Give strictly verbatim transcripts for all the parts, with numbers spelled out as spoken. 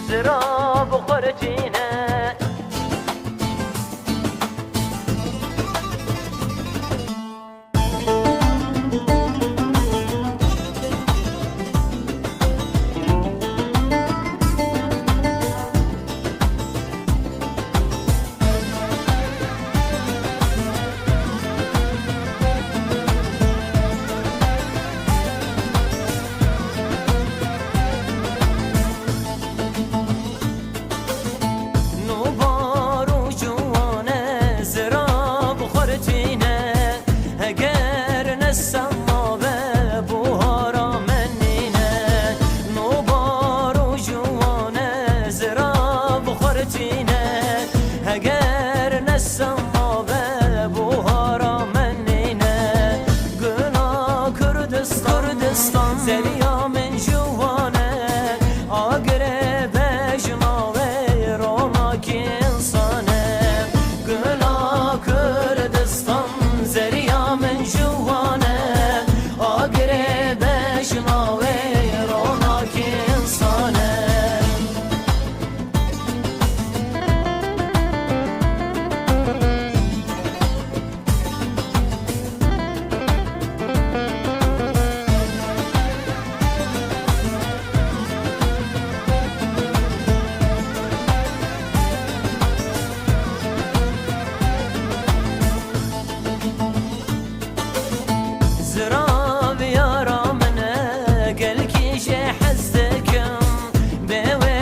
Zira bi xwe re tîne. Nûbar û ciwane zira bi xwe re tîne, heger ne sema be buhara me nîne. Nûbar û ciwane zira bi xwe re tîne, heger ne sema be buhara me nîne. Gula Kurdistan, Kurdistan, zeriya min ciwane, agirê bejna wê ronakî însan e. Gula Kurdistan, zeriya min ciwane, agirê bejna wê ronakî însan e. Zirav yara min e, gelkî jê hez dikim. Bê wê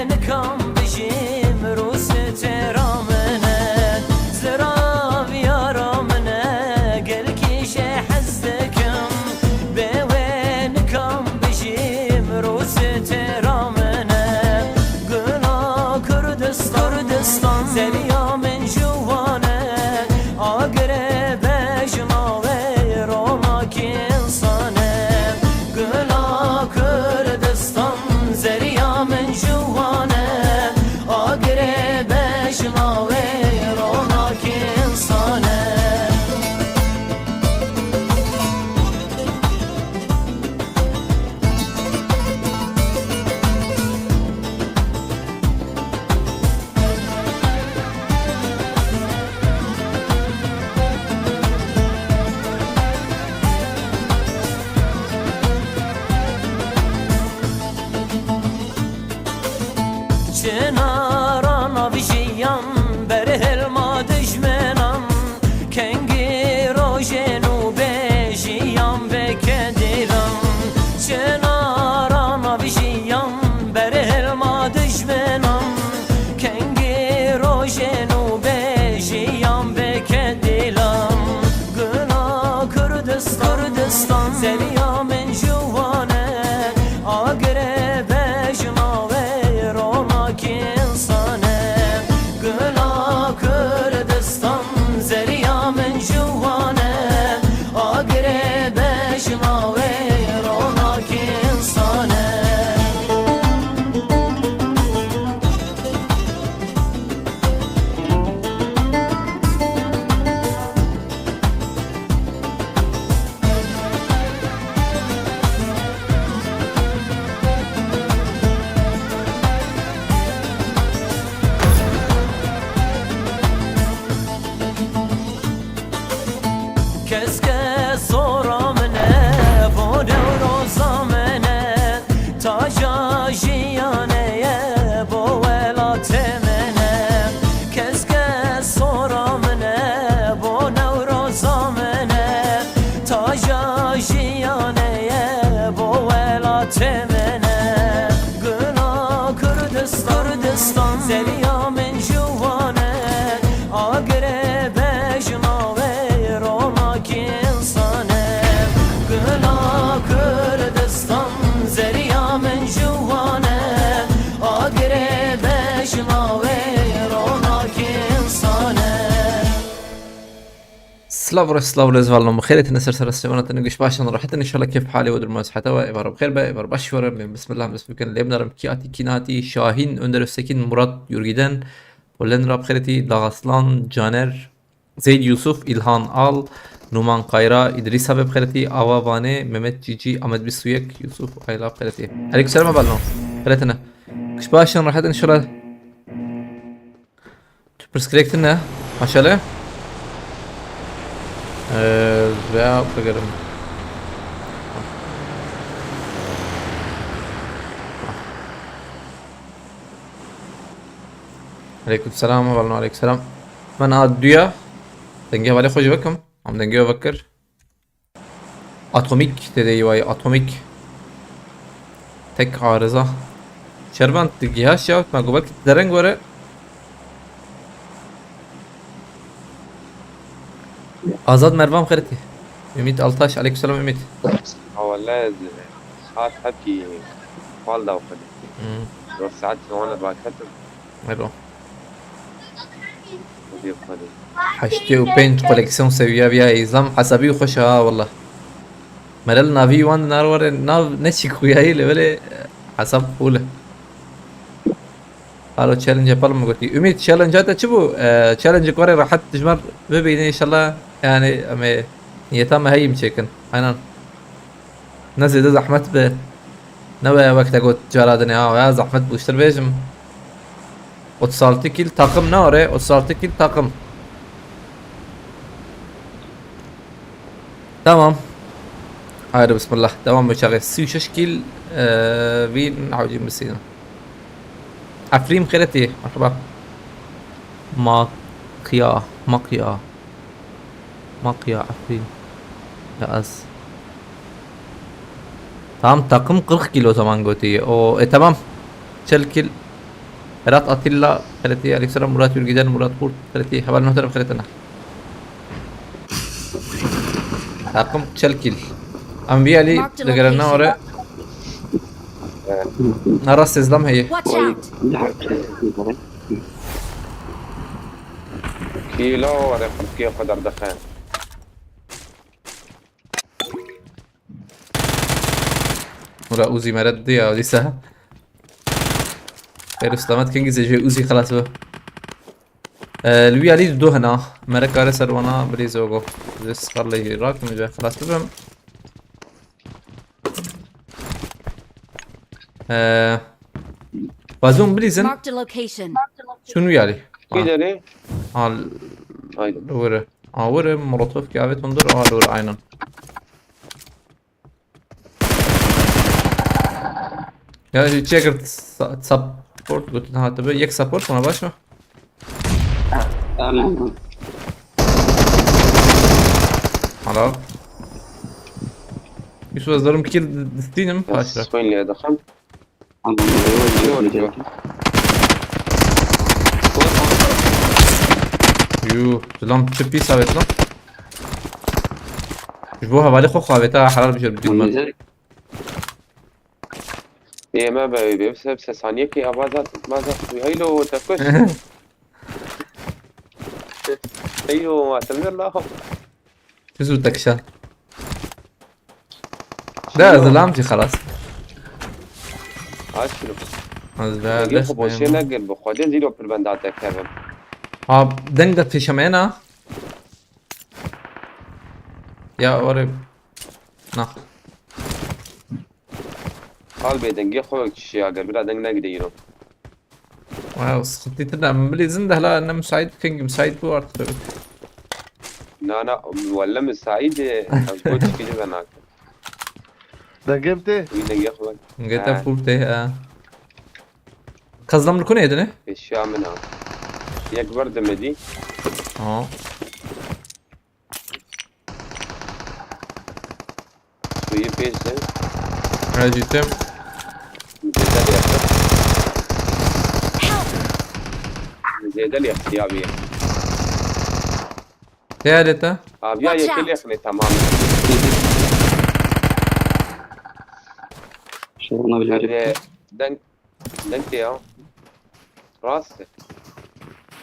nikam bijîm, rûsê têra min e. Zirav yara min e, gelkî jê hez dikim. Bê wê nikam bijîm, rûsê têra min e. Gula Kurdistan, Kurdistan, zeriya min ciwane, agirê bejna wê ronakî însan e. Gula Kurdistan, zeriya min ciwane, agirê bejna wê ronakî însan e. Çinara nav jiyan, berhilma dijmenan, kengî rojên û bê jiyan bike dîlan. Çinara nav jiyan, berhilma dijmenan, kengî rojên û bê jiyan bike dîlan. Gula Kurdistan, Kurdistan, zeriya min ciwane, agirê bejna wê ronakî însan e. Gula Kurdistan, zeriya min ciwane, agirê bejna wê ronakî însan e. Kes kes zora min e, bo Newroza min e, taca jiyanê ye, bo welatê min e. Kes kes zora min e, bo Newroza min e, taca jiyanê ye, bo welatê min e. Gula Kurdistan, Kurdistan, zeriya min ciwane, agirê bejna wê ronakî însan e. Gula Kurdistan, zeriya min ciwane, agirê bejna wê ronakî însan e. Silav re, silav lez valno, xêrê tine ser ser sewena tine, giş başan rahat in, inşallah keyf hali ve durma sihata ve evar bixêr be, evar baş vere, ben bismillah, bismillah, lem narim, Kiyati, Kinati, Şahin, Önder Öztekin, Murat Yurgiden, Polen Rab xêreti, Dagaslan, Caner, Zeyd Yusuf, İlhan Al, Numan Kayra, İdris Habib xêreti, Ava Vane, Mehmet Cici, Ahmet Bisuyek, Yusuf Ayla xêreti. Aleyküm selam, balno. Xêrê tine. Kış başın rahat inşallah. Tu pirsgirêk tune. Maşallah. Ee, veya bigirim. Aleyküm selam, hevalno aleyküm selam. Ben a duya. Dengê hevalê xwe jî vekim. Em dengê wê vekir. Atomîk tê de yî wayî, atomîk. Tek arıza. Şervan, tu gihaş ya, me got belkî dereng were. Azad Mervan xeretî. Ümit Altaş, aleykümselam Ümit. Ha wele, hat hepî fal da xwedî. Hmm. Dört saat sonra raketim. Ero. Xwedî xwedî. Heştê û pênc koleksiyon seviya viya îzam hesabî xweş ha, wallah. Merel navî wan di nar were, nav ne çî kuyayî li vere hesab full e. Alo challenge yapalım mı gotî? Ümit, challenge te çi bû? Ee, challenge were rahat dijmar bibîne inşallah. Yani em ê niyeta me heyî çêkin. Aynen. Ne zêde zehmet be. Ne be wek te got cara dinê ha, ya zehmet bû, ji te bêjim. Otuz altı kill takım ne ore? Otuz altı kill takım. Tamam. Haydi bismillah. Devam be çaxê. Sî û şeş kill, e, wî nehewcî misînin. Efrîn xêretî. Merhaba. Makya, makya. Makya Efrîn. Ya ez. Tamam, takım kırk kilo zaman gotî. O, e, tamam. Çil kil. Berat Atilla, xeletî, Aleykümselam, Murat Ürgüden, Murat Kurt, xeletî, heval nehter xeletine. Takım çil kil. Em vî alî Marked a digerine location. Ore. Nara sêzdem heye. Watch out! Kîlo were xwe kê xwe derdixe. Ora Uzi mere didi ya, dîsa. Xêr û selamet, kengî zê jê Uzi xelas be. Ee, li wî alî du hena. Mere kare ser wana bilî zogo. Zê skarlê jê rakim, jê xelas bibim. Ee, Bazon bilîzin. Marked a location. Şunu yari. Kî derê? Al. Haydi. Were. Aa, were, molotof kâvet hundur, aa, were, aynen. Ya, çekir sa-, support, götün hatı be. Yek support, buna başla. Tamam. Hala. Yusuf, hazırım kill distînim. Paşla. Swing lê dixim. Yuh, zilam çi pîs avêt lan. Ji bo hevalê xwe xwe avêt ha, helal bijêr bidîn me. Ê me be, be, se, se saniyekê avaza, avaza, heylo, te kuş. Heylo, ma, te la. Çi zû te kişa? De, zilam jî xelas. Aç şunu. Ez de, dengê xwe boşê negir, bi Xwedê zîro pir benda te kevim. Ha, deng de pêşemeyena. Ya, ore. Na. Al bê dengê xwe wek çişê ya, ger bira deng negide îro. Wow, sıkıntı da. Bilîzin de hala ne müsait, kengî müsait bu artık, evet. Na, na, welle müsait e, ez bo çikî de nakim. Dengê mi tê? Wî dengê xwe. Dengê te full tê, ha. Kazlam li kunê dine? Eşya min a. Yek bir demedî. Ha. Suyu pêş de. Ez jî tim. Zêde lê yaptı. Zêde lê yaptı ya bir. Değer et ha. Abi ya, yeter lê yaptı, tamam. Şuna bile. Hadi denk Dengê ya. Rast e.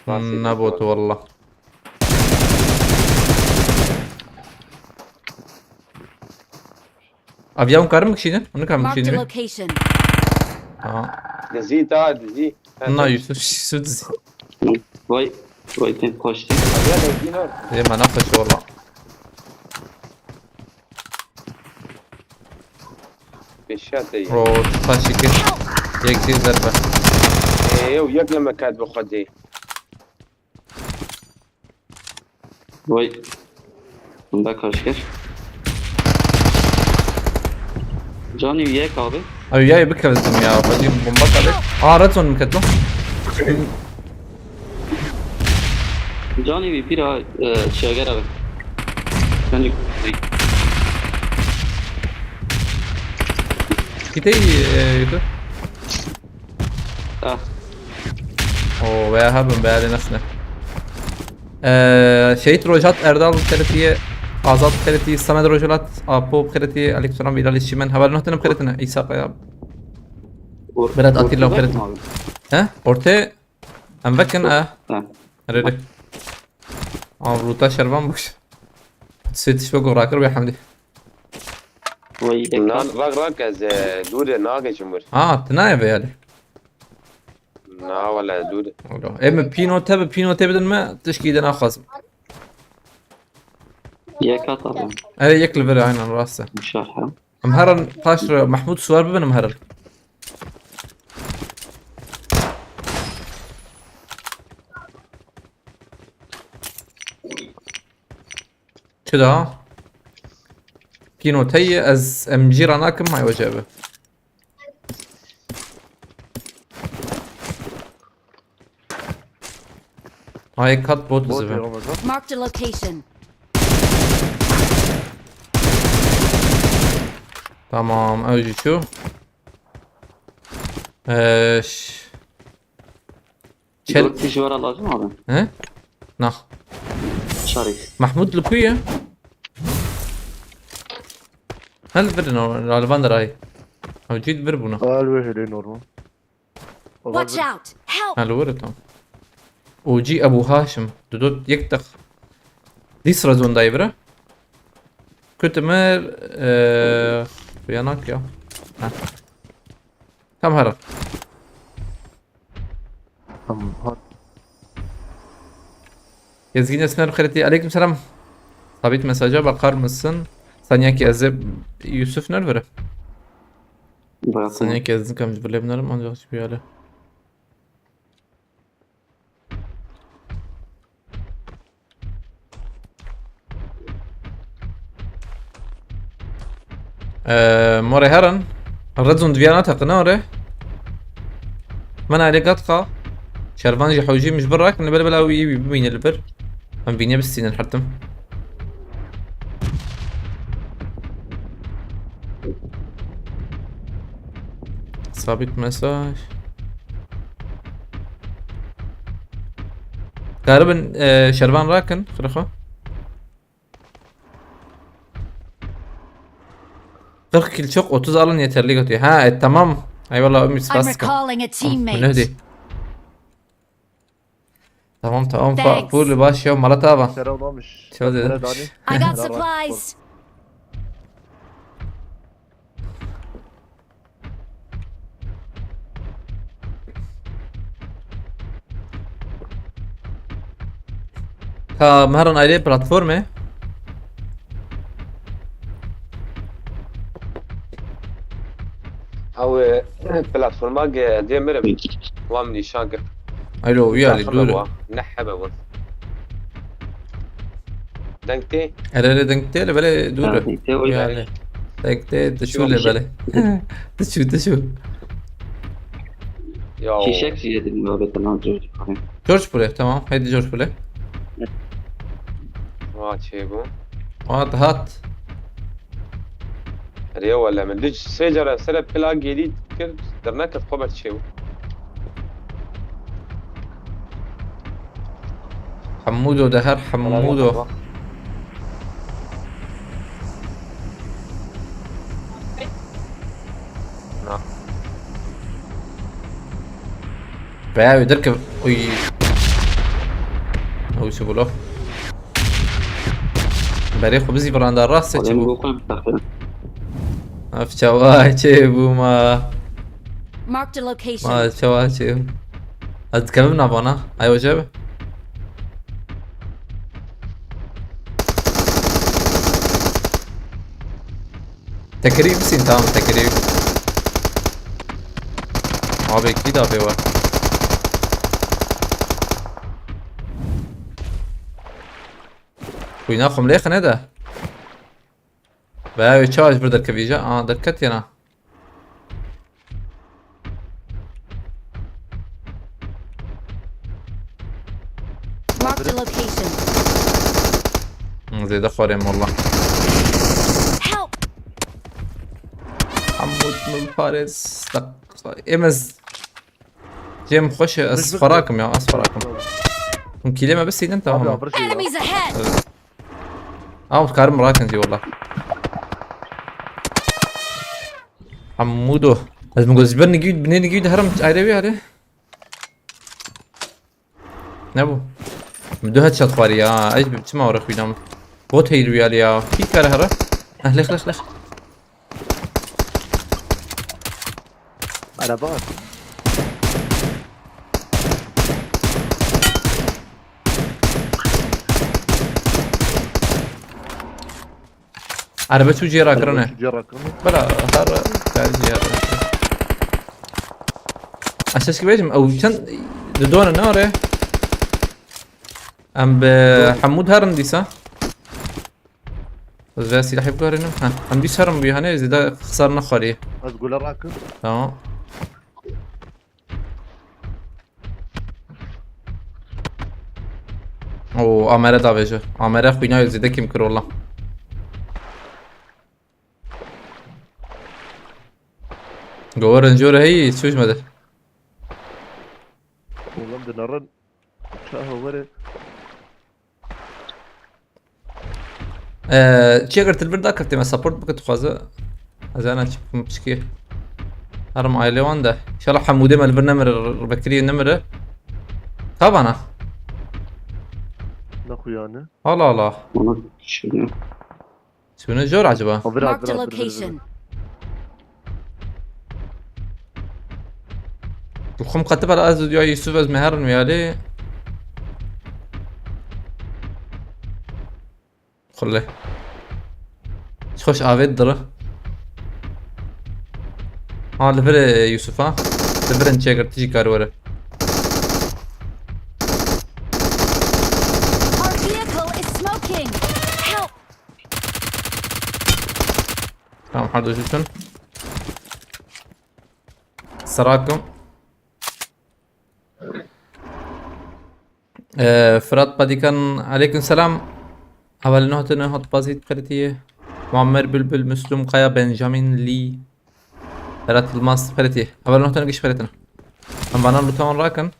Rast e. Nebû tu wallah. Abi ya, hûn karin bikişînin? Hûn nikarin bikişînin? Marked a location. Aha. Dizî da, dizî. Na, Yusuf, Yusuf dizî. Vay, vay, ten koştu. Abi ya, dizî ne? Ê me nexweş e wallah. Beşiya te ye. O, taşî kir. Yek jî zerbe. Ê, ew yek li me ket bi xwedê. Vay. Bomba kaç kir? Canî yek abi. Abi ya bir kere dedim ya. Hadi bomba kaldı. Aa, red zone mi ket lan? Canî bir pira, e, çeger abi. Canî. Kitey, e, YouTube. Ah. Oo, veya ha ben beğendim nasıl ne? Ee, Şehit Rojat, Erdal Xeretiye, Azat Xereti, Samed Rojalat, Apo Xereti, Aleykümselam, Bilal Şimen, Heval Nuhten'im Xeretine, İsa Kaya. Or-, Berat Atilla ortada Xeretine. Kim abi? He? Orte, em vekin, ha. Ha. Rere. Al, ruta şervan boş. Setiş ve gorakır ve hamdi. Vay, Na, ekran. Rak, rak, ez, e, dûr e, nageçim wir. Ha, tu nayê vê yalê. Na, wele, dûr e. Alo. Em pîno te bi pîno te bidin me, tişkî de naxwazim. Yek hat abi. Erê, yek li vir, aynen, rast e. Şerha. Em herin paş re Mahmud Suwar bibin, em herin. Çi da? Pîno te ye, ez M G ra nakim, hay wece bi. Hay kat bot Bot bizi be. Marked a location. Tamam, ew jî çû. Ee, ş- Çel- Dört kişi var lazım abi. He? Nah. Şarif. Mahmud li ku ye? Hel vir no, li van der ay. Ew cî vir bûna. Al ve hele normal. Watch out! Help! Hel vir tam. O cî Ebu Haşim. Dudot yek deq. Dîs rezon dayê vira. Kutimir, eee, yanak ya. Ha. Tam hara. Tamam, hat. Gezgin Esmer Xereti, aleyküm selam. Sabit mesaja bakar mısın? Saniye ki ez Yusuf nervere? Bırakın. Saniye ki ez nikam bile binerim ancak hiçbir yere. Ee, more herin. Redzon diviya nateqine ore. Min alê gat xa. Şervan jî hewjî min ji vir rakin, li bele bela wî wî bimîne li vir. Em vînê bistînin hertim. Sabit mesaj. Karibin, e, şervan rakin, xirxo. Kırk kill çok, otuz alın yeterli götüyor. Ha, e, tamam. Eyvallah Ümit, I'm spas. Recalling a teammate. Bu ne diyor? Tamam, tamam, fa-, Thanks. Full baş ya, Malat abi. Selam olmuş. Şöyle dedim. Selam olmuş. I got supplies. Ka meran ayrı platformê. Ew, e, platforma ge-, dê mirim. Wan nîşan girt. Alo, uya li Daxil dûr. Wa, ne hebe win. Deng tê? Erê, erê, deng tê, li belê dûr. Ha, deng tê, oy. Yani, belê. Deng tê, tu çû lê belê. Tu çû, tu çû. Ya. Şîşek jî yedim abi, tamam, George Bull'e. George Bull'e, tamam. Haydi George Bull'e. Ha, çê bû. Hat, hat. Erê wele min du sê cara sere pila gêdî kir, derneket xwe ber çê bû. Hemûdo de her Hemûdo. Na. Veya öder ki, uy. Uy, çi bû lo? Berê xwe bizî viranda rast se çi bû? Ev çawa çê bû ma? Marked a location. Ma çawa çê bû? Ez dikevim navana. Ay hoca be. Tekerî bisîn, tamam, tekerî. Abi, kî da pê we? Xwîna xwe min lê xine de. Ve ew çawa ji vir derkevî je? Aa, derket yena. Marked a location. Hı, zêde xwarê molla. Help! Hamud min pares. Êmez. Cem xweş e, ez xwerakim ya, ez xwerakim. Hûn kîlê me bisînin, tamam. Abi, abir şey ya. Enemies ahead! Ew karim rakin jî wala. Hamudo. Ez min got ji ber nigî, binê nigî de herim ayrê wî hale. Ne bu? Min du headshot xwarî ya. Ez bi çima were xwîna min. Bot heyr wî hale ya. Kî kare here? Eh, lex, lex, lex. Araba var. Araba çû cihê rakirine. Araba çû cihê rakirine. Bela, her, her cihê rakirine. Aşağı çıkıp geçim. Ew çend didone ne oraya? Em bi Hemûd herin dîsa. Ez vê silahê biguherînim. Ha, em dîsa herin bûye, hani zêde xisar nexwarî. Ez gule rakim. Tamam. Oo, Amere davêje. Amere xwîna zêde kêm kir wala. Gowerin jore heyî, çûj me de. Oğlum dinarin. Çaha were. Ee, çi eger til bir dakifte me support bike dixwaze. Ez ana çi bikim pişkî. Herim aile wan de. İnşallah Hemûdê me li vir nemire, Bekirî nemire. Tabana. Ne xuyane? Allah Allah. Ona şey. Çûne jor acaba? O, vir, vir, Marked a vir, vir, vir, vir. Location. Xum qetibel ez ya Yusuf ez meherin wiyalê. Xulle. Xoş avêt diri. Ha, li vir e Yusuf ha. Li vir in çêkir tijî kar were. Our vehicle is smoking. Help! Tamam, hadi düşün. Serakum. Ee, Fırat Padikan, aleyküm selam. Hevalê nehate ne hat bazî qiritiye. Muammer Bülbül, Müslüm Kaya, Benjamin Lee, Berat Yılmaz qiritiye. Hevalê nehate ne giş qiritin. Em bana lütfen rakin.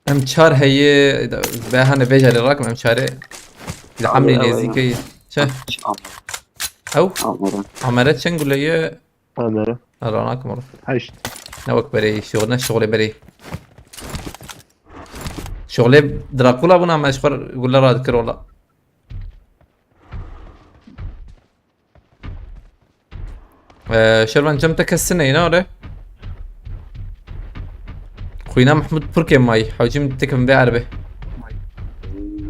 Em çar heye, be hane vê carê rakim em çarê. Li Amrê nêzîkê ye. Çi? Ew? Amere. Amere çend gule ye? Amere. Ranakim oğlum. Heşt. Ne wek berê, şoğle, şoğlê berê. Şoğlê Drakula bûna me ji xwe gule radikir ola. Ee, Şervan cem te kes sine yine ore. Xwîna Mehmûd Purkê may. Hewcîm tekim vê erbe.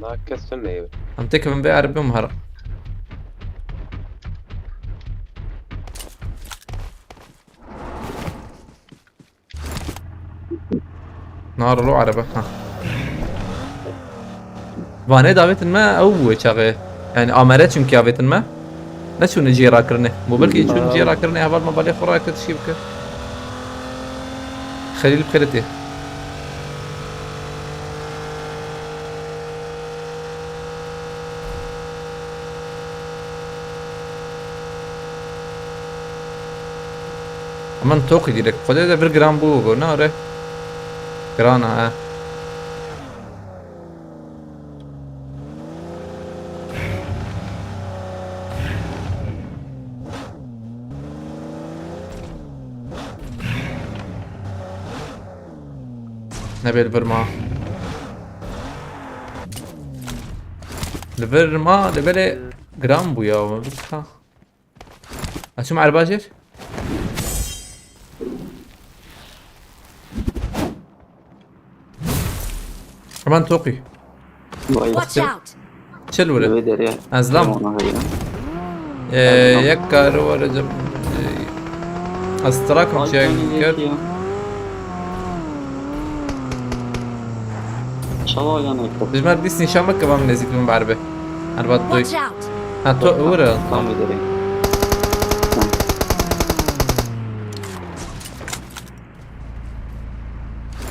Na kes sine yine. Em tekim vê erbe mihara. Narilo erebe, ha. Vanê davêtin me ew bûye çaxê. Yani Amere çünkü avêtin me. Ne çûne cihê rakirinê. Mobilkî çûn cihê rakirinê, heval me balê xwe rakir tişkî bike. Xelîl bi xêretê. Aman toqî direkt. Xwedê de vir giran bû go, ne ore? Giran e. Nebê li vir ma. Li vir ma, li belê giran bû ya. Ha. Açım erba jêr. Hemen toqî. Vay. Watch out! Çil were. Eve derya. Ez lam. Ona hayran. Ee, yek kar were cem. Ee, ez trakim çek kir. Çawa yanê? Dijmer dîs nîşan bike, van nêzîk bim erbe. Erbat doy. Watch out! Ha, to ewir e. Tam giderê.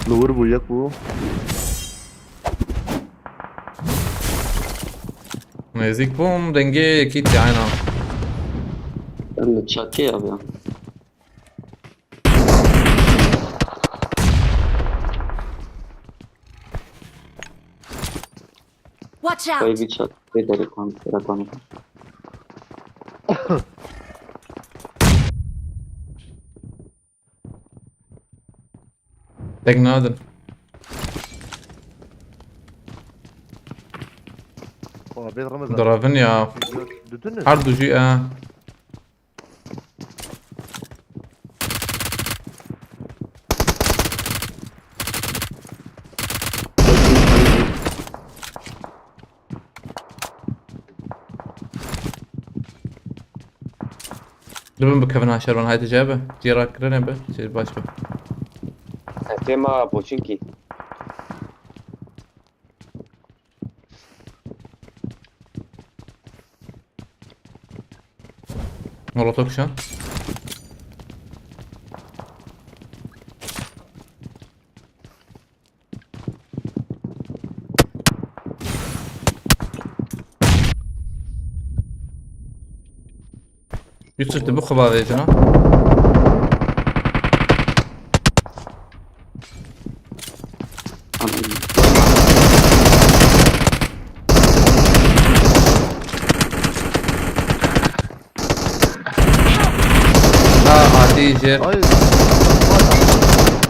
Li wir bû, yek bû. Nêzîk bûm, dengê yekî tî, aynen. Li çatê ya. Watch out! Koy bir çat. Bir de reklam, reklam. Tek nadin. Oha, ben Ramazan. Diravin ya. Dudun ne? Her du jî e. Dibin bikevin ha şervan, haydi cebe. Cîra kirine be. Şey, baş be. Tema Pochinki. Molotov kişan. Yusuf, tu bixwe bavêjin ha. Ha, hatî jêr. Ay.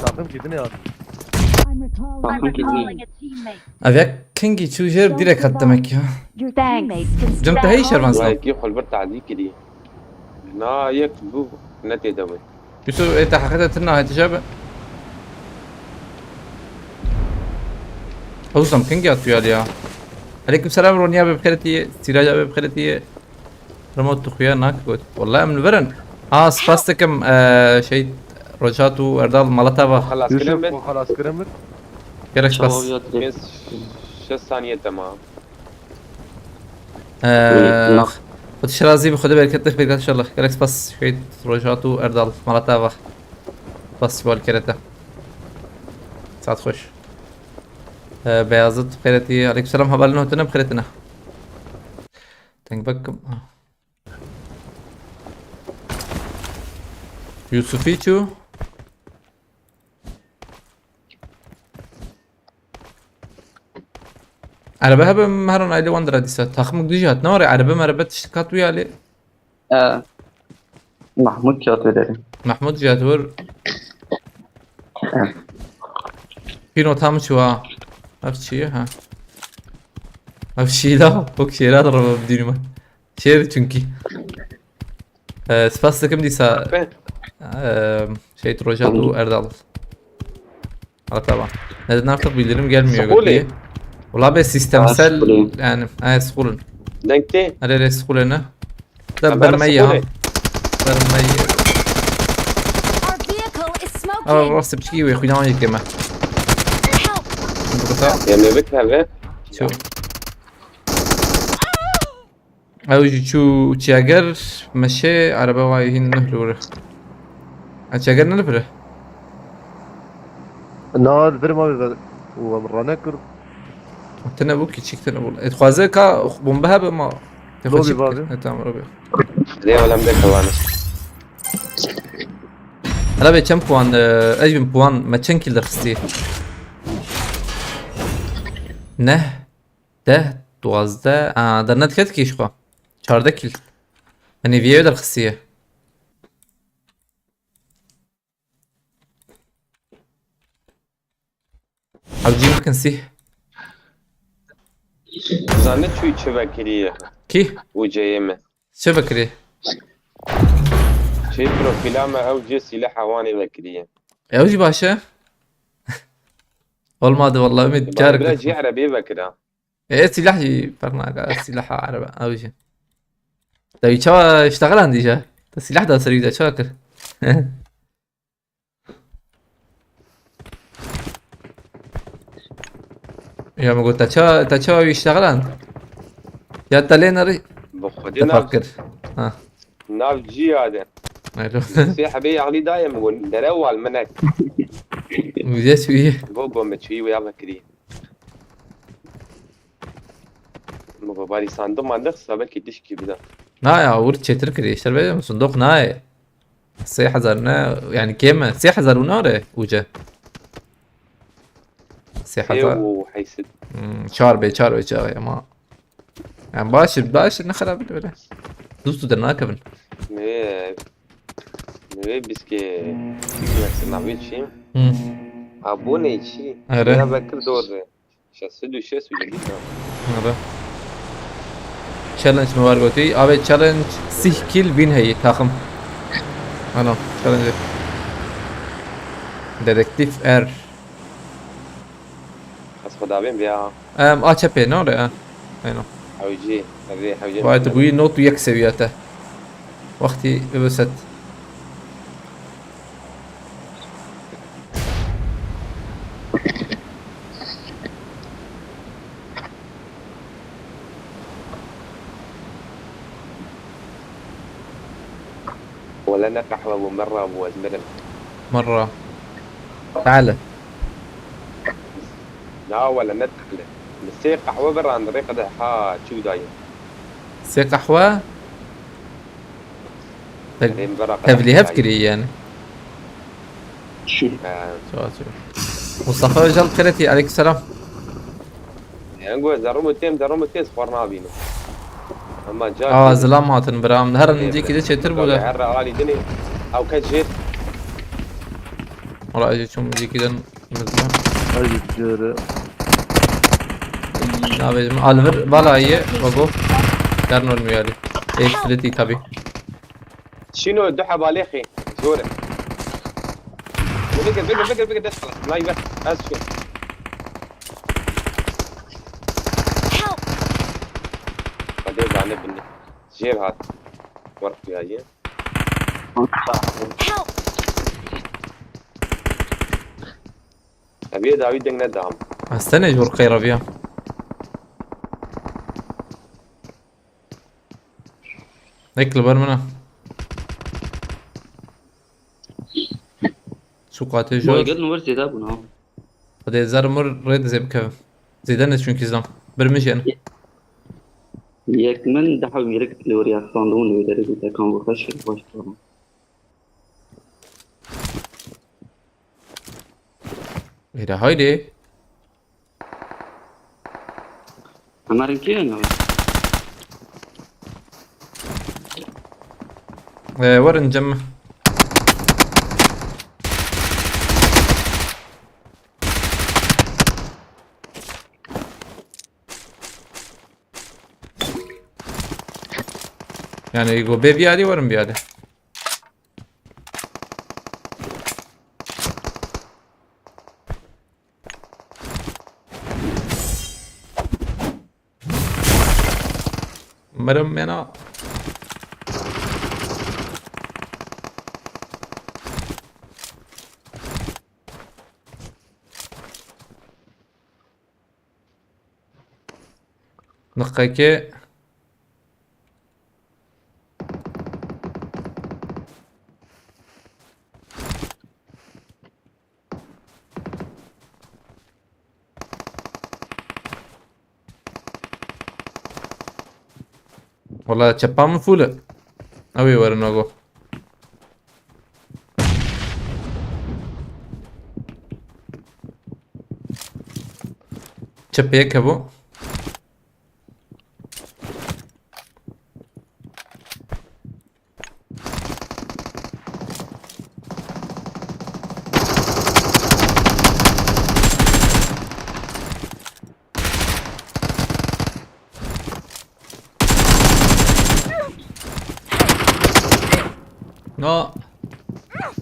Takım gidin ya. I'm recalling, I'm recalling a teammate. Ev yek kengî çû jêr direk hat demek ya. Thanks. Cem te heyî şervan sal. Yekî xwe li vir tadî kirî. Na yek bû ne tê de wê. Yusuf, ê te heqete tirna hetice be. Hewsam kengî hat tu ya. Aleyküm selam Ronya, be bixêretiye. Sîraja, be bixêretiye. Remote tu xuya nak got. Wallahi em li vir in. Ha, spas dikim, e, şey, Rojhat û Erdal mala te va. Xelas kirin bit. Xelas kirin bit. Gerek spas. Tamam, ya, direkt. Şeş saniye tamam. E, Xwedê şirazî bi, Xwedê bereket, bereket inşallah. Gerek spas, şey, Rojhat û Erdal mala te va. Spas ji bo alîkerê te. Saet xweş. E, Beyazıt xêretî. Aleykümselam, hevalino, tu ne bixêretine. Teng bekim. Yusufî çû? Erebe hebe, me herin aile wan dira dîsa. Taximik dijî hat. Ne were erebe merebe tişt kat wî alî? E, Mahmud kağıt verelim. Mahmud jî hat wir. E. Pîno tam çû ha. Ev çi ye ha? Ev şîla. Bok şêra da rebe bidînî me. Şêr çünkü. Ee, spas dikim dîsa. Be. Ee, şey, Rojat û Erdal. Ha, tamam. Neden artık bildirim gelmiyor? Sıkılı. Peki. Ula be sistemsel. Ha, sıkılı. Yani, ha, sıkılın. Denkte. Hele hele sıkılın ha. Da bermeyi ya. Bermeyi. Our vehicle is smoking. Ama burası bir şey yok. Kuyudan yıkayım ben. Help! Burada. Ya, mevcut abi. Şu. Ew jî çû çiyager, meşe, erebe wayê hîn nuh li wir e. Ha, çiyager ne li vir e? Na, li vir ma ve, û em rane kir. Tine bû, kiçik tine bû. E, dixwaze ka bombe hebe ma. Te xwe çi bikir? E, tamam, Robi. Lê olam de kavanı. Hele be çend puan, e, ez bin puan, me çend kil derxistî? Neh. Deh, duwazdeh. Aa, dernet ket kî ji xwe. Çardeh kil. Hani viye derxistiye. Ew cî bikin sî. Zanî çû çi vekiriye? Kî? Û ceyê me. Çi vekirî? Çi profîla me ew cê sîleha wanê vekiriye. Ew jî baş e. Olmadı vallahi, Ümit, kar kir. Bira cê erebê vekira. E, silah jî ferq nake, silaha erebe, ew jî. Te wî çawa iştexil andî je? Te silah da serî de, çawa kir? Ee, Ya min got, te ça, te ça wî iştexeland? Ya te lê nerî? Bi xwedê Te nav, fark kir. Ha. Nav cî yade. Alo. Sê hebê yaxlî dayê min got, dere wal minek. Wî des wî. Bo go me çûyî wê ya vekirî. Min got, barî sandiq mandiq sa belkî dişkî bida. Na ya, wir çêtir kirî, işte be, sundoq nayê. Sê hezar ne, yani kêm e. Sê hezar û nare, uce. Sê Sê hezar. û heyşt. Hmm, çar bê, çar bê, çar bê ama. Yani baş, baş ne xerab böyle. Dûst û dernakevin. Nê, nê biskê, mesela bir şey. Hmm. Abone çi? Öyle. Ya bekir doğru. Şeş yüz şeş yüz yedi. Abi. Challenge mi var gotî? Abi challenge sih kill win heyî takım. Ano, challenge. Dedektif R. Az xwedabên vêya. Em, a çepê, ne oraya? Aynen. Hewcî. Hewcî. Vay, tu bûyî not û yek seviye te. Wextî bibiset. Wele ne qehwe bû, merra bû, ez mirim. Merra. Teale. Na wele ne tehle. Min sê qehwe birand rê qede ha çû dayê. Sê qehwe? Te-, Rê min vera qede tevlî hev dayê. Kirî yani. He. Çawa çawa. Mustafa Öcal Kıreti, aleykümselam. Yango, zerrû têm, zerrû têm xwar nabînim. Ama car Aa, têm. zilam hatin biram. Her Têm, cekî de çêtir bû Her de. Her alî dinê. Ew kes jêr. Wala ez çûm cekî de. Ay jere. Nabêjim. Alvir, vala ye, bago. Dernol miyali. Ê, Kıreti tabi. Şîno du heba lêxî. Zor e. Bigir, bigir, bigir, bigir, dest xelas. Nay ver. Ez şu. Help! Xwedê zane binî. Jêr hat. Werqiyaye. Help! Eviye dawî deng nedam. Ez tenê ji wir qeyraviya. Nek li ber min e. Sûqatê jor. Boygan nur zêde bûn ha. Xwedê zer mir rê dizê bikevim. Zêde ne çünkü zam. Bir min jî ne. Yek min daha mirik lê weriya standon lê dere dû tekan bu xweş baş tamam. Êre haydi. Hemer in kê ne? Ee, werin cem. Yani go be viadi werin viadi. Mirim mena. Niqekê. Wala çepa min fûl e. Ew ê werin ago. Çepê yek hebû. No. Help!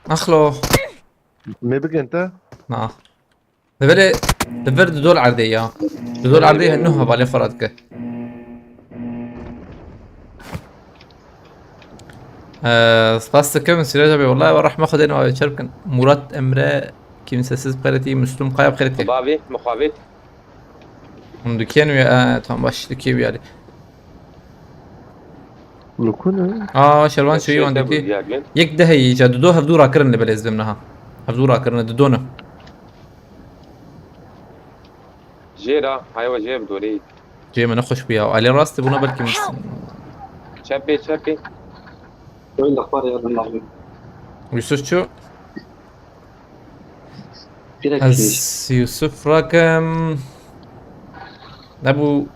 Axlo. Me bigin te? Na. Li vir, li vir di dol erdê ya. Di dol erdê nuh hevalê xwe radike. Ee, spas dikim Siraj abi, wallahi we rehme Xwedê nava çer bikin. Murat Emre, kimsesiz bi xêretî, Müslüm Kaya bi xêretî. Bavê, mixabê. Hûn dikiyen wî, e, tam baş dikiye wî alî. Li ku ne? Aa, Şervan Çewî wan dikî. Yek de heyî, ca dido hevdû rakirin li belê ez bim niha. Hevdû rakirin, dido ne. Jêra, haywa jê bi dorê. Cê min nexweş bû ya. Alê rast bûna belkî mis- Çepê, çepê. Öyle yapar ya, ben alayım. Yusuf çu? Direkt Ez Yusuf rakim. Ne bu?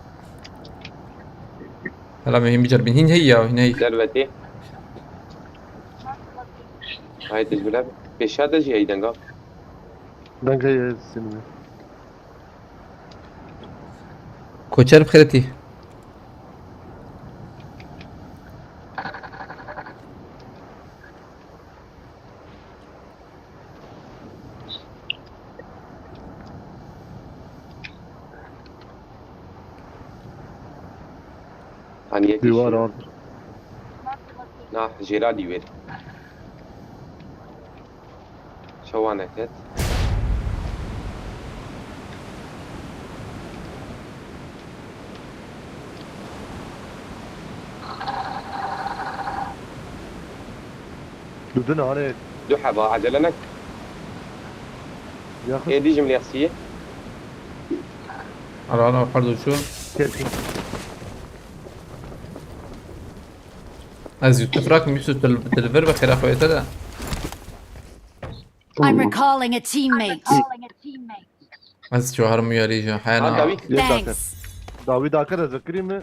Hala mühim bir cerbin. Hin hey ya, hin hey. Derveti. Haydi bile. Beşa da jî hey denga. Dengê sinimi. Koçer bi xêretî. Haniyê Dîwar dişî. Ard. Nah, jêra dîwêr. Çawa neket? Dudun hane. Du heba, acele nek. Yakın. Êdî jim lêxsiyê. Ara, ara, pardon, şu. Kesin. Ez YouTube rakim, Yusuf, dil, dil ver ve xêra xwe te de. I'm recalling a teammate. Ez ço her muyarî ji hena. Ha, Dawî. Thanks. Dawî dakir ez kirî mi?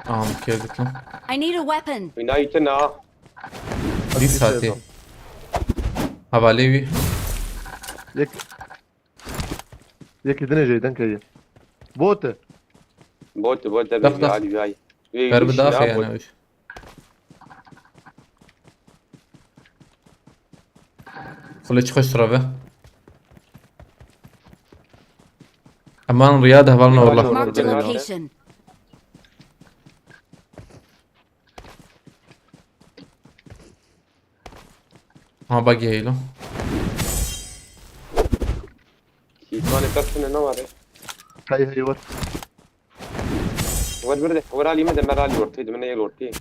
Am kê dikim. I need a weapon. Wîna yî tune ha. Dî saetê. Hevalê wî. Yek. Yekî dinê jêden keye. Bote. Bote, bote, Dax, dax. Alî, alî. Ber bi daxê yani. Xulê çi xweş rave. Eman riya de hevalna wala. Marked a location. Ha, bagi heylo. Kîtmanê tersine ne ware? Hey, hey, war. Wer bir de, wer alî me de, mer alî ortê, de min neyê ortê.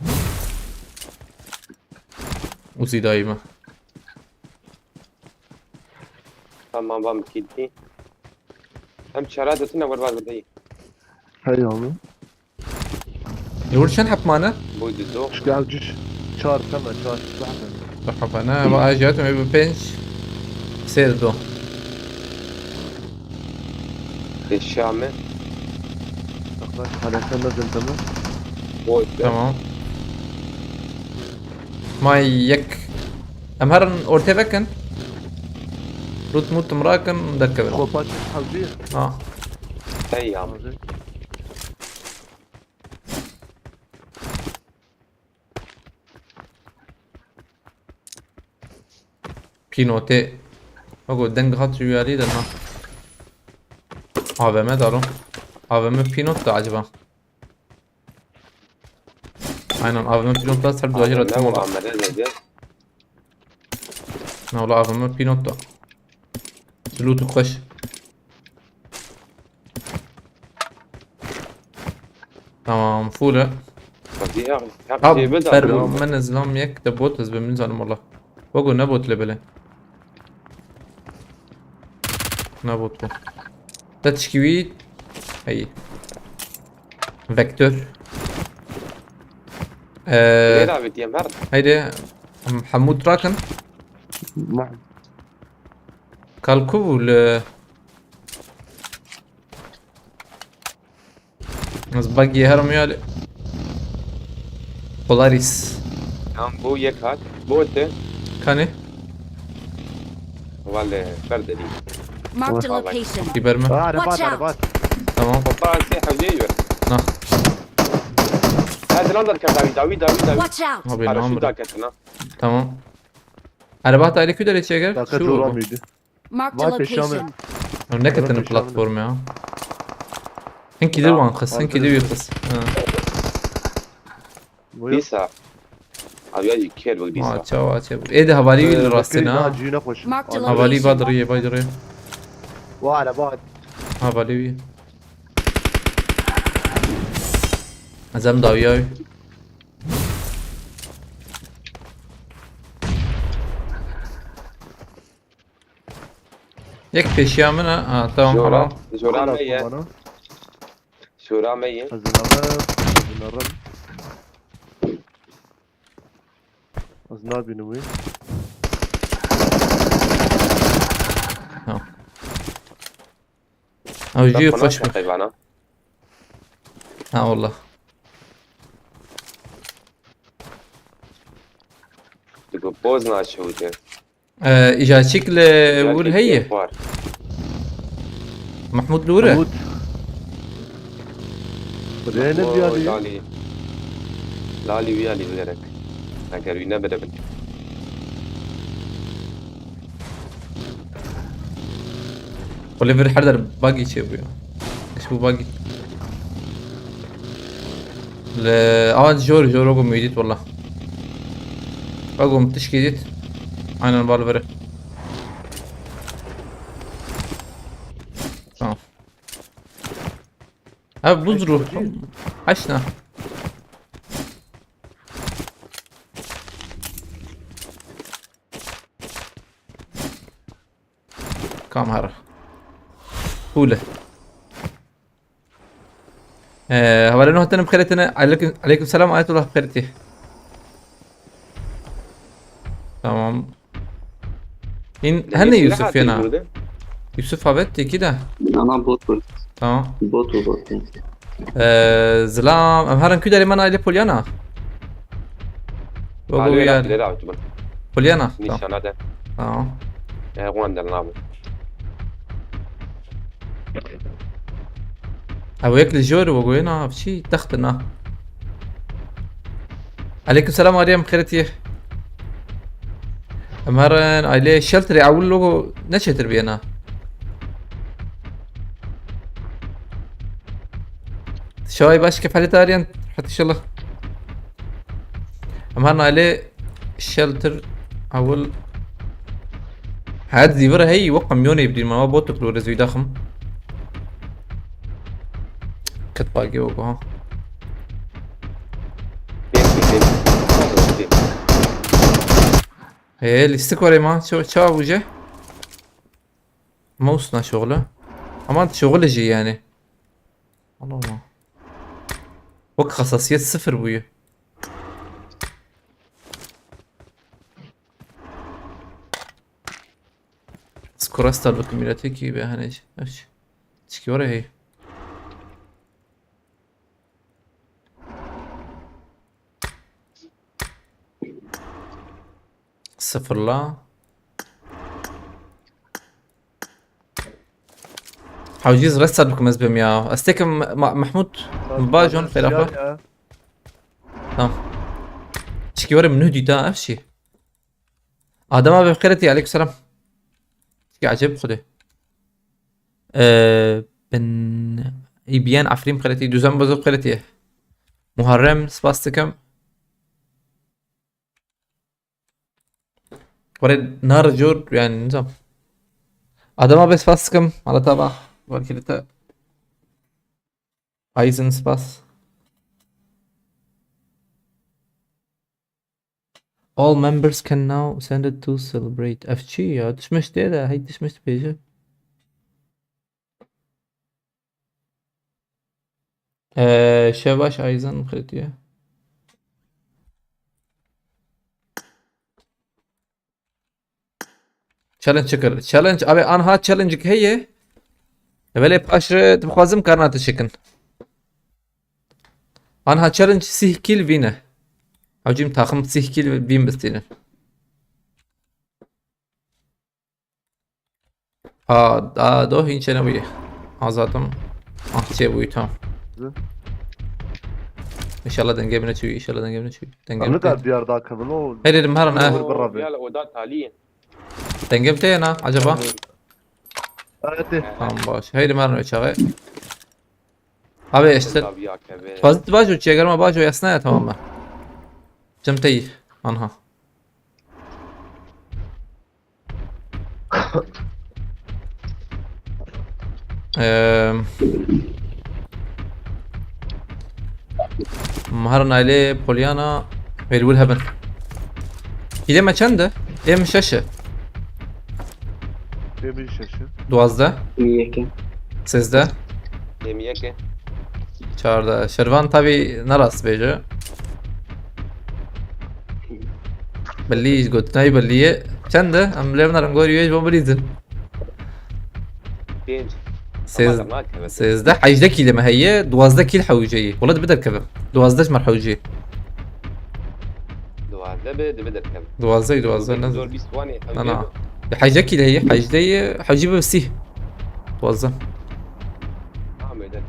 Uzî dayî me. Tamam, bam kîtî. Em çara de tine wer var bir de. Hey abi. Li wir çend heb mane? Bû dizo. Şkal ciş. Çar teme, çar, çar teme. Merhaba, ne? Ama ayrıca tüm evi pênc. Sêr do. Eşya me. Hala sen ne zintimi? Boş ver. Tamam. May yek. Em herin ortê vekin. Rut mut rakin derkevin. Xopa çek hevdî. Ha. Hey ya. Pînotê. Bak o deng hat ji wî alî de na. A V M daro. A V M pînot da acaba? Aynen, A V M pînot da ser duajî A V M ratim ola. Amede dedi. Na ola A V M pînot da. Lût xweş. Tamam, full e. Bak, ya, ya, Ha, şey, bir de ber bu, min ez lam yek de bot, ez bi min zanim wala. Wego ne bot le bile. Ne bot bu. Te tişkî wî. Hey. Vektör. Ee, Lê davetiyem her. Haydi. Hemû trakin. Ma- Kalkû li. Ez bagiyê herim ya li. Polaris. Tam bu yek hat. Bu öte. Kanê? Vale, ser derî. Marked a location. Biber mi? Aa, araba, Watch out! Araba. Tamam. Hopa, se hevdê yör. Na. Ha, dilan der ket, dawî, dawî, dawî, dawî. Watch out! Abi, Paraşüt namre. Da ketin ha. Tamam. Araba tayli kü derece gel. Dakika. Şu cola bu. Mıydı? Marked a location. Ew neketine platform ya. Hinkî dir wan xist, hinkî dir wî xist. Ha. Dîsa. Abi ya kêr bak dîsa. Ha, çawa çe. Ê de hevalî wî li rastê Bekirî na. daha cî nexweş. Marked a Hevalî va location. diriyê, va diriyê. Ware bad. Hevalî wî. Ez em dawiya wî. Yek pêşiya min e. Ha, tamam, Jora, helal. jora Helal me ye. Bana. Jora me ye. Ez narim. Ez narim. Ez nabînim wî. Ha. Ew jî Bak, bana xweş bû. şaka bana. Ha, wallah. Digo poz naçe wite. Ee, îcaçik li wir heye. Mahmud li wir e? Umut. Rêne diyalî. Lali. Lali wî alî gerek. Eger wî nebire bin. Xwe li vir her der bagî çêbûye. Eş bû bagî. Li awan jor jor ogo mîdît wallah. Ogo tişkî dît. Aynen bal vere. Tamam. Abi buz ruh. Aşna. Kam hara. Hule. Ee, havale no hatene bixêretine. Aleyküm, aleyküm selam, Ayetullah bixêretî. Tamam. Hîn hene Yusuf yena. Yusuf havet têkî de. Ama bot bot. Tamam. Bot bot. Ee, zilam, em herin ku derê me nayê Polyana? Bogo Alo, yer. lera avcı bak. Polyana. Tamam. Nişana de. Tamam. E, Juan del Nabo. Ew yek li jor Bogoyê na, çi text na. Aleyküm selam Arya, em xêretî. Em herin aile shelterê ewil logo ne çêtir biyena. Şevay baş, kefalê te Aryan, rehet inşallah. Em herin aile shelter ewil. Her zîvir hey, wek kamyonê bidîn, ma botuk lo rezî daxim. Ket bagê wek ha. He, lîstik were ma, ça, ça bûje? Mouse naşoxile. Ama şoxile jî yani. Allah Allah. Wek hassasiyet sıfır bûye. Skora star bakın milleteki be hani. Çiki var hey. Sıfırla. Hawciz restart bikim ez bim ya. Ez têkim Ma-, Mahmut. Bajon xêrafa. Tamam. Çiki were min nuh dîta ev şey. Adem abi xêretî, aleyküm selam. Çiki acayip xude. Ee, ben İbiyen Afrim xêretî, Düzen Bozuk xêretî. Muharrem spas dikim. Were nar jor yani nizam. Adem abi spas dikim. Hala taba. Belki de Eisen spas. All members can now send it to celebrate. Ev çi ya? Tişmeş tê de, hey tişmeş dibêje. Ee, Şevaş Ayzan xiretiye. Challenge çi kir? Challenge, abi anha challenge heye. Belê paş re dixwazim karna te çekin. Anha challenge sih kill win e. Hewcîm taxim sih kill win bistînin. Ha, da do hîn çênebûye. Azatim. Ah, çêbûyî, tamam. Hı. İnşallah dengê min çûyî, inşallah dengê min çûyî. Dengê min Anı da tê. Diyar da kevin o. Her yerim herin, ha. Dur, bir Rabbi. Gel oda taliye. Dengê min tê na, acaba? Evet. Tamam, baş. Her yerim herin çağı. Abi işte. Tabii ya keve. Fazla baş o çekerma baş o yasna ya, tamam mı? Cem tey. Anha. Ehm. Mahar Nailê Polyana Velvul Heaven. Kîlê me çend e? Êm şeş e. Êm şeş e. Duwazdeh. Yekê. Sêzdeh. Êm yekê. Çardeh. Şervan tabi ne rast bêje. Belli, gotinayî belli ye. Çend e? Em lê vinarin gorî wê ji bo bilîzin. Pênc. Sêz-, Ama nakim. Sêzdeh, hejdeh kîlê me heye, duwazdeh kîl hewce yê. Wela dibe derkeve. Duwazdeh ji me hewce yê. Duwazdeh be, dibe derkeve. Duwazdeh, duwazdeh ne? Zor bîst wan ê, Na, na. Hewce be. Ya hejdeh kîl heye, hejdeh ye, hewce be sîh. Duwazdeh. Tamam, öyle.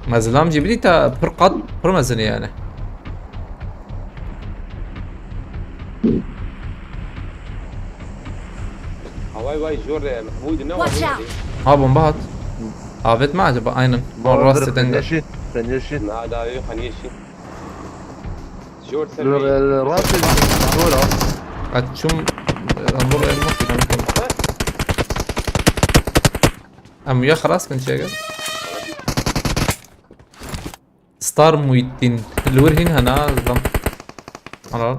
Mezilam jî bilî ta pir qat, pir mezin e yani. Havay vay jor, e, Mahmud ne Watch var out. Ha, bomba hat. Avêt mi acaba? Aynen. Baba, Rast bir eden de. Sen yeşil, sen yeşil. Na da yok, hani yeşil. Jor sen Dur, bir e, rahat et. Dur ha. Açım, e, hamur elma koyacağım. Em ya xelas bin çêge. Star Muhittin. Li wir hîn hena zam. Helal.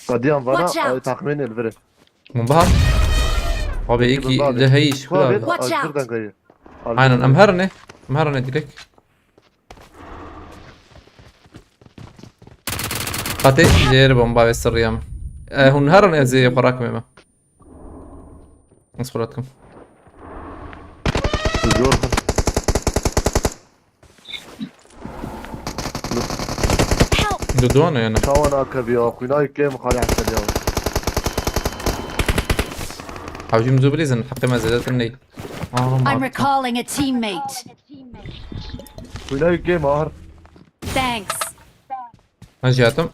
Qadiyan vana, Watch out. Ay, takmîn elvire. Min bahar. Abi, eki de hey iş kula. Watch out. Aynen, em herine. Em herine direkt. Qatê jêr bomba ve sirriyam. E, hûn herin ez ê xwe rakimê me. Ez xwe rakim. Zor. Help! Du duane yani. Çawan akeviya, xwînayê kêm xalî hesediya. Hewcî min zû bilîzin, heqê me zêdetir ney. Aa, I'm ma- recalling a teammate. Xwînayê kêm ar. Thanks. Ez jî hatim.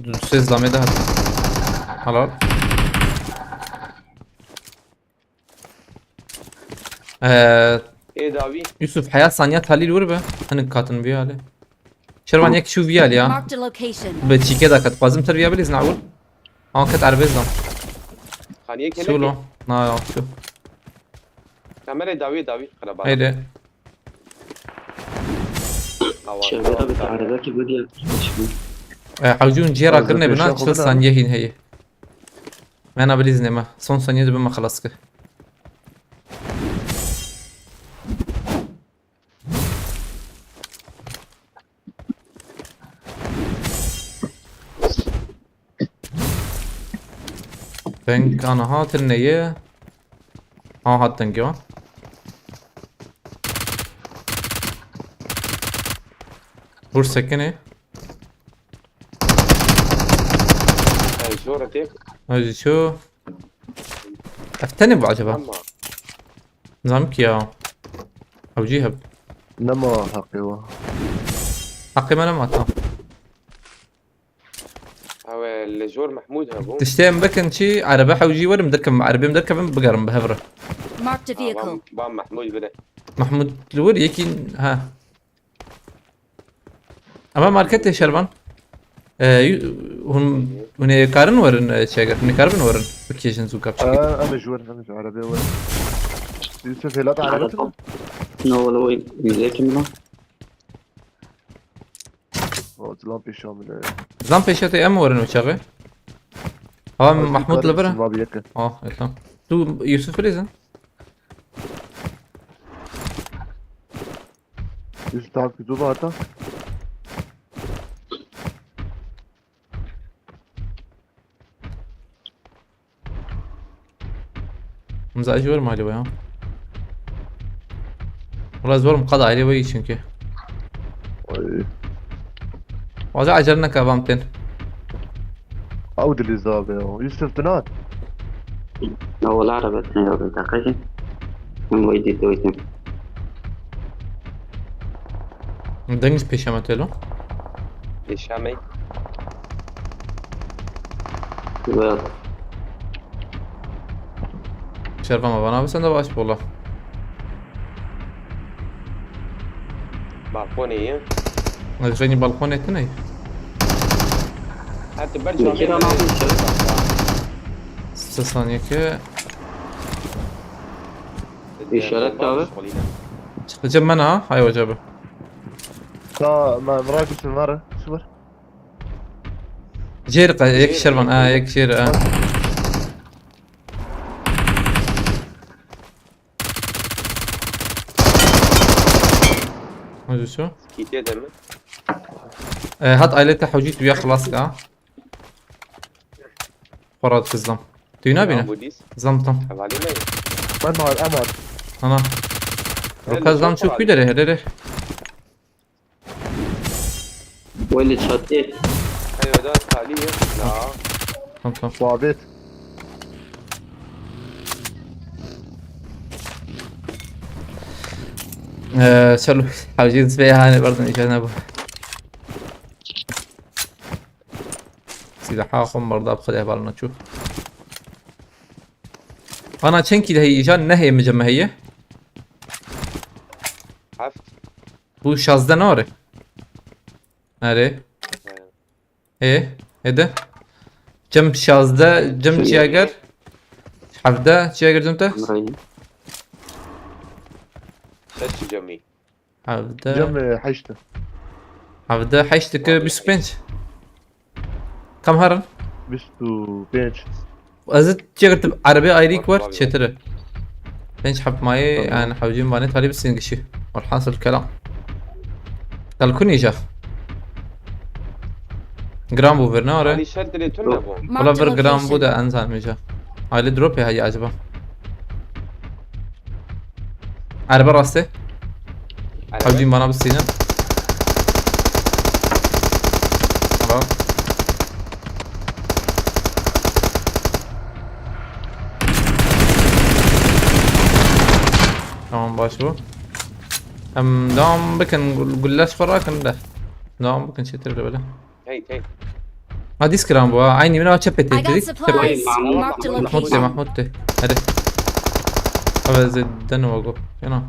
Du, sê zlamê de hatim. Helal. Ee, Ê dawî. Yusuf, heya saniya talî li wir be. Hinek katin vî alê. Şervan yek şu vî alê ya. Marked a location. Bi çîke de ket. Xwazim ter vîya bilîzin awil. An ket erbêz dan. Xaniyê kelek. Solo. Na ya, şu. Kamerayê dawî, dawî, xiraba. Haydi. Şevbera bi arabaki godiya. E, hewcûn cihê rakirine bina, çil saniye hîn heye. Me na bilîzine me. Son saniye dibe me xelas kir. Deng ana hatine ye. Ha, hat dengê wan. Vur sekinê. Ay, jor e tê. Ay, jî ço. Ev tenê bu acaba? Ama. Nizam ki ya. Ew cî heb. Nema heqê wa. Heqê me nema, tamam. Ew e, li jor Mehmûd hebû. Tiştê em bikin çi? Erebe hewcî werim derkevim, erebê em derkevim bigerim bi hev re. Marked a vehicle. Ban, ban Mehmûd bide. Mehmûd li wir yekî, ha. Ama marketê Şervan. E, yu-, hûn, hûn ê karin werin, e, çêger. Hûn ê karibin werin. Bikêjin zû kapçikî. Ee, em ê ji wir, em ê ji erebê wir. Yusuf, hêlat erebe tine? No, wala, wî, wî zêkim lan. O, zilam pêşa min e. Zilam pêşa te em werin o çaxê. Ha, Ay, Mahmut li vir e? Siva bir yakın. Ah, e, tamam. Tu Yusuf Rêzin? Yusuf, tamam, tu bata. Em zî ji wir malê we ya. Wala ez werim qada ailê we yî çünkü. Ay. Waza ecel neke, vam tên. Ew dilî zabe ya. Yusuf, tu ne? Na wala, araba tine ya, bir dakika. Hem waydi doydum. Deng ji pêşa me têlo. Pêşa me. Well. Şerva me vana, sen de baş bola. Balkonê ye. Ez xeynî balkonê tine. Hadi ber camê. Kira ne yapayım? Sê saniye ki. İşaret abi. Çıkacağım ben ha. Hay hoca bu. Ta, ma, bırak için var. Sıfır. Jêr qe, yek şervan, ha, yek jêr, ha. Hadi şu. Kitiye de mi? E, hat aile te hocit ya xlas ka. Parat kızlam. Düğün abi ne? Zam tam. Havali mi? Ben var, ama. Ana. Ruka zam çok güdere, herere. Weli çatê. Eyo da talî ye. La. Tamam, tamam. Sabit. Ee, şerlo, hevcîn sibê yani, pardon, îcar nebû. Silaha xwe merda bi Xwedê hevalina çû. Ana çend kîl heye îcar? Nehê min cem heye. Heft. Bu şazdeh nare. Nare. He. Ê, hede. Cem şazdeh, cem çiyager. Hevdeh çiyager cem te? Ses cemî. Hevdeh. Cem, e, heşt. Hevdeh, heşt dike bîst û pênc. Kam herin? Bîst û pênc. Ez ê çêgirtim, erebê ayrî war, çêtir e. Pênc heb mayê, yani hewcîn vanê talî bi singişî. Walhasil kelam. Kalkunî ja. Gram bû vir, ne are? Alî şer dilê tu nebû. Wala vir gram bû de en zanmê ja. Aile drop ya heye acaba. Erebe rastê. Erebe. Hewcîn bana bisînin. Tamam. Tamam, baş bu. Em devam bikin, gul-, gulle ji xwe rakin de. Devam bikin, çêtir bile bile. Hey, hey. Ha, dîs kiran bu ha. Aynı bina çep et. I got dedik. Çep et. Supplies. Marked a Mahmut de, location. Mahmut de. Hadi. Abi zedden o go. Yana.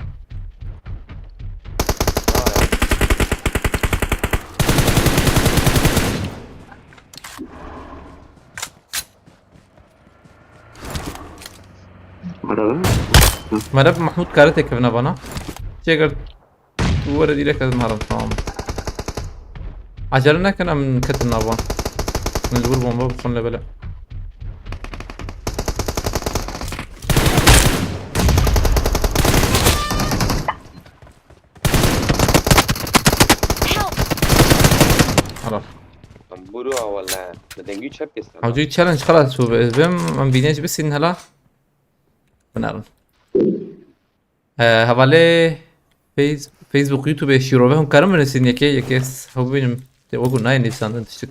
Merhaba. Merhaba Mahmut, kare tekevine bana. Çeker. Tu were direkt ez herim, tamam. Acele nekin, em ketin nav wan. Min li wir bomba bixin li bile. Help! Helal. Buru wala. Bi dengî çep kesin. Hewcî challenge xelas bû, ez bim, em bînêj bisin hela. Binerin. Ee, hevalê Face-, Facebook, YouTube şîrove hûn karin binivîsin yekê, yekê s-, hew bibînim. Tê wekû nayê nivîsandin tiştik.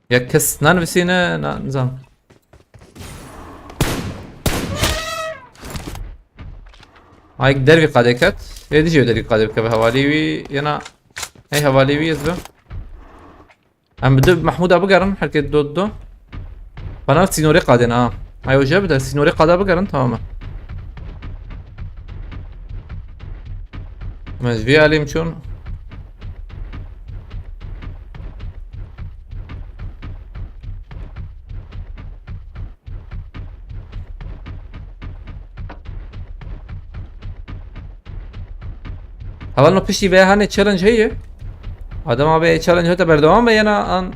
Ya kes nanivîsîne, na, nizam. Ayk dervî qadê ket. Ê dijî dervî qadê bikeve hevalî wî, yena, ey hevalî wî ez bim. Em bi du Mehmûda bigerin, herkê do do. Bana sînorê qadên ha. Ay, o jê bide, sînorê qada bigerin, tamam e. Me ji vî alî çûn. Hevalno piştî vê hanê challenge heye. Adem abi challenge hete berdewam be yena an.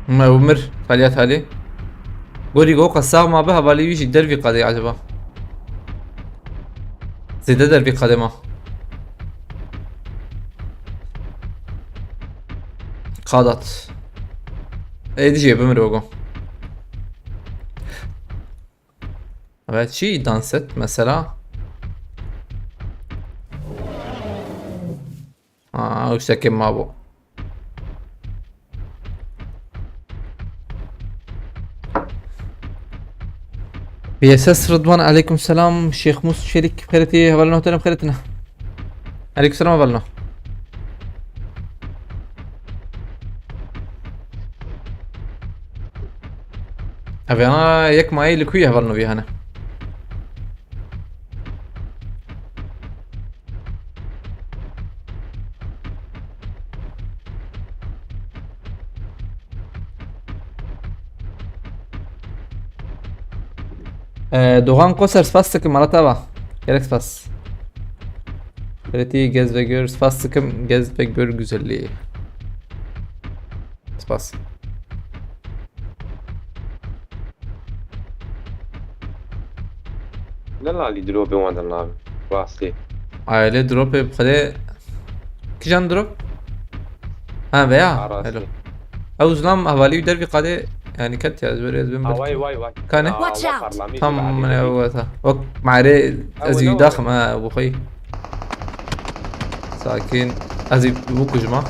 Me umir, talya talî. Gorî go qesa ma bi hevalî wî jî dervî qadê acaba. Zêde dervî qadê ma. Qadat. Ê dijî bimir ogo. Evet, çi dans et mesela? Aa, işte kim ma bu? B S S Rıdvan, aleyküm selam. Şêx Mûs Çelik, xêretî, hevalno tenim xêretine. Aleyküm selam, hevalno. Ev yana yek mayî li ku ye hevalno vî hene. Ee, Doğan Koser, spas dikim, mala te ava. Gerek spas. Xêretî gez ve gör, spas dikim, gez ve gör güzelliği. Spas. Ne lalî dropê wan de navê. Rastî. Aile dropê bi xwedê. Kijan drop? Ha, veya. Ha, rastî. Hello. Ew zilam hevalî wî dervî qadê, yani ket ya, ez were ez bin. Ha, belkî. Vay, vay, vay. Kane? Ha, Watch out. Tam min ew weta. Wek mare ez wî daxim, ha, bu xey. Sakin. Ez ê bikujim ha.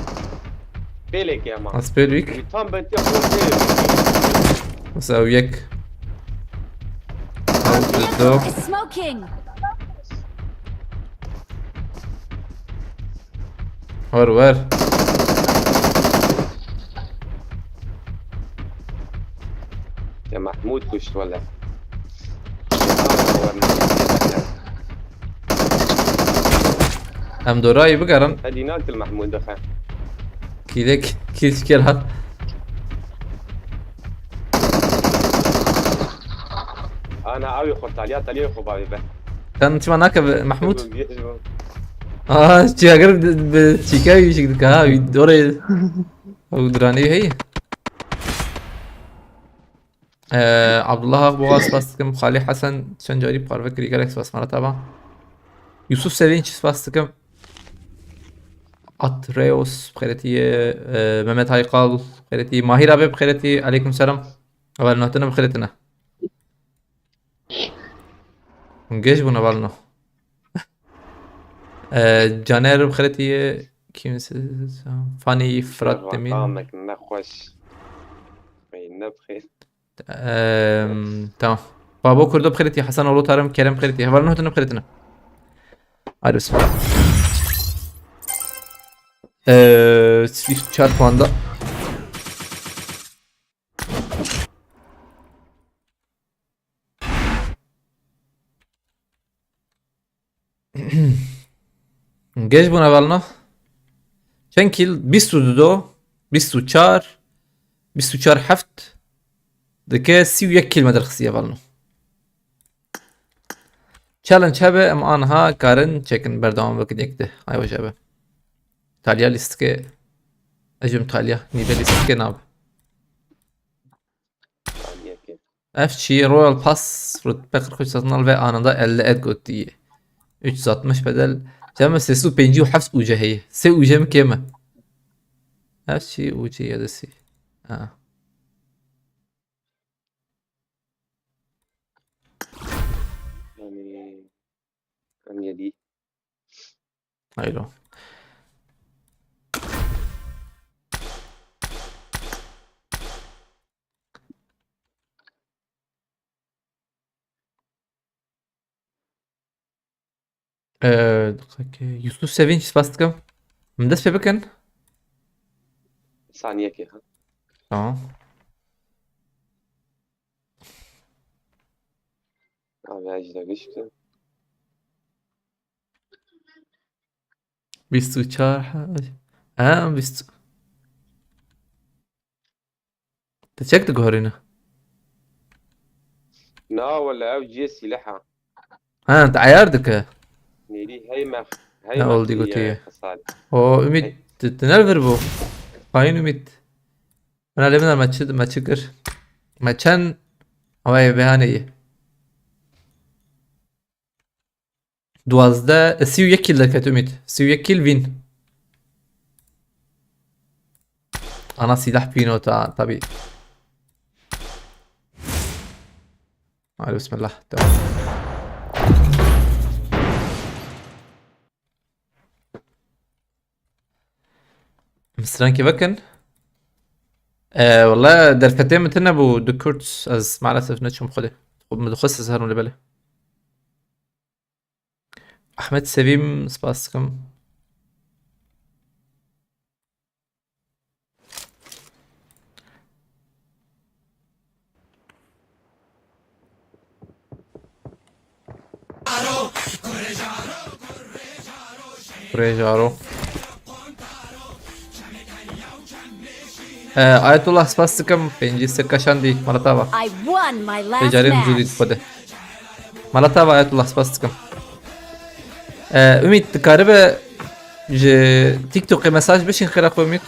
Pêlekê ama. Ez pêl wîk. Tam ben tiya xwe. Mesela ew yek. Ew du. Smoking. Wer wer. Ya Mahmud kuşt wele. Em dorayî bigerin. Hadi nakil Mahmud dixe. Kîlek, kîl kêl hat. Ana, ew ê xwe taliya, taliya xwe bavê be. Sen çima nake be, Mahmud? Aa, çiyager bi, bi çîka wî jik dike ha, wî dorê. Ew diranê heye. Ee, Abdullah Akboğa spas dikim. Xalî Hesen çend carî parve kirî, gelek spas, mala te ava. Yusuf Sevinç spas dikim. Atreos bi xêretî ye, e, Mehmet Haykal bi xêretî, Mahir abi bi xêretî, aleyküm selam. Hevalno hatine bi xêretî ne. Hûn geş bûne hevalno. E, Caner bi xêretî ye, kimse, Fanî, Fırat Demir. Maqamek nexweş. Ey, ne bi xêr. Ehm, tamam. Babo Kurdo bi xêretî, Hasan oğlu Tarım, Kerem bi xêretî. Hevalno hatine bi xêretî ne. Hadi bismillah. Ee, Swift çarpanda. Geç buna hevalno. Çend kill? Bîst û du do, bîst û çar, bîst û çar heft. Dike sî û yek kill me derxistiye hevalno. Challenge hebe, em anha karin çekin, berdewam bikin yek di. Ay hoş abi. Talya listike. Ecim Talya. Nibe listike nab. Ev çi? Royal Pass, rütbe kırk üç satın al ve anında elde et gotiye. Üç yüz altmış bedel. Cem sesi penci hafs uca heye. Se uca mı keme? Ev çi uca ya da si? Ha. Yani, yani yedi. Hayır o. Ee, Yusuf Sevinç, spas dikim. Min dest pê bikin. Saniyekê ha. Tamam. Abi, ez de giştim. Bîst û çar, ha. Ha, bîst. Te çek diguherîne? Na, wele ev cihê sîleh e. Ha, te eyar dike. Nêrî heyme, heyme Ne oldu xiyê gotiye? Xesal. O, Ümit, Hey. tu, tu nervir bu. Hain Ümit. Bana lê biner me çi, me çi kir. Me çend, ama ê behaneyê. Duwazdeh, e, sî û yek kill derket Ümit. Sî û yek kill win. Ana silah pînota, tabii. Hadi bismillah. Devam. Strankê vekin. Ee, wala derfetê min tune bû di Kurd, ez maalesef neçûm xwedê. Xwe min dixwest ez herim lê belê. Ahmet Sevim, spas dikim. Kurê jaro. Ee, Ayetullah, spas dikim. Pêncî seka şandî. Mala te ava. I won my last Becarê min zû dît match. Xwedê. Mala te ava Ayetullah, spas dikim. Ee, Ümit, dikaribe ji TikTokê mesaj bişîn xêra xwe Ümit.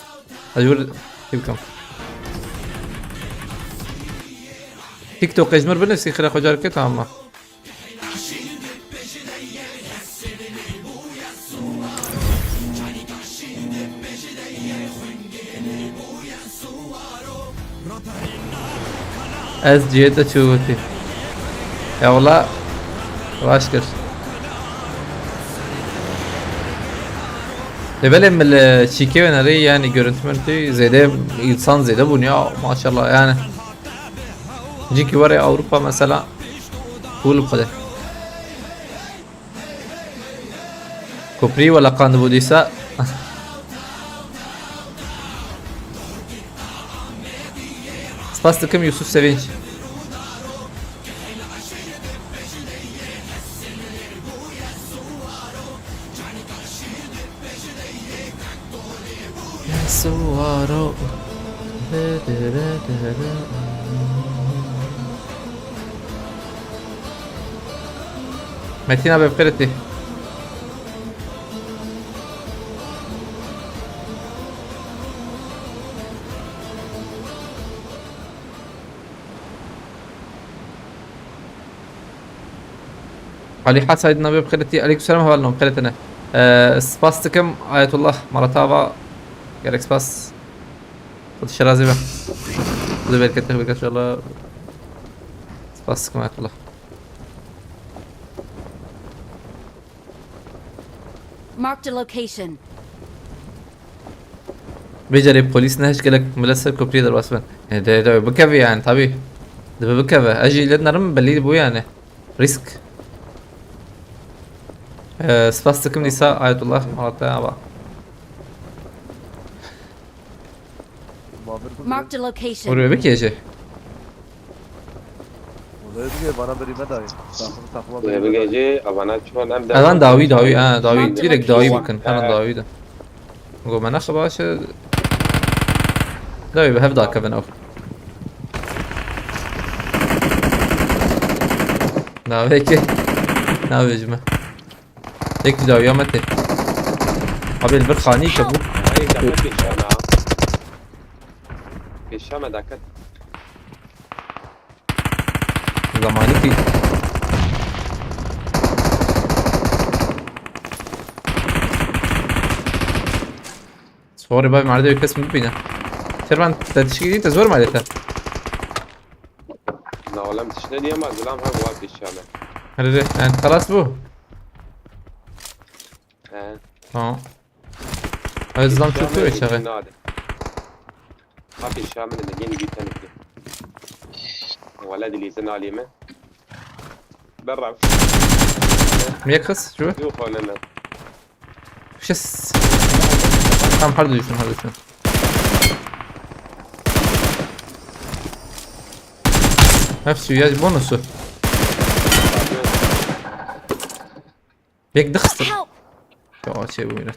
Ez jûr bikim. TikTokê ji mir binivîsî xêra xwe careke, tamam mı? Ez cihê te çi gotî? Ya wala baş kir. Lê belê min li çîkê wê nerê, yani görüntü mürüntü zêde, insan zêde bûn ya, maşallah yani. Cîkî were Avrupa mesela. Cool bi xwedê. Koprî weleqandibû dîsa. Spas dikim Yusuf Sevinç. Suaro. Metin abi, bi xêr hatî. Aliha Said nabe bi xêr hatî. Aleyküm selam, hevalno, bi xêr hatine. Ee, spas dikim Ayetullah, mala te ava. Gerek spas. Xwed şirazî be. Xwedê bereket, bereket inşallah. Spas dikim Ayetullah. Marked a location. Vê carê polîs nehişt gelek milet ser kopriyê derbas bin. E, de, de, bikeve yani, tabii. Dibe bikeve. Ez jî lê nerim, belî bû yani. Risk. E, spas dikim dîsa Ayetullah, mala te ava. Marked a location. Oraya bir gece. Odaya bir gel, bana bir ime dahi. Takımı takıma bir ime dahi. Bigeci, avana çiman em de. Evan dawî, dawî, ha, dawî. Direkt dawî bikin. Hemen dawî de. Go, me nexe baş e. Dawî bi hev dakevin ew. Navê ki. Navê ji me. Yek dawiya me tê. Abi, li vir xanî ke bû. Ay, daqet pêşa me. Pêşa me daqet. Zamanî ki. Sorry bay, merde kes mi bine. Şervan, te tişkî dî, te zor malê te. Na, oğlum, tişne diye ma, gulam, ha, bu pêşa me. Hadi de, yani, xelas bû. He. Tamam. Ay, zam çok kötü çağı. Abi şamil de yeni bir tane ki. Wala dilîzin alî me. Berra. Niye kız? Şu? Yok, oğlum. Şis. Tamam, hadi düşün, hadi düşün. Hepsi ya bonusu. Bek dıxsın. Help! Ya şey bu millet.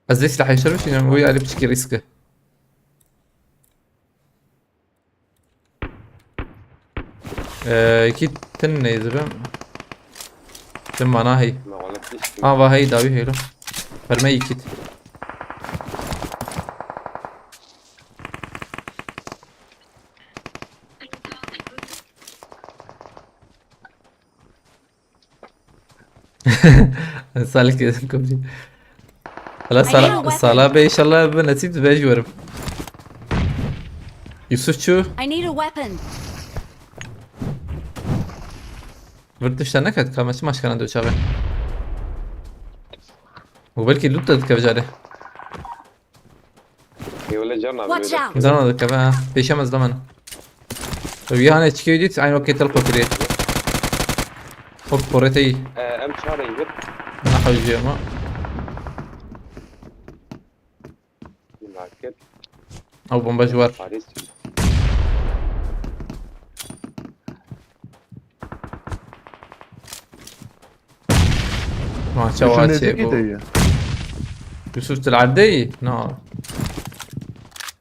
Ez dê silahê şer bişînim, wî alî piçikî rîsk e. Ee, iki tin neydi ben? Tin mana hey. Ha, va hey, dawi heylo. Verme iki. Salik dedim kapıyı. Hala sala, sala be inşallah be nasip de ben juwarım. Yusufçu. I need a weapon. Vırtışta ne kat kamaçı maşkana da uçağı. Bu belki loot da tıkavcare. Yewle can abi. Watch out! Zana dikeve ha. Pêşe me zdamen. Ew ya ne çikê dît, aynı wekê tel xwe kirê. Xwe porê te yî. Ee, em çare yî. Ne hewcî ama. Market. Ew bomba ji war. Paris. Ee, ما شو شو واجه نزيك بو. إيدي؟ يوسف تلعب دي؟ نار.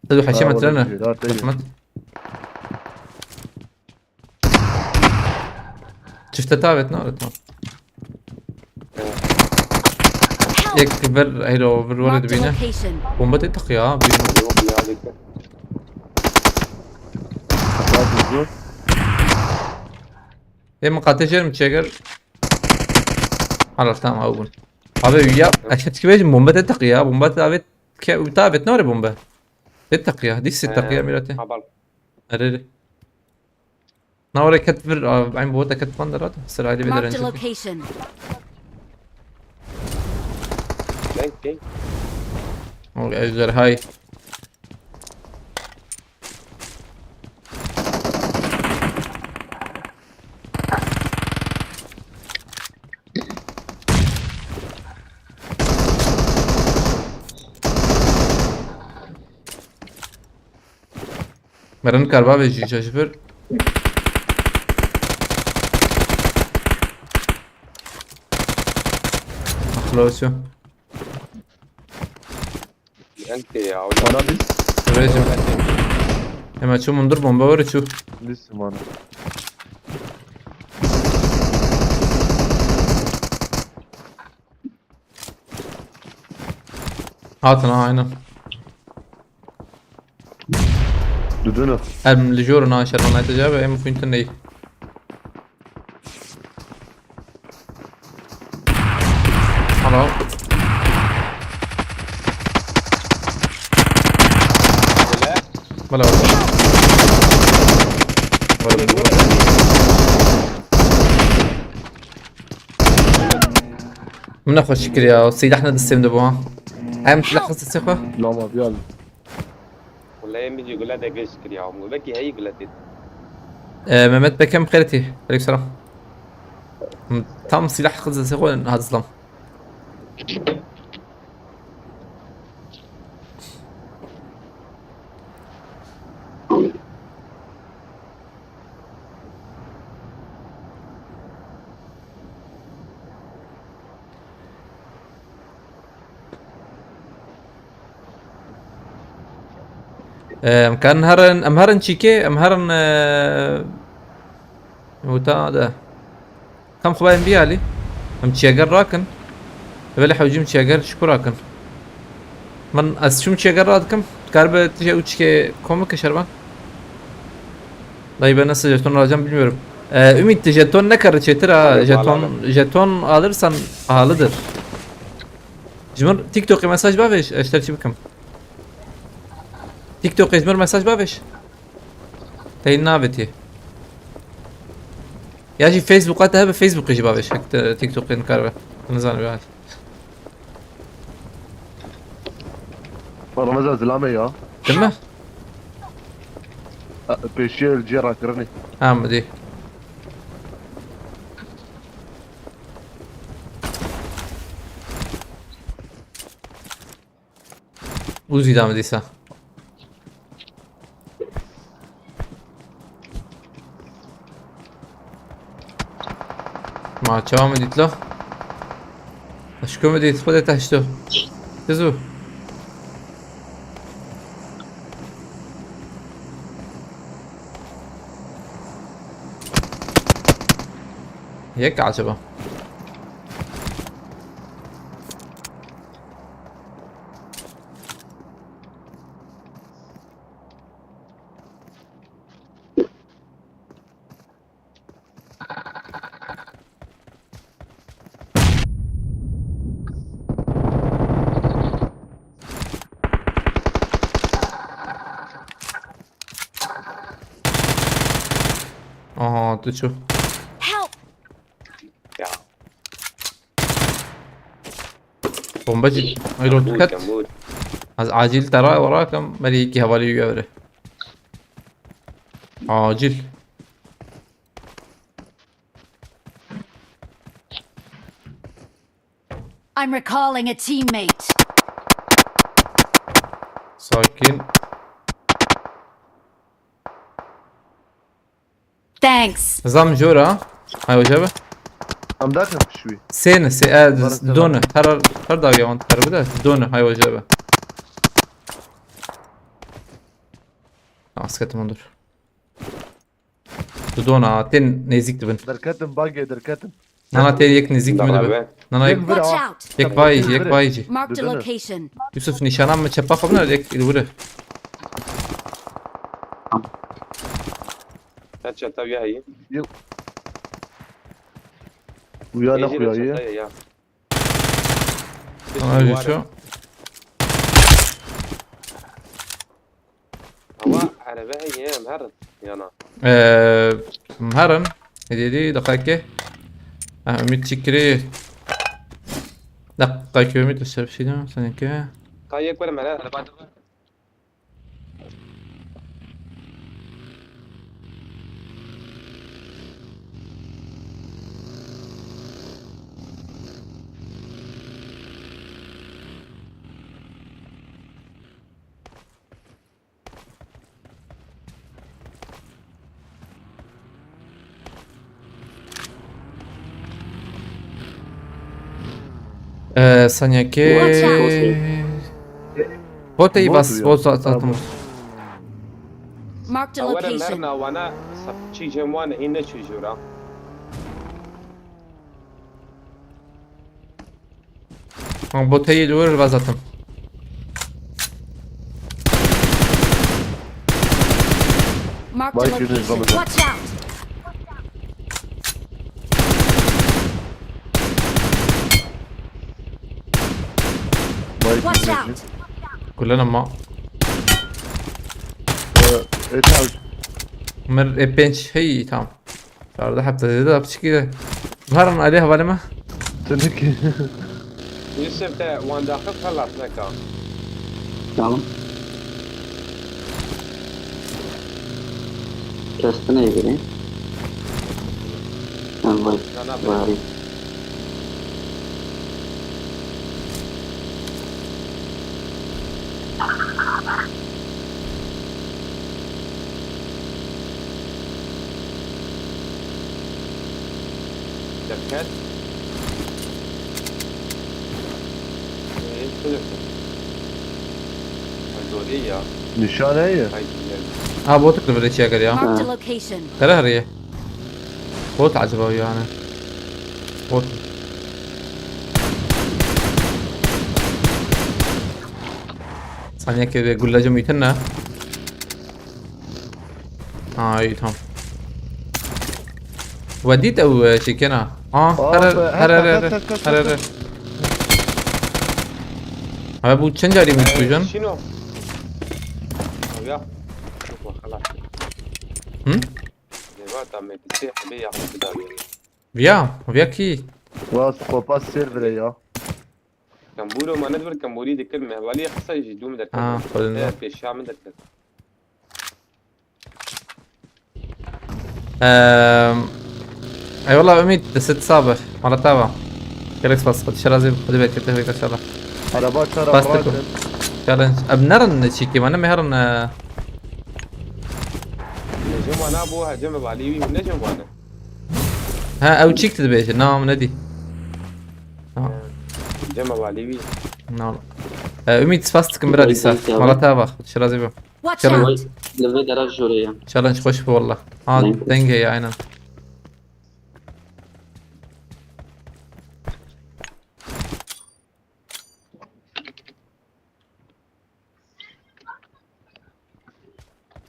تدو حشيمة ترنه. رحمت. Çifte tavet ne arıtma. Ek ver, hayır, o ver var. Marked a location. Bomba te tak ya. Bir... Yok ya, bekle. Ê min qatê jêr min çêkir. Hala tamam, ew bûn. Abi ya, ez çi dikî bêjim, bombe te teqiya, bombe te avêt, ke, te avêt nare bombe. Te teqiya, dîs te teqiya, mîra te. Habal. Erê, erê. Na were ket vir, a, eyn bo te ket van derat, ser aile bir Marked a location. Thank you. O, ejderhay. Meren karba ve jî caşifir. Ahlosu. Ente ya. Bana biz. Rejim. Hemen çu mundur bomba var çu. Biz mana. Hatin ha, aynen. Dudunu. Em li jor na şervanayte cabe em fuintin ney. Hello. Bela. Min nexweş kiriya, sîlah ne distê min de bû ha. Em silah xist distê xwe. Lama biyal. Wele em jî gule de geş kiriya, em wekî heyî gule têt. Ee, Mehmet Bekem xêretî. Aleyküm selam. Tam silah xist distê xwe hat zilam. Em karin herin, em herin çîkê, em herin, e, wita de. Kam xwe em biyalî. Em çiyeger rakin. Belê hewcî min çiyeger ji ku rakin. Min ez çûm çiyeger radikim. Karibe tije û çikê komik şervan. Dayı ben nasıl jeton alacağım bilmiyorum. Ee, Ümit jeton ne kadar çetir ha? Jeton, jeton alırsan pahalıdır. Ji min TikTokê mesaj bavêj, ez ji te çi bikim? TikTokê ji min mesaj bavêj. Te navêtî. Ya jî Facebooka te hebe, Facebookê jî bavêj, hek te TikTokê nikaribe. Nizanim ya. Ramazan zilame ya. Değil mi? A, pêşiye cê rakirinê. Ha, mi dî. Uzî da min dîsa. Ma çawa min dît la? Eşko min dît, xwe de te hişto. Tiz bû. Yek acaba? Aha, tu çû. Help! Ya. Bomba jî. Ay, rot ket. Yamût. Ez acil tera werakim, merî yekî hevalî wî evre. Acil. I'm recalling a teammate. Sakin. Thanks. Zam jora. Hay hoca be. Em daxin pişwî. Sê ne, sê, e, Barın du ne. Her, her dawiya wan dikare bide. Du ne, hay wajib be. Asketim ondur. Du dona, tên nêzîk dibin. Derketim, bagê derketim. Nana, tên yek nêzîk dibin. Nana, yek, Watch out! Yek bayî, yek bayî. Marked a location. Yusuf, nîşana min çepa xwe bine, yek li wir e. Her çeta ya iyi. Yok. Uya ne Êjî de kuya çeta ye? Ya. Ama öyle şu. Ama erebe heye em herin yana. Eee, em herin. Hediye değil, dakika. Ha, Ümit Çikiri. Dakika ki Ümit, bir şey diyeyim, seninki. Ka yek were mere, ereba de. Ee, Sanyaki. Watch out! Botayı bas, bot at-, atmış. Marked a location. Merna wana sap çi cem wan hîn ne çi jura. Ha, botayı doğru vazatım. Marked a location. Watch out! Watch out! Kullana ma. Ee, e, tamam. Mer e, penç. Hey, tamam. Çardeh hepta zêde de piçikî de. Herin alê hevalê me. Tenekî. Yusuf te wan daxil xelas neka. Tamam. Kestine gireyim. Tamam, vay. Vay. Derket. Ee, şöyle. Ha, doğru ya. Nişan heye? Haydi gidelim. Ha, botuk da böyle şey geliyor. Marked a location. Tara hariye. Bot acaba yani. Bot. Saniye ki bir gullacım itin ne? Ha, iyi, tamam. We dît ew, e, çêkena. Aa, aa, here, be, here, here, here, here, here, here. Abi bu çend carî mi kujan? Şino. Ya. Çok xelas. Hı? Levata me bir şey, bir yakın bir daha. Viya, viya ki. Wa skopa servere ya. Kamburo ma nedwir kamburi dikir mehvali qisa ji dûm derkir. Ha, xwedin. Eğer pêşa min derkir. Ehm, eyvallah Ümit, dest sağ ol. Mala tava. Gelek spas, hadi şerazi, hadi bekle, teşekkür inşallah. Araba çar, araba çar. Challenge. Ab nerin çiki, bana meherin, e. Necem ana bu, Hacı Mevali, Necem ana. Ha, ew çik dibêje, nam ne dî. Ha. Cem Mevali. Na. E, Ümit, spas dikim bira dîsa. Mala tava, şerazi bu. Watch out! Li vê dera jûrê ye. Challenge xweş bû wallah. Ha, deng heye, aynen.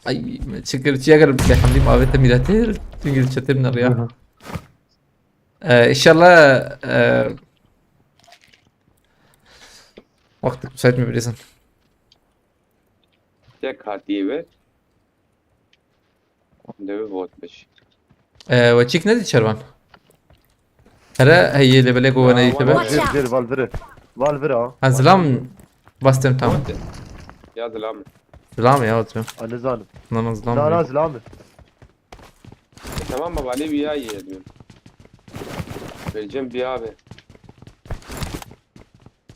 Ay, şükür, çi eger bê hemdî mavete mîretir, çünkü çetim ne ya. Hı hı. Ee, inşallah, e, wextek müsait mi bilirsin? Tek hatiye ver. Devi vot beş. Ee, we çik nedî çervan? Here heye lê belê ku we neyî tebe. Aa, jêr, jêr, val vire. Val vire ha. Ha, zilam bastem tam. Ya zilam. Zilam ya otur. Ali zalim. Nana zilam. Nana zilam. E, tamam baba, Ali bir ya ye diyor. Vereceğim bir abi.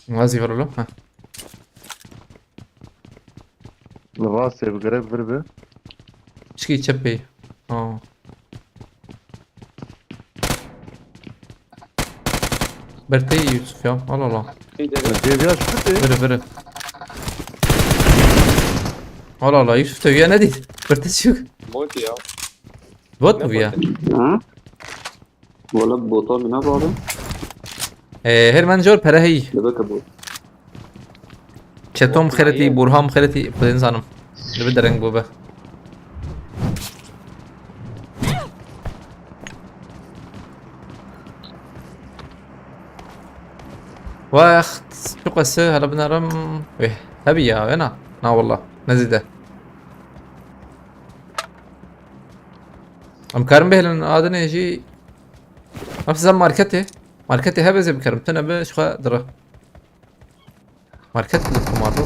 Wazî vir lo. Ha. Li rastê bigire vir bi. Çikî çepê. Aa. Ertê Yusuf ya. Allah Allah. Cêviya ji kutê. Biri biri. Allah Allah, Yusuf te ya nedît. Pırtı çık. Bot ya. Bot mu ya? Ha? Wala bota min ne bağlı? Ee, her man jor pere hey. Dibeke bot. Çetom xereti, Burham xereti, Xwedên zanim. Dibi dereng bû be. Wext, çi qese hele binerim. Weh, hebi ya, wena. Na wallah, nezîde. Em karin bihêlin adinê jî. Em size marketê. Marketê hebe zê bikerim. Tune bi ji xwe dire. Market li kumar bû.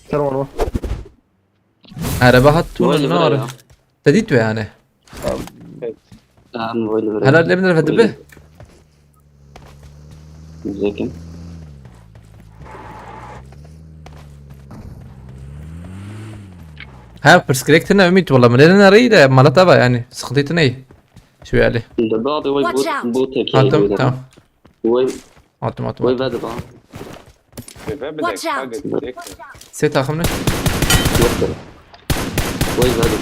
Serwan o. Erebe hat Vay tune be nar. ya. Te dît we yani. Em vay be. Helal lê min dibe. Zekin. Ha, pirsgirêk tune Ümit, wala min lê nerî de mala te va yani. Sıkıntı tune. Şu yani. Li ba'dê way Watch out. bot bot tek. Hatim, tamam. Way Hatim, hatim. way vedi ba. Eve bile Watch out. kaybedecek. Sê takım ne? Way vedi.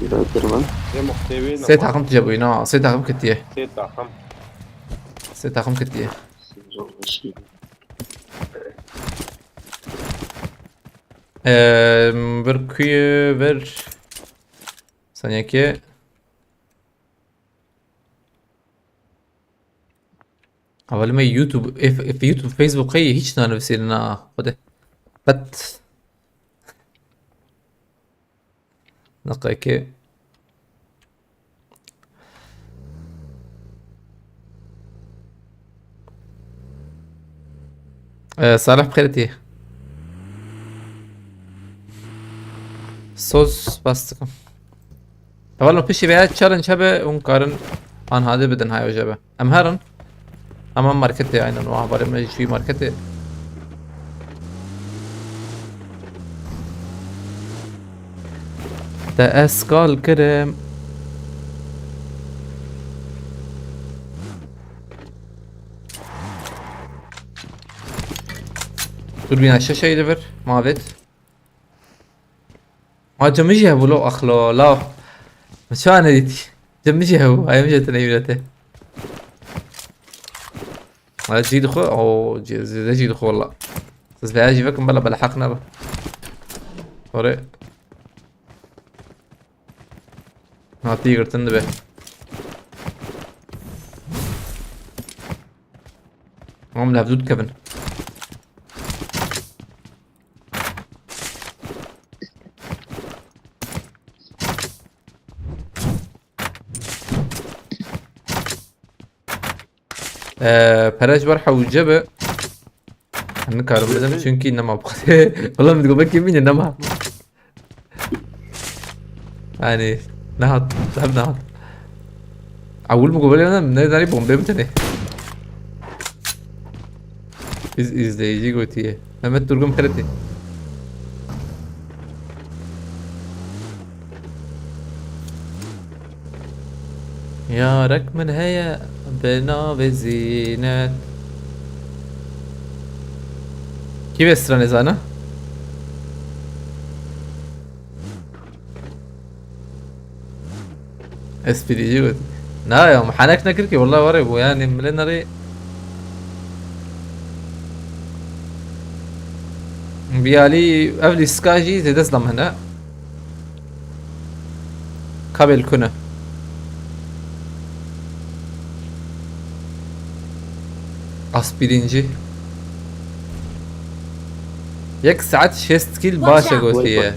Vedi lan. Ve muhtevi Sê takım tije buyna. Sê takım kitiye. Sê takım. Sê takım kitiye. Eee, bir kuyu ver. Sanki. Hevalime YouTube, F, F, YouTube, Facebook heye hiç nanivîsîne na. Xwedê. Bet. Deqeke. Ee, Salih bi xêr tî. Soz bas dikim. Hevalno piştî veya challenge hebe hûn karin anhade bidin hayo jebe. Em herin. Ama marketê aynen o haberê me jî marketê. Te ez kal kirim. Dur bîna şeşeyê li vir. Mavêt. Ma cemijî hebû lo axlo law. Çane dîtî. Cemijî hebû. Ayem jê tine yûrete. Ha, cî dixwe. O, cî, zêde cî dixwe walla. Siz veya jî vekin bela bela heq nebe. Ore. Hatî girtin dibe. Em li hevdû dikevin. Ee, pere ji ber hewce be. Nikarim bidim çünkü nema bu kadar. Oğlum, digo belki mine nema. Yani, nehat, hem nehat. Awul mu gobele ne, ne dari bombe mi tane? Biz izleyici gotiye. Mehmet Durgun Pereti. Yarek min heye bi navê Zînet. Kî vê stranê zana? Esprî jî got. Na ya, min henek nekir ki, wallah were bû, yani, milê nerê. Biyalî, ev lîstika jî zêde zilam hene. Kabel kune. Aspirîncî. Yek saet şêst kîl baş e gotiye.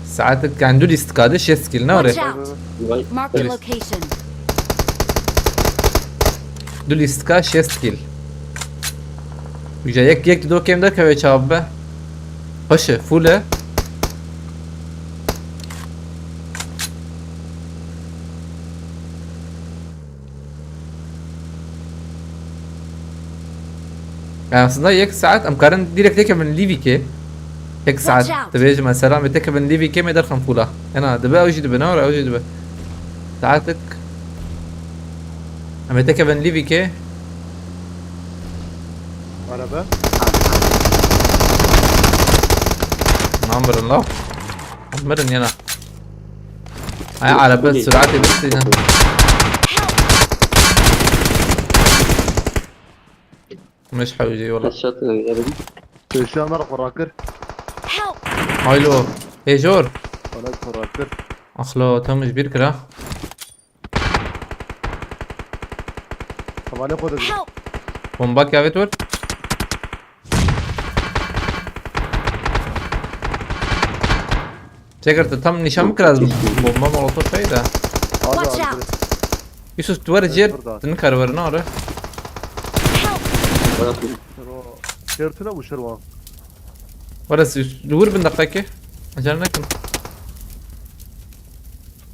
Saetek, yani du lîstika de şêst kîl ne ore? Watch out! Marked a location. Du lîstika şêst kîl. Güzel, yek, yek do kêm de keve çav be. Paşe, full e. Yani aslında yek saet em karin direkt yek min livî ke. Tek saet dibêjim ez selamê, tek bin lîvî kê me derxin fûla. Ena dibe, ew jî dibe, ne were, ew jî dibe. Saetik. Em ê tek bin lîvî kê. Araba. Nan birin la. Mirin yena. Ay araba süratê bistîne. Mş hewcî wala. Headshot, e, yerim. Köşe Ömer kurakır. Help! Haylo. Hêjor. Bana kurakır. Axlo, tam ji bîr kira. Havale koydu. Help! Bomba kavê tur. Çekir, tu tam nîşan bikir ez bomba molotof şey de. Watch out! Yusuf, tu were cêr, tu nikare were nare. Help! Şertine bu şervan. Were, li wir bin deqekê. Acele nekin.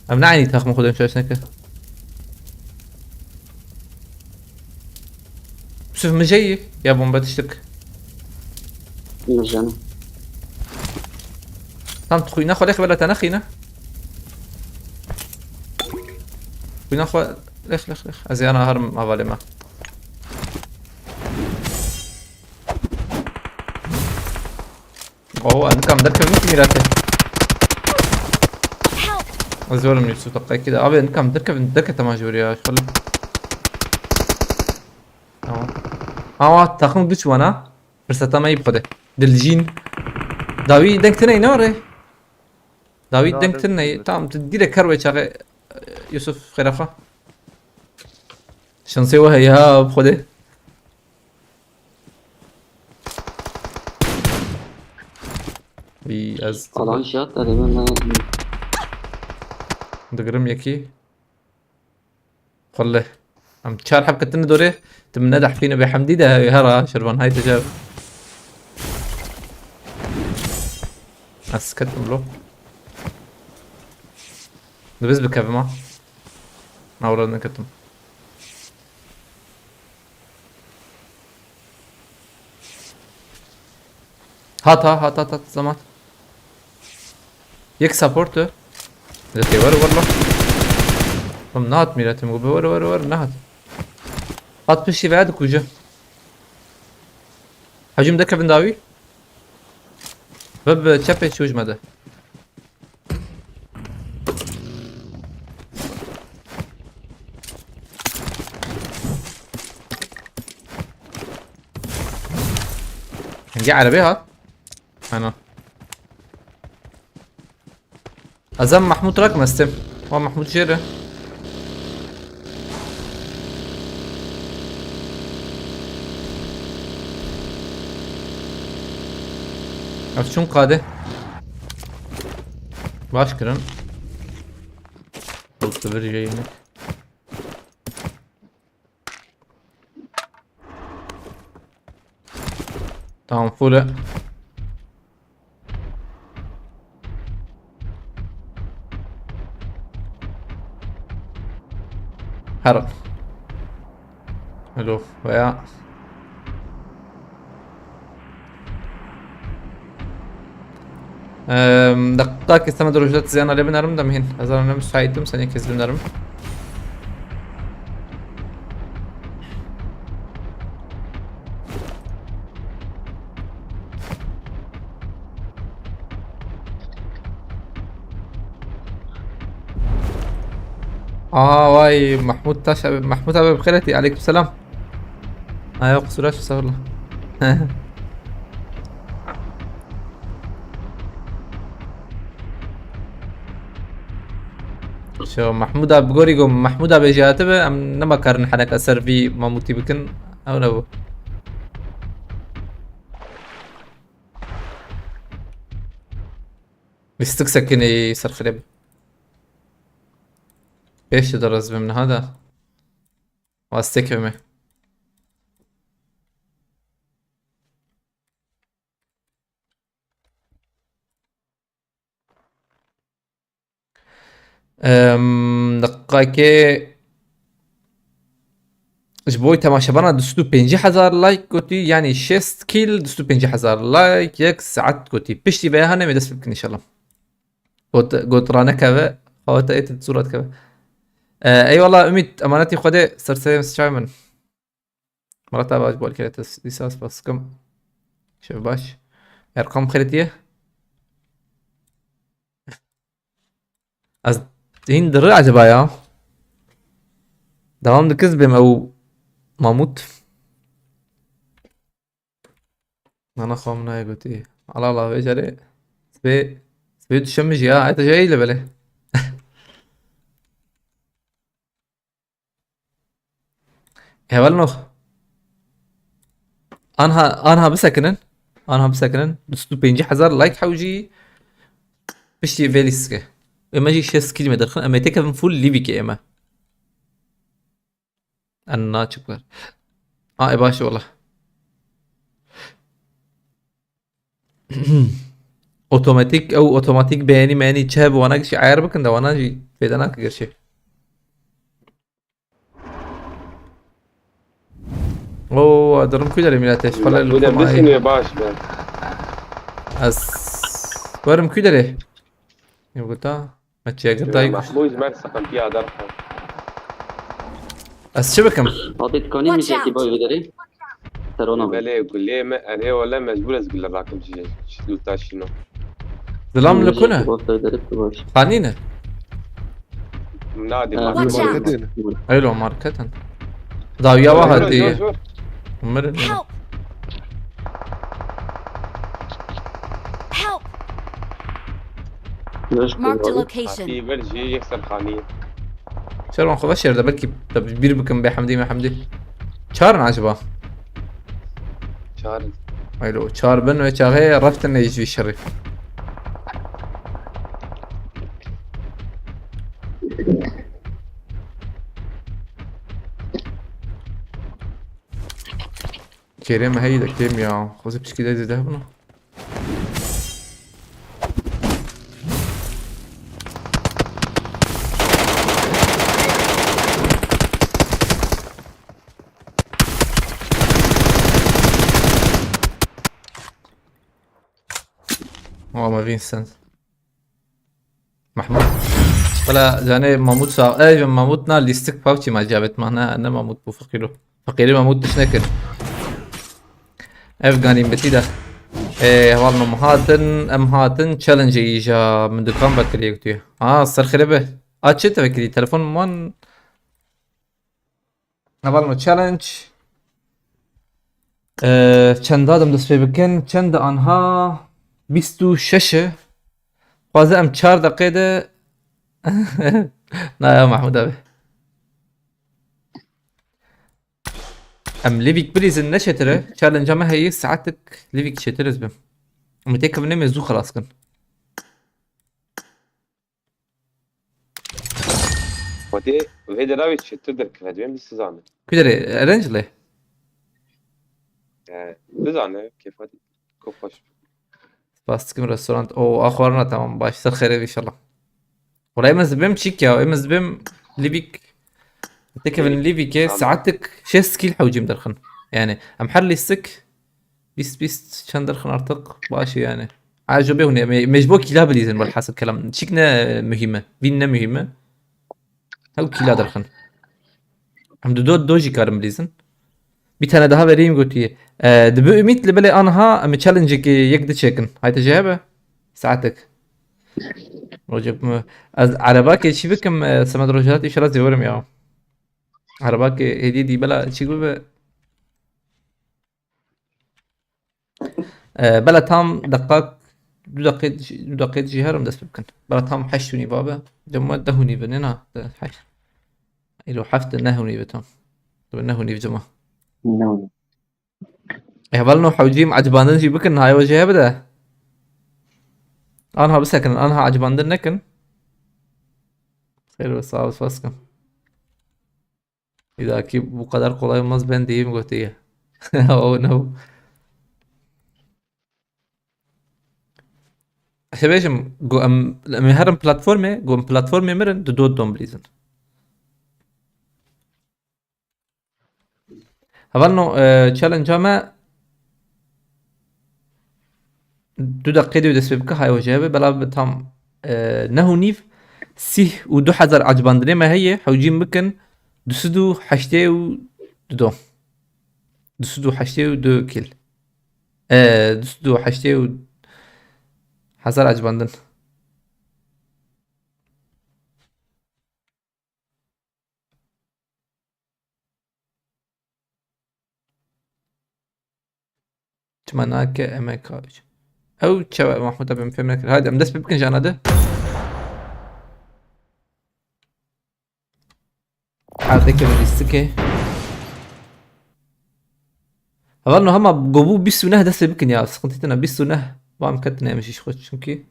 Em ne aynî takım xwe de şaş neke. Yusuf, mijeyî ya bombe tiştik. Mijene. Tam tu xwîna xwe lêx bela te nexîne. Xwîna xwe lêx, lêx, lêx. Ez yana herim hevalê me. Oo, nikam derkevin ki mîratê. Help! Ez werim Yusuf, deqekî de. Abi, nikam derkevin, derke tema ji wir ya. Xwele. Tamam. Ama takım güç bana. Firseta me yî bi xwe de. Diljîn. Dawî denk tine ne re? Dawî denk tine. Tamam, tu direkt her wê çaxê, Yusuf, xêra xwe. Şansê we heye ha, bi xwe de. Vî ez Alan şat, erê me, me. Digirim yekî. Xwele. Em çar heb ketine dorê. Tu min nedehfîne bê hemdî de, hera şervan hay tecab. Ez ketim lo. Dibiz bikevim ha. Na wala neketim. Hat ha, hat, hat, hat, zaman. Yek support. Milletê were, were la. Oğlum, nehat milletim, bu were, were, were, nehat. Hat piştî veya dikuje. Hecim dekevin dawî. Ve bi çepê çûj me de. Hingê erebê hat. Ana. Ez em Mahmut rak mestim. Wa Mahmut jêre. Ev çûn qadê. Baş kirin. Dost bir yayını. Tamam, full e. Her. Alo, veya. Ehm, deqîqekê, se me di rojda ziyana lê binerim, dem hîn. Ez ara ne müsait im, senê kes binerim. Aa, vay, Mahmut Taş abi, Mahmut abi bi xêr hatî, aleyküm selam. Ayo, qisûra çi, estexfirullah. Şo, Mahmûd abi, gorî go, Mahmûd abi jî hatibe, em nema karin heneka ser vî mamûtî bikin. Ew nebû. Lîstik sekinî ser xirê bi. Pêş de razibim niha da. Wastê kevme. Em, deqîqekê Ji bo temaşebana du sed û pêncî hezar like gotî, yanî şêst kîl, du sed û pêncî hezar like, yek saet gotî. Piştî vê hane me dest pê bikin inşallah. Got, got ranekeve, xawete êt zû radikeve. E, eyvallah Ümit, emanetî Xwedê, serserê min, çavê min. Milet baş bol kere te dîsa spas dikim. Şev baş. Erqam xêretiye. Ez hîn diri acaba ya. Devam dikir bêm ew Mamut. Nana xwe min nayê gotî. Ala ala vê carê. Sibê, sibê duşemê jî ya. Ete jî eyle belê. Heval noh. Anha, anha bisekinin. Anha bisekinin. Du sed û pêncî hezar like hewcî. Piştî vê lîstike. Eme jî şêst kîl me derxin. Eme têkevin full Livîkê eme. En naçik ver. A, e, baş e wala. Otomatik, ew otomatik beğeni meni çi hebe wana kişî ayar bikin de wana jî fêde nake gerçi. Oo, durum ku derê milete, şpale. Bu da bisin ve baş be. Ez werim ku derê. Yok da. Me çiye gir dayı. Mahmud, mer sıkıntıya derken. Ez çi bikim? Abi, dikanî mi Watch out! Jekî baş vê derê? Serona bû. Belê, gulê me, erê wele mecbur ez gule rakim ji, ji lûta şîno. Zilam li ku ne? Jekî baş vê derê, tu baş. Xanî ne? Na, di Ha, marketê ne? Watch out! Marketê ne? Eylo marketin. Dawiya wa hatî. Jor, jor. Mirin. Help! Help! Marked a location. Hatî ber jî yek ser xanî. Şervan xwe veşêr de belkî te bîr bikim bê Hemdî me Hemdî. Çar in acaba? Çar in. Haylo, çar bin ve çaxê reftin ne ji vî şerî. Kêrê me heyî de kêm ya. Xwezî piçkî de zêde hebûna. Ama Vincent. Mahmut. Wala canê Mamut sağ. Ey Mamut na lîstik pavçî ma cavêt ma. Ne, ne Mamut bu fakîro. Fakîrî Mamut diş nekir. Ev ganîmetî de. Ê, heval min hatin, em hatin challenge îja min dukan vekirî yek diyor. Ha, ser xirebe. A çi te vekirî? Telefon man. Heval min challenge. Ee, çend adım dest pê bikin? Çend anha? Bîst û şeş e. Xwaze em çar deqê de. Na ya Mahmud abi. Em Livik bilîzin ne çetir e? Challenge me heyî saatik Livik çetir ez bim. Em tê kevine me zû xelas kin. Xwedê vê derawî çetir derkeve dibêm dî sizane. Ku derê? Erencilê? Ee, bizane, kêfa dî. Çok hoş. Spas dikim restoran. O, a xwarina tamam. Baş ser xêrê inşallah. Wala em ez dibêm çîk ya. Em ez dibêm Livik. Têkevin Livik e. Tamam. Saatik şêst kîl hewcîm derxin. Yani em her lîstik bîst bîst çend derxin artık. Baş e yani. Ha, jo bê hûnê. Me-, mecbur kîla bilîzin welhasil kelam. Çîk ne muhîm e. Vîn ne muhîm e. Hew kîla derxin. Em di do, do jî karin bilîzin. Bir tane daha vereyim gotiye. Ee, dibi Ümit li belê anha em challenge-ê yek di çekin. Haydi jehebe. Saatek. Rojek mi? Ez araba ke çi bikim, e, Semed Rojhat inşallah zêwerim ya. Araba ke hediye di bela çi bibe. Ee, bela tam deqak, du deqê, du deqê jî herim dest pê bikin. Bela tam heşt û nîv be. Cem we deh û nîv ne na, de heşt. Îro heft, neh û nîv tam. Tabii neh û nîv cema. Neh û nîv. Heval no hewcîm ecibandin jî bikin, hay we jê bide. Anha bisekinin, anha ecibandin nekin. Xeyr ve sağ ol, spas kim. Bir dahaki bu kadar kolay olmaz, ben diyeyim gotiye. O ne bu? Hêbêjim, go em, em herin platformê, go em platformê mirin, di dot dom bilîzin. Hevalno, e, challenge-a me du deqê de dest pê bike, hay hoca be, bela bi tam, e, neh û nîv, sîh û du hezar ecbandinê me heye, hewcîn bikin, du sed û heştê û du. Du sed û heştê û du kil. E, du sed û heştê û hezar ecbandin. Çima nake M K üç? Ew çawa Mahmut abi em fêm nekir. Haydi em dest pê bikin jana de. Erdeke ve lîstikê. Hevalno hema gobû bîst û neh dest pê bikin ya. Sıkıntı tine bîst û neh. Vam ketine em şiş xwe çünkü.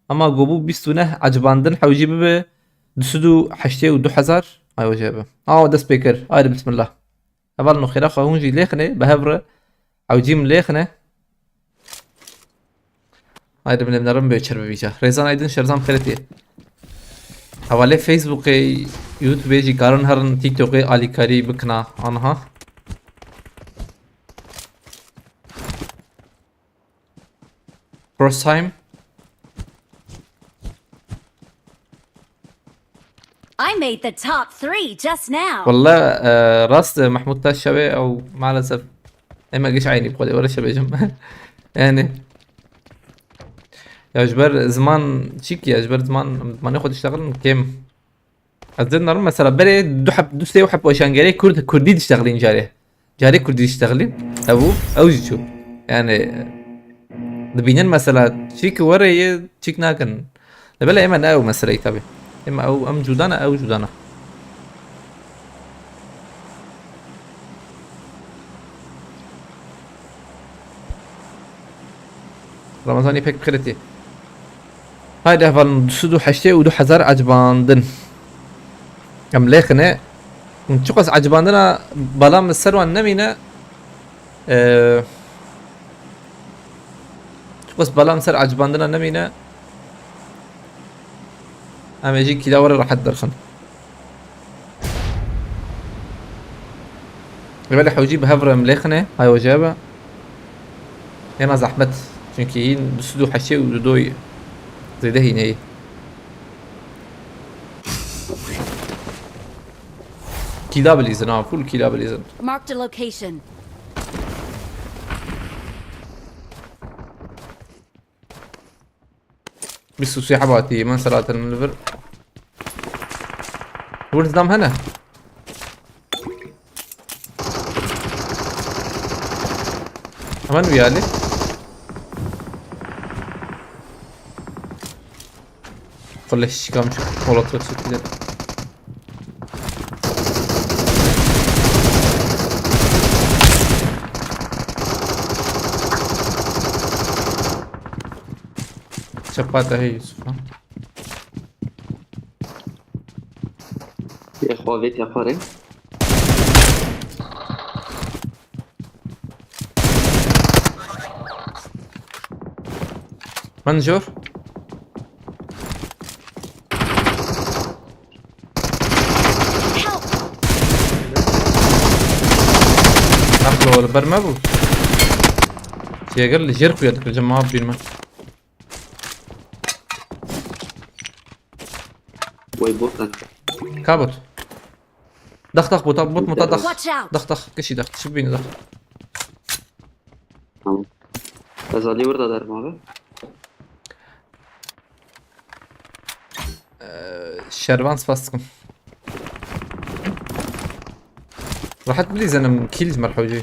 Ama gobû bîst û neh ecbandin hewcî bibe du sed û heştê û du hezar. Ay hoca be. Awa dest pê kir. Haydi bismillah. Hevalno xêra xwe hûn jî lêxine. Bi hev re. Hewcî min lêxine. Haydi bilim nerim bê çer bibîca. Rêzan Aydın Şerzan Xêretî. Hevalê Facebookê, YouTubeê jî karin herin TikTokê alîkarî bikina anha. Cross time. I made the top three just now. Walla, e, rast, e, Mahmut Taş şevê ew maalesef ema giş aynî bi xwedê were şevê jim. Yani ya ji ber ziman çîk ya, ji ber ziman, zimanê xwe diştexilin kêm. Ez dê narim mesela berê du heb, du sê heb weşangerê Kurd, Kurdî diştexilîn carê. Carê Kurdî diştexilîn. Ew, ew jî çû. Yani dibînin mesela çîk were yê çîk nakin. Li belê ême ne ew meseleyî tabi. Ême ew em cudana, ew cudana. Ramazanî pek bi xêretî. Haydi hevalin, du sed û heştê û du hezar ecbandin. Em lêxine. Hûn çiqas ecbandina bala min ser wan nemîne. Ee, çiqas bala min ser ecbandina nemîne. Em ê jî kîla were rehet derxin. Rêbelê hewcî bi hev re em lêxine, hay hoca be. Êna zehmet. Çünkü hîn du sed û heştê û du doy zêde hîneyî. Kîla bilîzin ha, full kîla bilîzin. Marked a location. Bîst û sê hebatî, min selatin min li vir. Wir dam hene. Hemen bir yerli. Kolej çıkarmış. Molotov şekilde. Çapa da hey Yusuf ha. Yê xwe vê teqarê. Min jor. Naqlo li ber me bû. Çêgir li jêr xuya dikir, cem maf bîn me. Wey bot at. Ka bot. Dax dax bota, bot mota dax. Watch out! Dax dax, kişî dax, çi bîne dax. Tamam. Ez alî wir de derim abi. Ee, Şervan spas dikim. Rahat bilîzenim kill ji me re hewcî.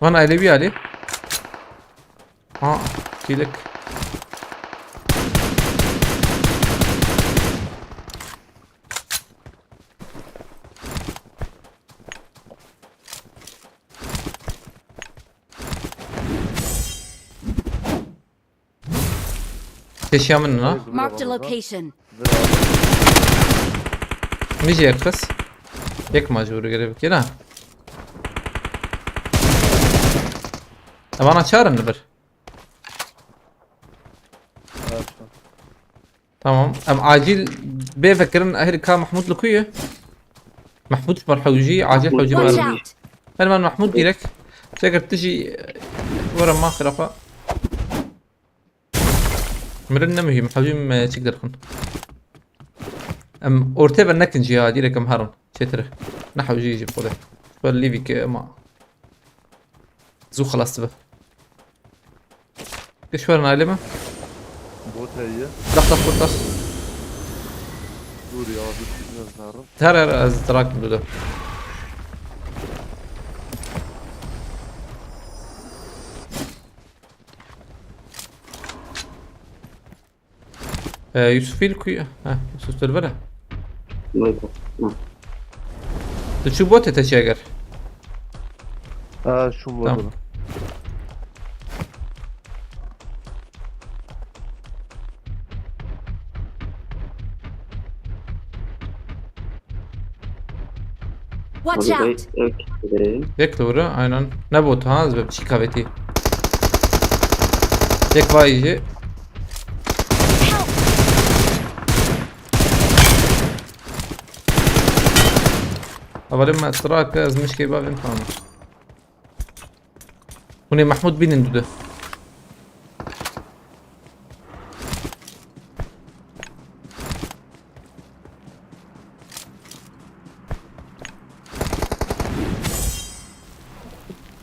Van ailevi ali. Ha, kilik. Peşiya min na. Marked a location. Min jî yek xist. Yek ma ji wir girê bikir ha. Vana çar in li vir. Evet. Tamam. Em acil bê vekirin, ehlî ka Mahmud li ku ye? Mahmud ji ber hewjî, acil hewjî. Watch out! Her man Mahmud direk. Çeker tu jî, e, were ma xirafa. Mirin ne muhîm, hewjî me çik derxin. Em ortê ve nekin jî ya, direk em herin. Çêtir e. Ne hewjî jî bi xwe de. Ji ber lîvî ke ma. Zû xelas dibe. Kişwer naylê me. Bot heye. Dax, dax, dax. Dur ya, dur, dur, dur. Her, her, ez trak dude. Ee, Yusuf il kuyu. Ha, Yusuf dur böyle. Neyse. Hı. Tu çu bote te çeker. Ha, şu Tamam. Modunu. Watch Abi, out! Ek, ek. Yek doğru, aynen. Ne botu ha? Zıbıp çi kavetî. Yek vay jî. Avalin me trak, ez mişkê bavin tamam. Hûn ê Mahmud bînin dude.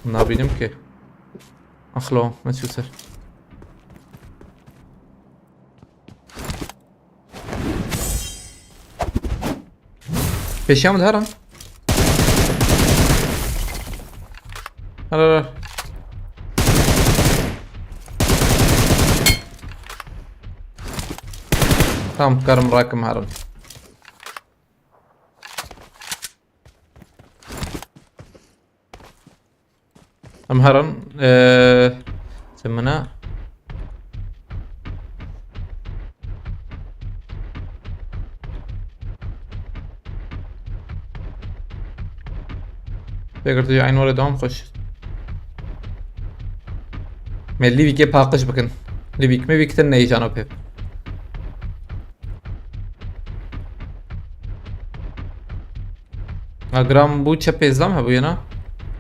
Nabînim ki. Axlo, me çû ser. Pêşiya min diherin. Her, her, her. Tamam, karim rakim herin. Em herin, eee, semina. Pêkirtiya eyn were dewam xweş. Me lîvîkê paqij bikin. Lîvîk mevîk tin neyîjano pê. Ha, gram bu çepê zilam hebû yena.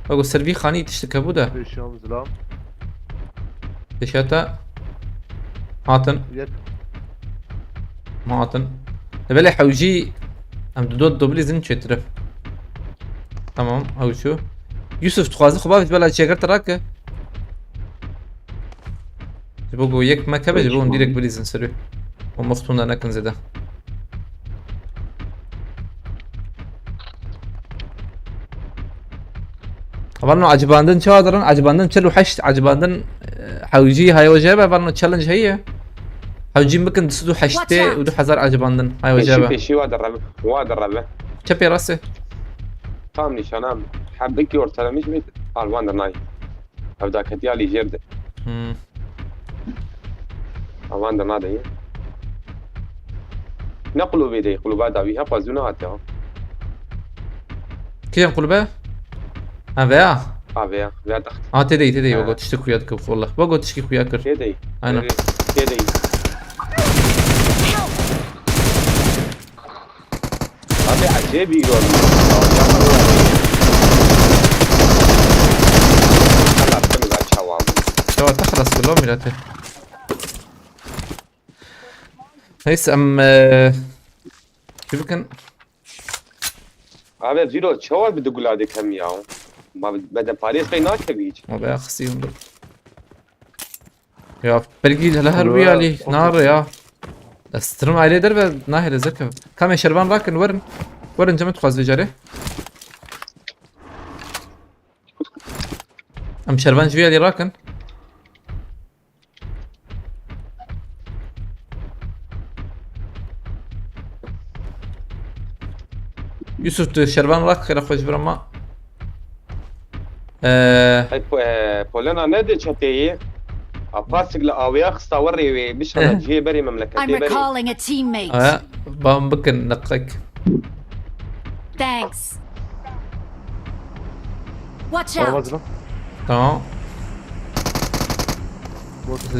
Bak o ser vî xanî tiştik hebû de. Pêşiya min zilam. Pêşiya te. Hatin. Yek. Ma hatin. E, belê hewjî. Em du dot dobilî zin çêtir e. Tamam, ew çû. Yusuf, tu xwazî xwe bavêt bela çêkir te rake. Ji bo ku yek me keve, ji bo hûn direk bilîzin serê. Û muxt hûn de nekin zêde. Hevalno, ecibandin çawa dirin? Ecibandin çil û heşt, ecibandin, e, hewcî haya we jê be, hevalno challenge heye. Hewcî bikin du sed û heştê û du hezar ecibandin haya we jê be. Pêşî, pêşî wa direve, wa direve. Çepê rastê. Tam nîşana, hebikî ortelemiş mi? Alwan de nayê. Ev daketiya lîjêr de. Hmm. Avan de nade ye. Ne qulubê de ye, quluba dawî, he, xwezû nehatiye, ha. Kê ye qulube? Ha, veya? Ha, veya, veya daxt. Ha, tê de ye, tê de ye, he. Wego tiştê xuya dike, wallah. Wego tiştê xuya kir. Tê de ye. Aynen. Tê de ye. Abi, ecêbî yor. Çawa te xelas kir, lo mîrete. Neyse, em, e, çi bikin? Abi, zîro, çawa bi du gula dikem ya? Ma beden parê xey nakevî hiç. Ma be xisî hundir. Ya, belkî hele her wî alî nare ya. Destrim ailê derve nahêle zirke. Kamê şervan rakin, werin. Werin cemê dixwaz vê carê. Em şervan ji vî alî rakin. Yusuf, tu şervan rak xêra xwe ji vir ma. Ee, Hey, po-, e, polena ne de çeteyê. A pasik li awêya xista werê wê bişana cihê berê memleketê I'm berê. Recalling a teammate. Aya, bam bikin, niqek. Thanks. Watch out. Araba zila. Tamam. Bot, ne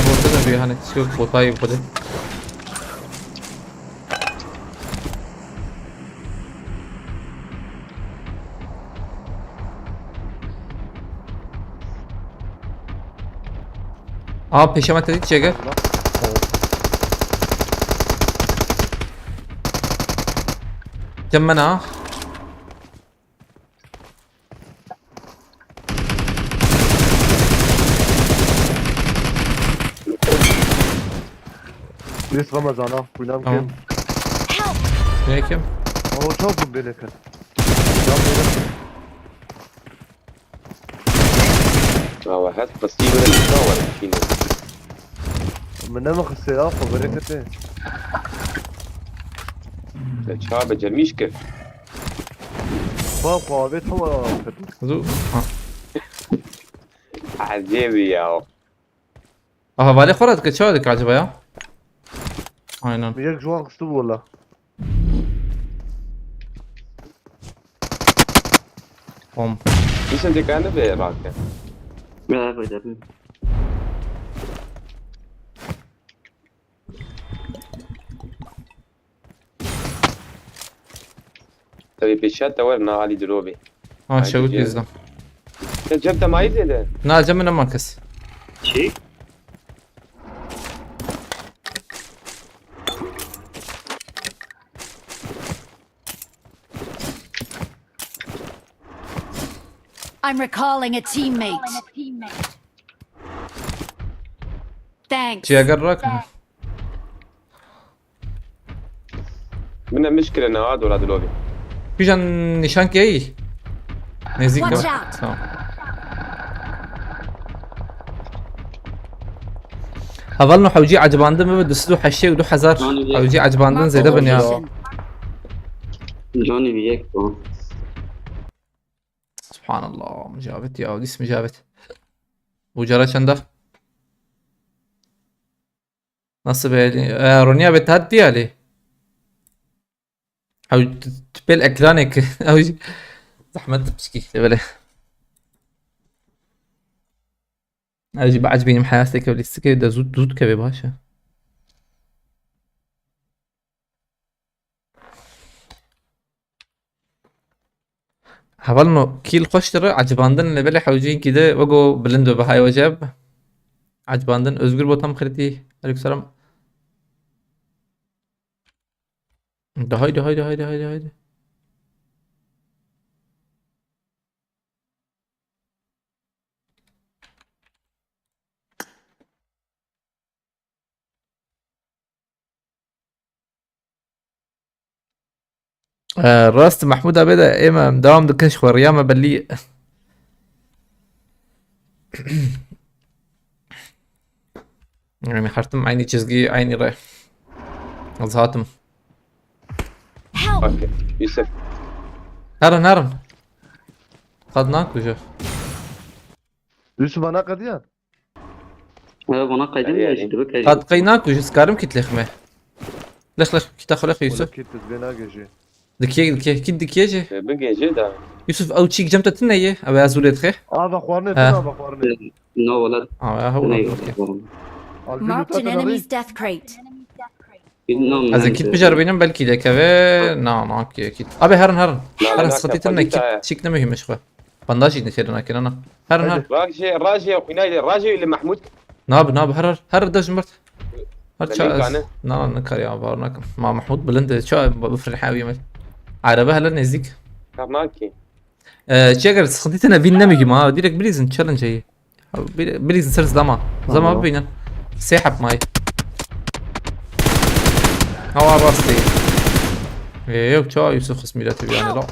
bot de bir hani çok botayı bu de. Aa, peşeme tehdit çeker. Cem ben ha. Lês Ramazan ha, xwîna Tamam. bikim. Help! Ne kim? Ama çav bûn bêlê kin. Ya bêlê kin. Awe het qistî bire nîşan were kîne. Min ne min xistê ya, xwe berê kete. Te çawa be cermîş kir? Ba xwe avêt hewa kete. Zu. Ha. Ecêbî ya. Aha, valê xwe re dike, çawa dike acaba ya? Aynen. Yek ji wan xistibû wela. Bom. Îşte dikane be rake. Ya, böyle. Tabii pêşiya te wer na alî dirovê. Ha, Haydi şewit gel. Bizden. Te cem te mayî zêde. Na, cem min nema kes. Çi? I'm recalling a teammate. Thanks. Çiye gel rak. Min ne mişkile ne ha dora dilovî. Kîjan nîşan keyî? Nêzîk Watch de. Out. Tamam. Hevalno hewcî ecibandin bibe du sed û heştê û du hezar. Johnny Depp. Hewcî ecibandin zêde bin ya. Johnny Depp o. Subhanallah, Micavit ya, dis Micavit. Bu cara çenda? Nasıl be? E, Ronya be tat diye Ali. Ew t-, tupêl ekranê ki. Ew jî zehmet pişkî işte böyle. Ew jî bac benim hayatı kevlisi ki de zut zut keve baş e. Hevalno kîl xweştir e, ecibandin li belê hewcînkî de wego bilind be, bihayê weceb. Ecibandin Özgür Botan xirtî. Aleyküm selam. De haydi, haydi, haydi, haydi, haydi. Ee, rast Mahmud abi de ême em devam dikin ji xwe riya me belî. Yani hertim aynı çizgi, aynı re. Ez hatim. Help! Okey. Yusuf. Herin, herin. Qad nakuje. Yusuf bana qediyan. Ew vana qeydin Yani. Jî dibe qeydin. Qad qey nakuje, skarim kit lexme. Lex lex kita xwe lex Yusuf. Wala kit dizbê nagêjê. Dikiye dikiye kit dikiye jî. E, bigêje da. Yusuf ew çîk cem te tine ye. Ew ez zûlê dixe. Ava xwarine, Ha. Ava xwarine. No wala. Ava ya hewla. Ney okey. Xwarine. Marked an enemy's death crate. No, Ez ê kit bijaribînim belkî dekeve. Na, na, ki, kit. Abi herin, herin. Na, Herin, na, sıkıntı etme, kapatî kit. Çik ne mühim iş bu. Bandaj yine şeyden akın ana. Herin, herin. Rajê, rajê, xwînayê, rajê li Mahmud. Nabi, nabi, herir, herir dejim bert. Her Belê ça, kane. Na, ne kar ya, var nakim. Ma Mahmud bilind, ça bifrin hawi me. Araba hele nezik. Kar naki. Ee, çeker, sıkıntı etme, win ne mühim ha. Direkt bilirsin, challenge iyi. Abi, bir, bir izin ser zama. Zama Tamam. Bibînin. Sê heb may. Hawa rastê. Ê, yok, çawa Yusuf xist mîra tevî yanê la.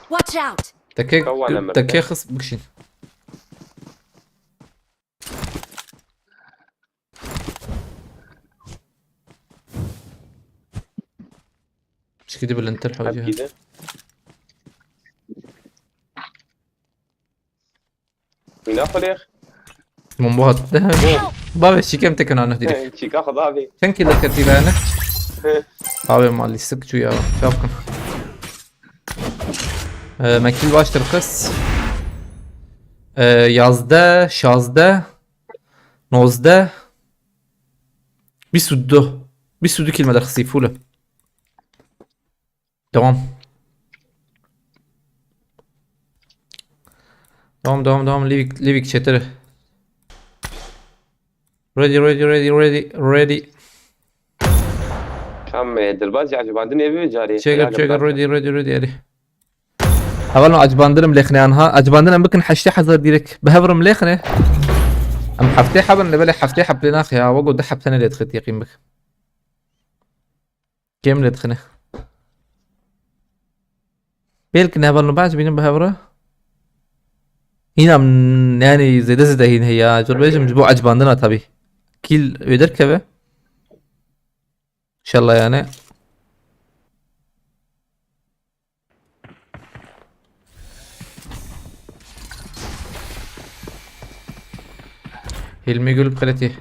Watch out! Teke, Kawa nemir teke be. Xist bikişîn. Pişkî de bilindtir hewce. Hepkî de. Wîna xulêx. Bomba hat. Bavê şikem tekin anı direkt. Çika xwe bavê. Çend kilo ketî bene? Abi malistik çu ya. Çapkın. Ee, me kîl baş dirxist. Ee, yazdeh, şazdeh, nozdeh, bîst û du. Bîst û du kîl me dirxistî, full e. Devam. Devam, devam, devam. Livik, Livik çetir. Ready, ready, ready, ready, ready. Tam, e, derbazî ecibandinê bibê carê. Çêger, çêger, ready, ready, ready, erê. Hevalno, ecibandin em lêxine anha. Ecibandin em bikin heştê hezar direk. Bi hev re em lêxine. Em heftê heb in, lê belê heftê heb lê naxe ya. Wego du heb tenê lê dixit, yeqîn bik. Kêm lê dixine. Belkin hevalno, baş bînin bi hev re. Hîna em, yani zêde zêde hîn heye. Zor bêjim ji bo ecibandina tabî. Kîl wê derkeve. İnşallah yani. Hilmi Gül Kreti.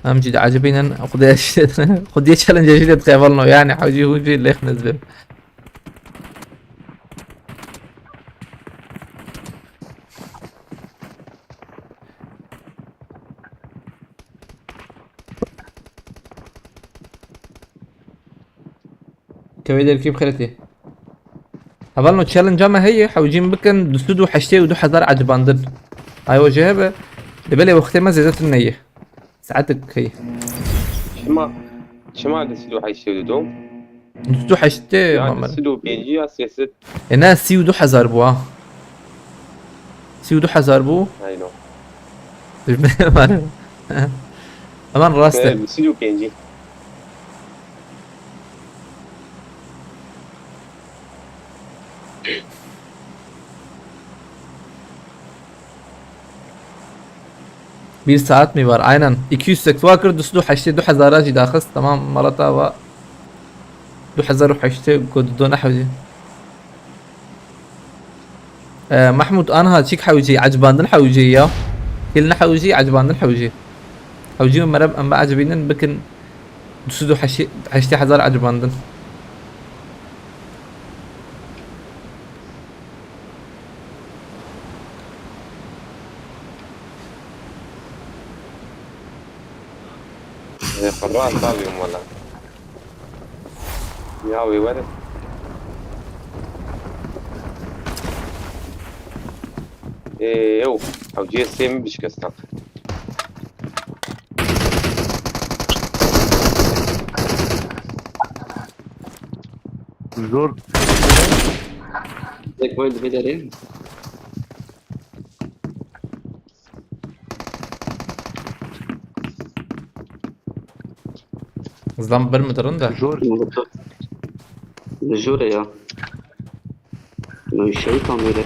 Em jî diecibînin, Xwedê Xwedê challenge jî lê dixevalno, yani hewcî hûcî lêx nizbim. Kevê derkî bi xêretî. Hevalno, challenge me heye, hewcîn bikin du sed û heştê û du hezar ecibandin. Ay o jê hebe. Li belê wextê me zêdetir neye. Saetek heye. Çima, çima du sed û heştê û du? Du sed û heştê, ya, Mamer. Du sed û pêncî ya sê sed. E ne, sî û du hezar bû ha. Sî û du hezar bû. Ayno. Hemen rast e. Evet, sî û pêncî. Bir saat mi var? Aynen. İki yüz seksen kir, du sed û heştê du hezar jî daxist. Tamam, malata va. Du hezar û heştê ku du ne hewcî. Ee, Mahmut, anha çik hewcî, ecibandin hewcî ya. Kil ne hewcî, ecibandin hewcî. Hewcî û mereb em biecibînin bikin du sed û heştê hezar ecibandin. Ee, xwe rast dabîm wela. Ya wê were. Ee, ew. Ew cihê sê min bişkestan. Zor. Tek boy dibe derê. Zlam bir mi dirin de? Zor. Li jor e ya. Min şewit amêre.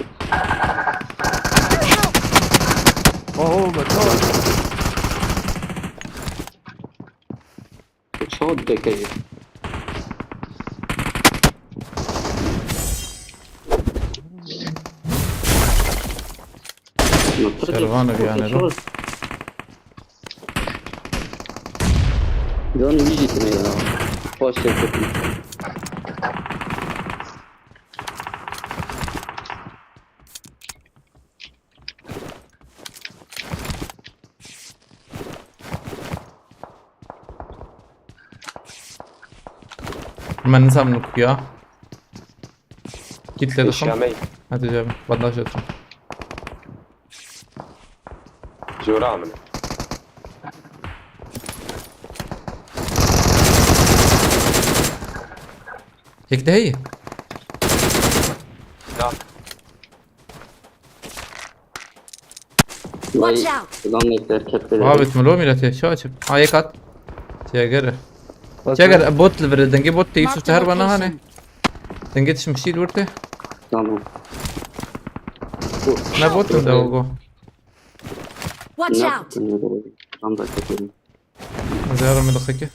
Oho, me çawa? Çawa dideke ye? Şervan bir yani, çawa? Can wî jî tune ya. Baş çekti. Min nizam nikuya. Git dedim. Şamey. Hadi canım, bandaj atın. Jora amine. Yek daha iyi. Ya. Watch out! Lan ne derket. Abi, tu milo milletê, şu açıp. Ha, yek at. Çeger. Çeger, bot li vir, dengê bot te, Yusuf, te her bana hani. Dengê tişmişî li vir te. Tamam. Ne bot de o go. Watch out! Tam da kötü. Zehra mı dakika?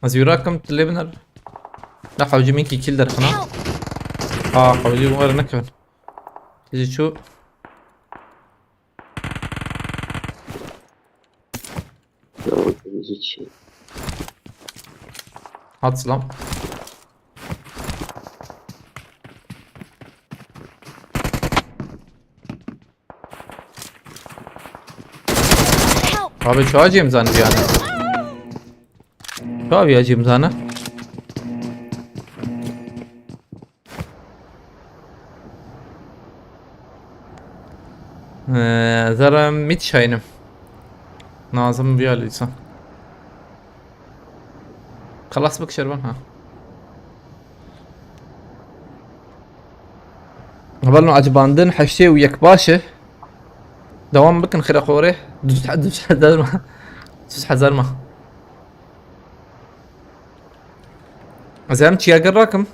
Ez wî rakim, tu lê binêr. Ne hewcî min kî kîl derxina. Ha, hewcî were nekevin. Tijî çû. Yok, tijî çi? Hat silam. Help! Abi çawa cem zanî yani. Çawa ya cem zanî. Ee, zara mit şaynim. Nazım bir alıysa. Xelas bik Şervan ha. Hevalno acibandin heştê û yek baş e. Dewam bikin xêra xorê. Düz, düz hezar ma. Düz hezar ma. Ez em çiya gir rakim.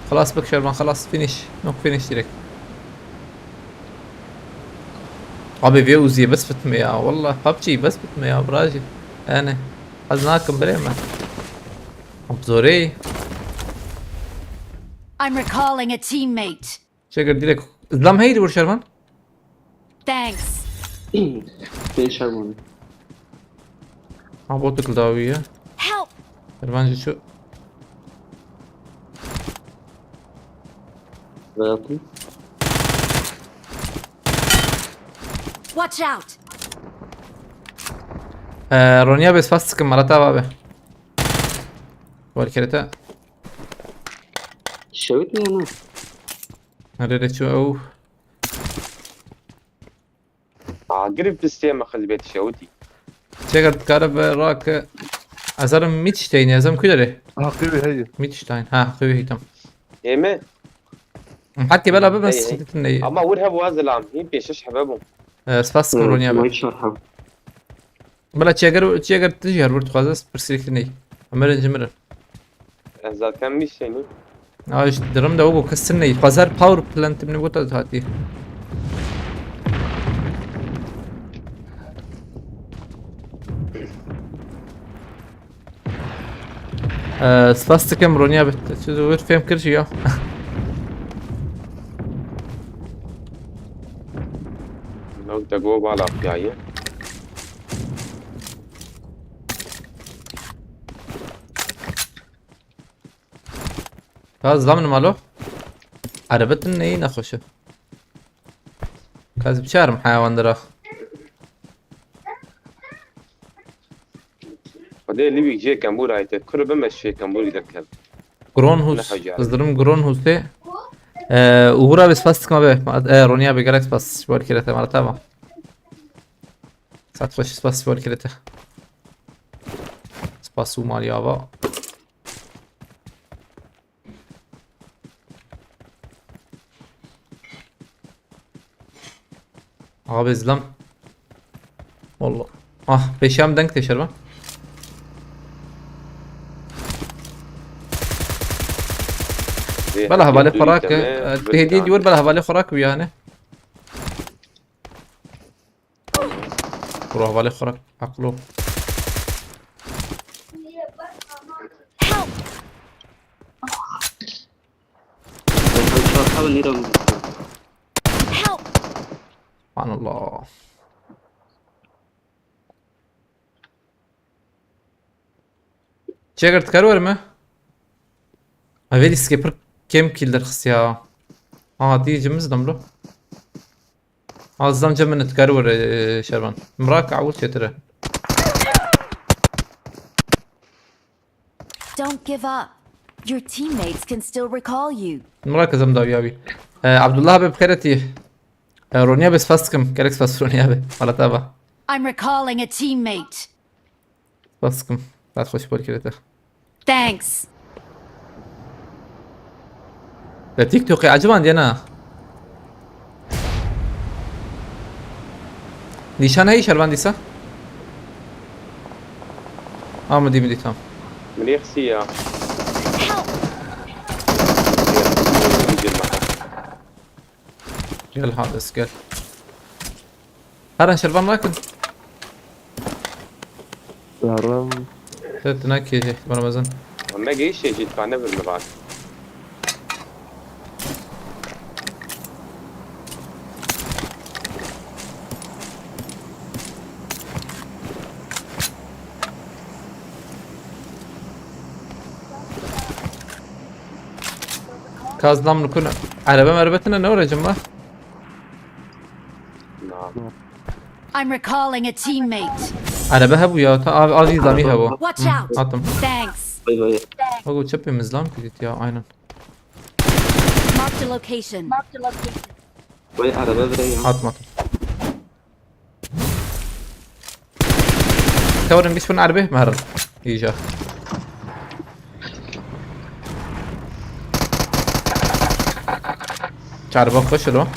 Xelas bik Şervan, xelas, finish. Nok finish direkt. Abi vê Uzi'ye bes bitme ya. Wallah PUBG bes bitme ya birajî. Yani ez nakim birê me. Abi zorê. I'm recalling a teammate. Çeker direkt. Zlam heydi vur Şervan. Thanks. Pê Şervan. Ha botuk dawiye. Help! Şervan jî şu. Hayatım. Watch out! Ee, Ronya bes fast sıkın Marat abi abi. Var kerete. Şewit mi yani? Nerede şu? Oh. Aa, girip listeye mi xizbet şewitî? Çeker dikare ve rak. Azarım Mitstein yazım kudere. Hakkı bir heydi. Mitstein. Ha, hakkı bir tam. Eme? Hakkı bela be ben Hey, hey. Sıkıntı ne? Ama vur hebu azilam. Hîn pêşiş hebe bû. Ee, spas Hı, Ronya be. Vay şarha. Bela çeker çeker tijyer vur tuhaza spirsilik ne? Amirin cimirin. Ez zaten bir şey ne? Aa, işte, dirim de o kestin ne? Pazar power plant mi bu da hati. Ee, spas dikim Ronya bitti. Siz o bir film kırıcı ya. Log da go bala piyaye. Ka zam nimalo. Erebetin neyi nexweşe. Ka ez biçarim heyawan dira. Xwedê lîwîk jê kembûr ayte. Kuro bime şê kembûrî derkev. Gronhus. Ne hocam. Hızırım Gronhus'e. Ee, Uğur abi spas tıkma be. Ee, Roni abi gerek spas. Var kere temara tamam. Satbaşı spas var kere te. Spas Umar ya va. Abi izlam. Wallah. Ah, peşam denk teşer ben. Bela hevalê xwe rak, e, hediye diyor, bela hevalê xwe rak yani. Kuro hevalê xwe rak, aqlo. Help! Help! Subhanallah. Çeker dikar were me? Evê dîskê pir kêm kill derxist ya. Ha, diyeceğimiz adam lo. Az zam cem min dikar were, e, Şervan. Mrak awul çetire. Don't give up. Your teammates can still recall you. Mrak zam dawiya wî. E, Abdullah abi bixêretî. E, Ronya be spas dikim. Gerek spas Ronya be. Malata ba. I'm recalling a teammate. Spas dikim. Saet xweş bol kirete. Thanks. Te TikTokê eciban diye na. Nîşan heyî Şervan dîsa? Ha, min dî, min dî, tamam. Min ê xisî ya. Help! Gel Hades, gel. Herin Şervan nakin. Zaram. Te tine kêje, bana mezin. Me geyîşê jî dikane bir mi vat. Gaz lam nukun. Araba merbe tine ne oracım la? Na. I'm recalling a teammate. Araba hebu ya. Ta av, av zami hebu. Watch out. Attım. Thanks. Vay vay. Bak o çöpümüz lan kredit ya aynen. Marked a location. Vay araba vere ya. Atmadım. Kavrin biz bunun arbe mi harın? İyice. Çarba koşur o.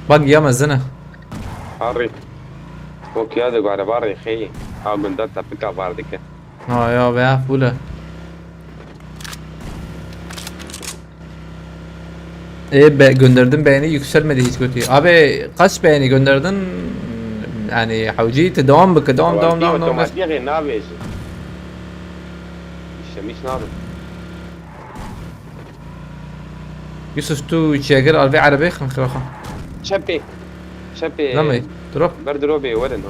Bak ya mezene. Harry. Bok ya de gare barre xey. Ha gunda tapika var dike. Ha ya be bule. E be, gönderdim beğeni yükselmedi hiç kötü. Abi kaç beğeni gönderdin? Yani hawci te devam bike devam devam devam devam. Otomatiğe nabêjin. İşte mis nabe. Yusuf tu çeger al ve arabe xın xirafa. Çepê. Çepê. Namey. Drop. Ber dropê werin o.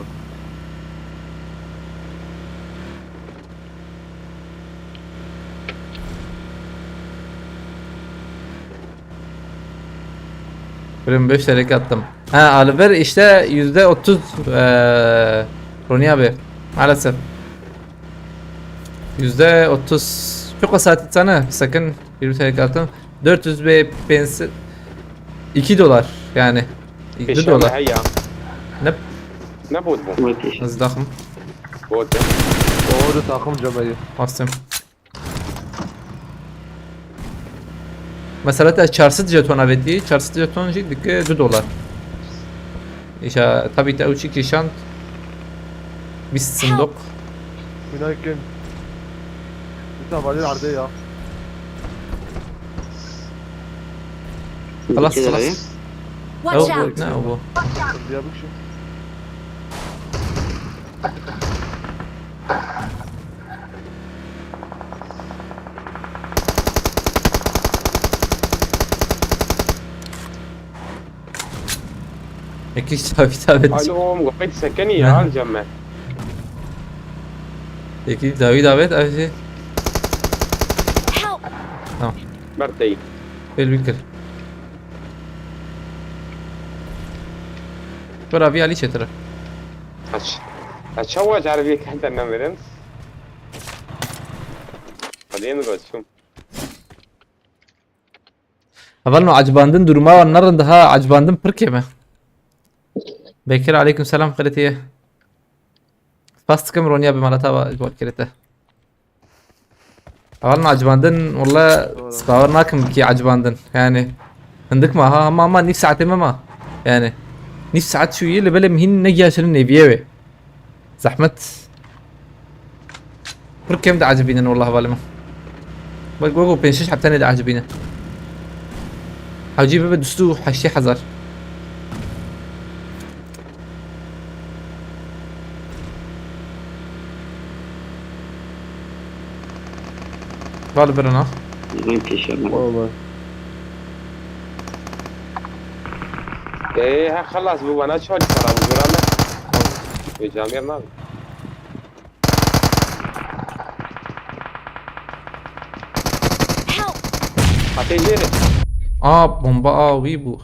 Birim beş serek attım. Ha Alver işte yüzde otuz eee Roni abi. Maalesef. Yüzde otuz. Çok o saat sana sakın yirmi serek attım. Dört yüz ve pensi iki dolar yani. İki Pêşa me dolar. Heya. Ne? Ne bot bu? Nasıl takım? Bot ya. Doğru takım cömeyi. Bastım. Mesela te çarşıt jeton aveti, çarşıt jeton jî dike du dolar. İşte tabii te uçi kişan bîst sindok. Günaydın. Bir tane var arada ya. Halas halas. Watch Ew out. ne bu? Diye bir şey. Ekî davet davet. Alo oğlum gayet sekeni Ne? Ya al cemme. Ekî davet davet aveti. Help! Bertey. Pêl bikir. Bira vî alî çêtir. Aç. Aç çawa carvê kente nemirin. Hadi yeni koçum. Heval no acibandin duruma wan nerin daha acibandin pir kêm e. Bekir aleyküm selam xiretiye. Spas dikim Ronya bi malata va ji wan kirete. Heval no acibandin walla spawer nakim ki acibandin yani. Hindik ma ha ama ama nîv saetê me ma. Yani. Nîv saet şu yî li belê min hîn negiya şirin nêviye wê. Zehmet. Pir kêm diecibînin wela hevalê min. Wek wek pênc şeş heftenê diecibînin. Hewcî bibe du sed û heştê hezar. Gal birina. Zin kişe mi? Valla. Eee ha xelas bu bana çal para bu zora me. Ê camêr nabe. Help! Hatê jêre. A bomba a wî bû.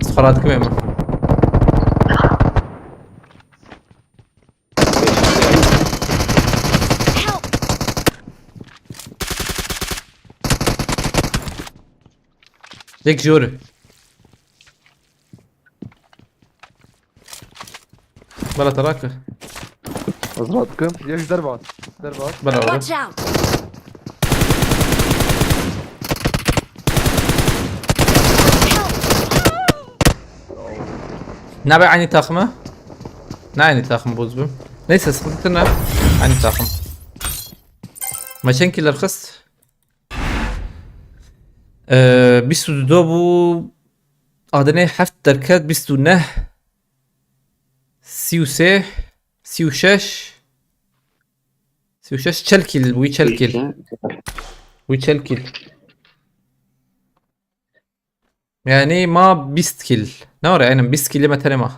Xerat kim ême. Help! Yek jori. Bela taraka. Hazır atdım. Ya gider bak. Gider bak. Bela bela. Watch out! Nabe aynı takımı. Ne aynı takım bozdu? Neyse sıkıntı ne? Aynı takım. Maçın killer kız. Ee, bîst û du bû. Adını heft derket bîst û neh. Sî û sê. Sî û şeş. Sî û şeş çel kil. Wî çel kil. Wî çel kil. Yani ma bîst kil. Ne var ya? Aynen bîst kil me tenê ma.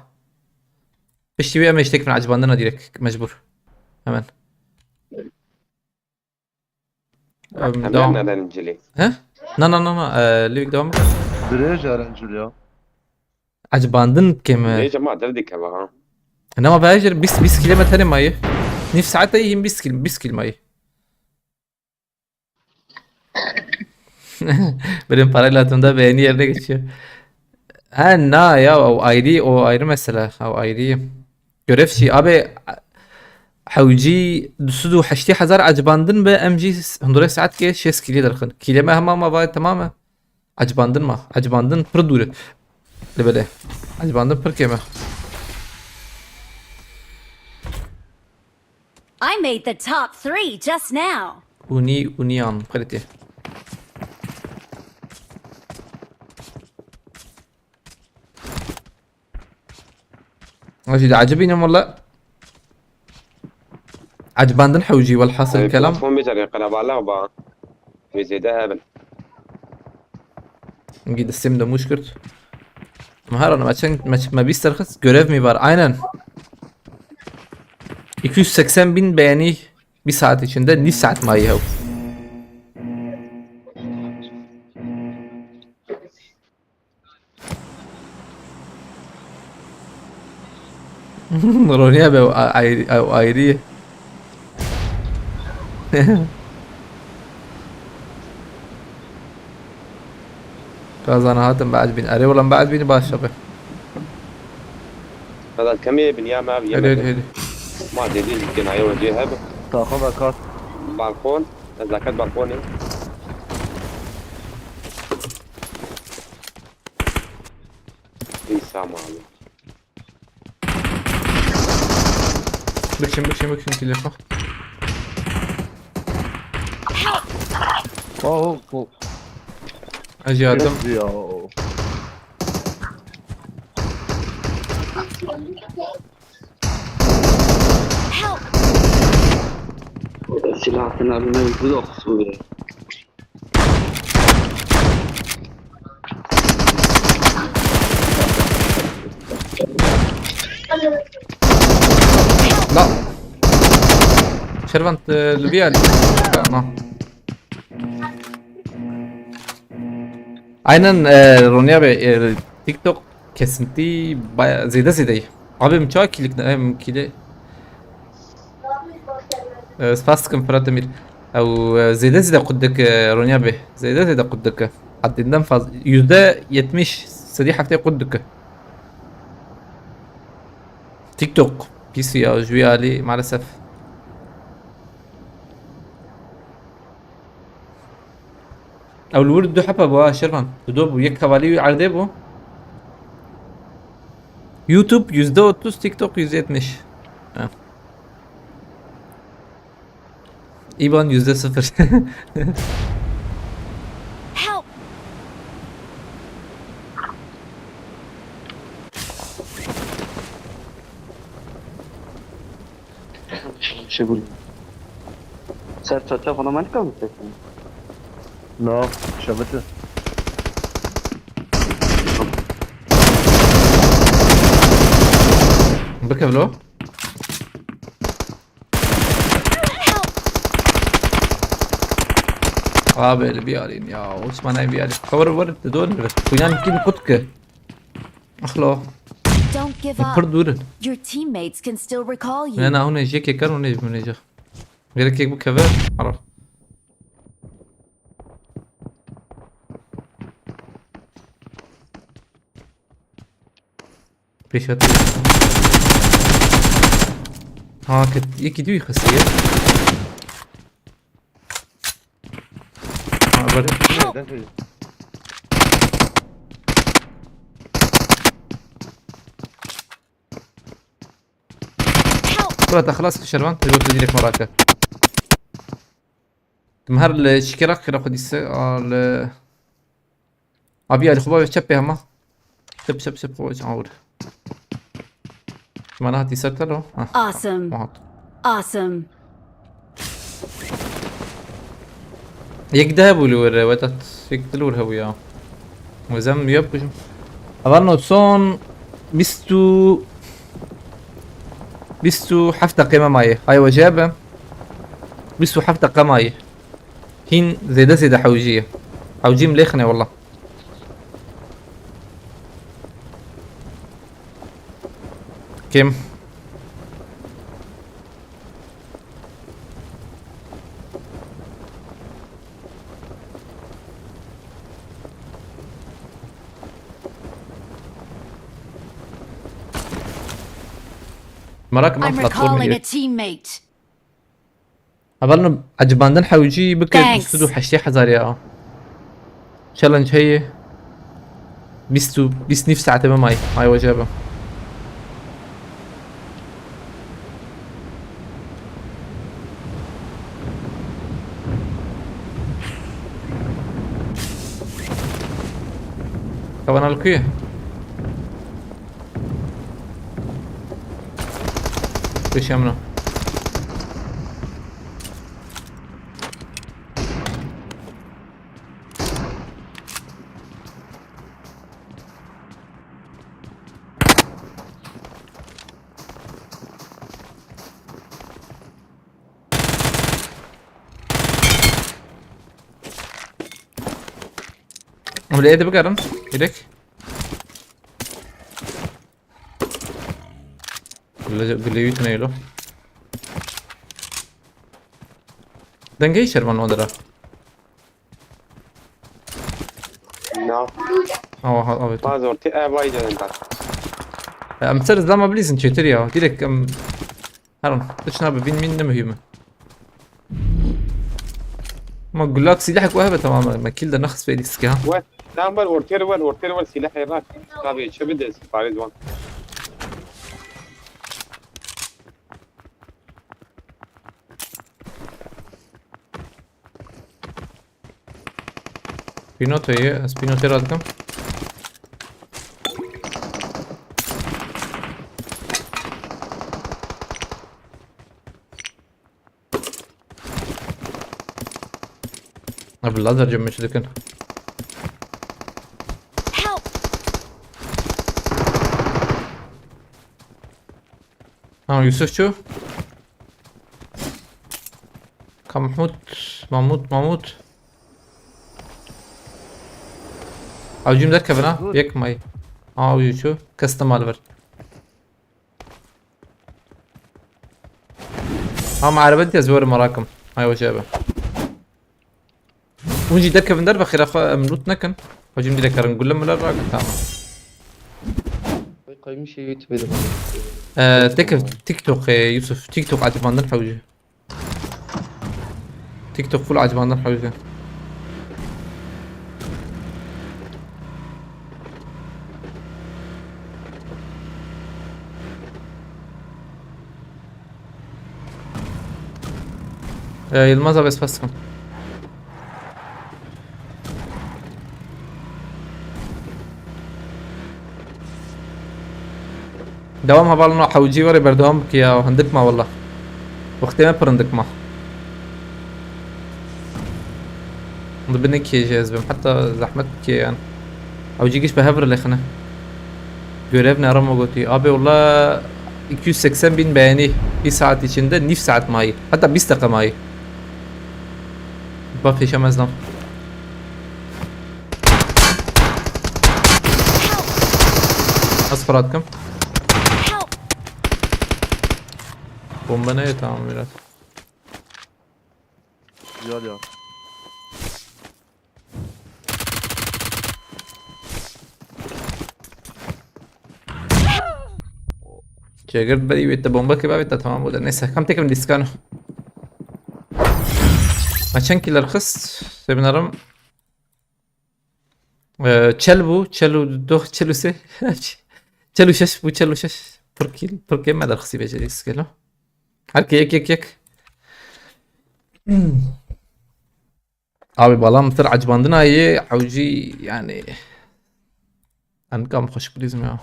Piştî wî em ê ji tekfin acibandina direkt mecbur. Hemen. Em, Em devam. Yan neden cilî? He? Na, na, na, na. E, Lüvik devam et. Dirêj erencil ya. Acibandin keme. Dirêj ama dev dikeve ha. Nema bejir bîst, bîst kîlê me tenê mayî. Nîv saete yî hîn bîst kîl, bîst kîl mayî. Benim parayla hatırımda beğeni yerine geçiyor. Ha, na ya, o ayrı, o ayrı mesele. O ayrı. Görev şey, abi, hewcî du sed û heştê hezar acibandin be, em jî hundirê saet ke şêst kîlê derxin. Kîlê me hema ma vay tamam e. Acibandin ma. Acibandin pir dûr e. Li belê. Acibandin pir kêm e. I made the top three just now. Uni, uniyan, kalite. Hacı da acibînim valla. Acibandin hewcî, welhasil Ay, kelam. Platform bêjarê qerebala ba. Wê zêde hebin. Gidişim de muşkurt. Maharan, maçın, maç, ma bîst derxist, görev mi var? Aynen. İki yüz seksen bin beğeni bir saat içinde, bir saat mayı. Ronî abi, ew a-, ayrî, ew ayrî. Kazana hatim بعد بين. Erê, ulan بعد بين baş abi. Hadi kemê binya me abi. Hadi, yemek. Hadi, hadi. Ma dediğin bir kenaya önce hep. Taxo ve kat. Balkon. Nezaket balkonu. İsa abi. Bikşin, bikşin, bikşin, kile xwe. Oh, oh. Ez yardım. Yes, ya. Silah tına bilmem, bu da kusur. La. Şervant, e, li vî alî. Tamam. Aynen, e, Ronya Bey, e, TikTok kesintî baya zêde zêde ye. Abi, min çawa kîlik ne, em kîlê. Ee, spas dikim Firat Emîr. Ew, e, zêde zêde qut dike, Ronya Bey. Zêde zêde qut dike. Haddinden fazla. Yüzde yetmiş, sedî heftê qut dike. TikTok. Pîs ya, ji wî alî maalesef. Ew li wir du hebe bû ha, Şervan. Dudo bû. Yek hevalî wî erdê bû. YouTube yüzde otuz, TikTok yüzde yetmiş. Ha. İban yüzde sıfır. Help! Şey bu. Ser çaça bana malika mı sesin? No, şabete. Bikevlo. Abi, li bî alîn ya. Osman, ay bî alîn. Xewer wer, te don. Kuyan kin kutke. Axlo. Don't give up. Pir dûr in. Your teammates can still recall you. Ne, ne, hûn ê jê kê ker, hûn ê ji min ê ca. Gerek kek bikeve. Ara. Pêşhatî. Ha, ke yekî dî wî xistiye. Ha, ber. Help! Bira, te xilas kir Şervan, te got direkt merak e. Tim her li şikera xira xwe dîse, a li. Abi, Ali, xwe bavê çepê hema. Çep, çep, çep, xwe awir. Mana hatî ser telo. Ha. Awesome. Awesome. Yek de hebû li wir, Vedat. Yek de li wir hebû ya. Wezem ya bikujim. Evan o son bîst û, bîst û heft deqê me maye. Hay wece be. Bîst û heft deqe maye. Hîn zêde zêde hewcî ye. Hewcî min lê xine wela. Kêm. Merak em I'm platformê recalling a teammate. Hevalno ecibandin hewcî bike Thanks. du sed û heştê hezar ya. Challenge heye. Bîst û, bîst nîv saete me may. May wece be. Kavanal kuye? Pêşiya min e. Em lê dibigerin. Direk. Gule, gule yutun eylo. Dengê şervan o dira. Na. Awa, ha, evet. Bazı ortaya, e, vay canına. Em ser zama bilîzin çêtir ya. Direkt em Herin, tu çi nabe, bin min ne mühim e. Ma gulak silahek we hebe tamam e. Me kill de nexis fêlî sike ha. We, tamam, wer ortaya wer, ortaya wer silahê rak. Tabii, çi bide, parê ziwan. Pinotoyu, ez Pinotoyu radikim. Abi lazer cemmiş dikin. Help! Ha, Yusufçu. Ka Mahmut, Mahmut, Mahmut. Avcım derkevin ha. Dur. Yek may. Aa, uyu şu. Custom alver. Ama araba diye zor merakim. Ay hoca abi. Hûn jî derkevin derve xêra xwe em lût nekin. Hocim direkt herin gule mile rakin, tamam. Vay, kaymış şey YouTube'e de bak. Ee, tekev TikTok, e, Yusuf. TikTok acımandın hocam. TikTok full acımandın hocam. Ee, Yılmaz abi, spas. Devam hevalno hewcî were berdewam bike ya, hindik ma wela. Wextê me pir hindik ma. Di binê kê jî ez bim, heta zehmet bike yan. Ew jî giş bi hev re lêxine. Görev ne, Ramo gotî. Abi wela iki yüz seksen bin beğeni bir saat içinde, nîv saet mayî. Heta bîst deqa mayî. Bak, pêşe me ez nam. Ez xwe radikim. Bombe neye, tamam biraz. Güzel ya. Çegirt berî wê te bombe kiba wê te tamam bû de. Neyse, kam tekim diskano. Ma çend killer xist? Seminerim. Ee, çel bû, çel û doh, çel û sê. Çel û şeş bû, çel û şeş. Pir kill, pir kill me derxistî vê çelî skelo. Her ki yek, yek, yek. Hmm. Abi, balam tir acibandina yê hewcî, yani. Enkam xweşik bilîzim ya.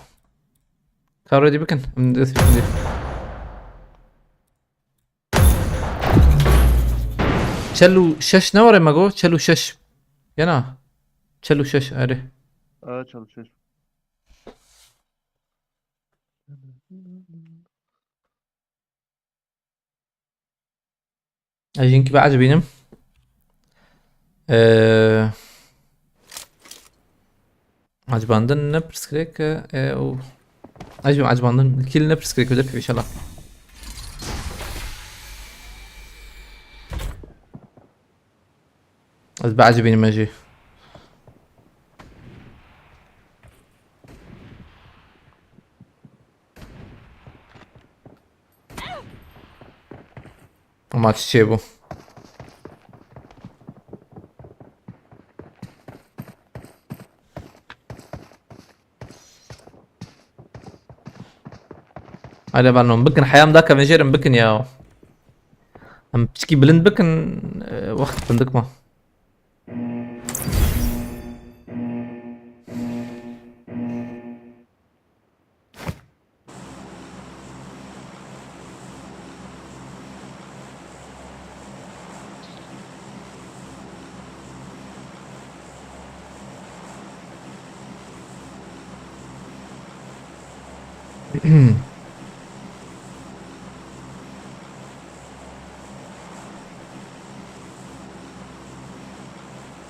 Ka ready bikin. Em dest bikin. Çel û şeş ne were me go? Çel û şeş. Yana. Çel û şeş, erê. Aa, çel û şeş. Ez jinkî biecibînim. Ee, Acibandin ne pirsgirêk e, e, û Acib-, acibandin kil ne pirsgirêk de pêşela. Ez biecibînim jî. Ama çi çêbû? Hadi balon bikin, heyam da kevin jêrin bikin ya. Em piçkî bilind bikin, e, wext bindik ma.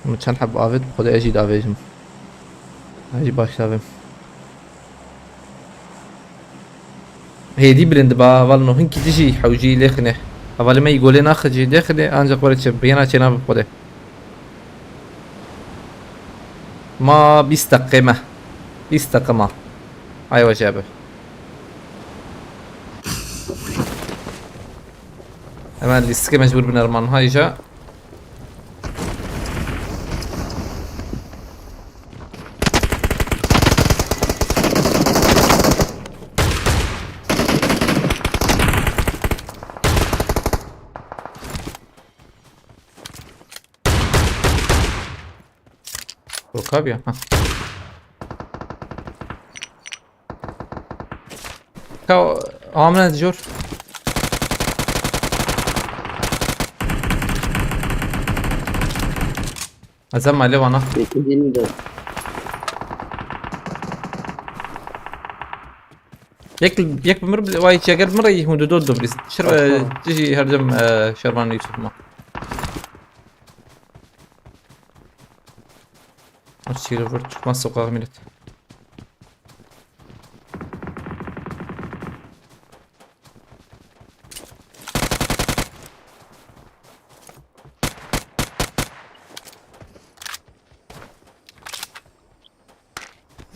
Min çend heb avêt, bi Xwedê ez jî davêjim. Ez jî baş davêm. Hêdî bilind ba, heval no hinkî dijî hewcî lêxine. Hevalê me yî golê naxicî lêxine, ancak were çi biyana çêna bi Xwedê. Ma bîst deqê me. Bîst deqe ma. Ay wece be. Hemen lîstikê mecbur binerman hayca. Rokabiya. Ha. Ka amine jor. Azam male vana. Peki, yeni de. Yek, yek bi mir bile, vay, çeger mir, hûn du dod dublis. Şir, e, tamam. Tiji her dem, e, şervan Yusuf ma. Aç çiğ vur, çıkmaz sokağa millet.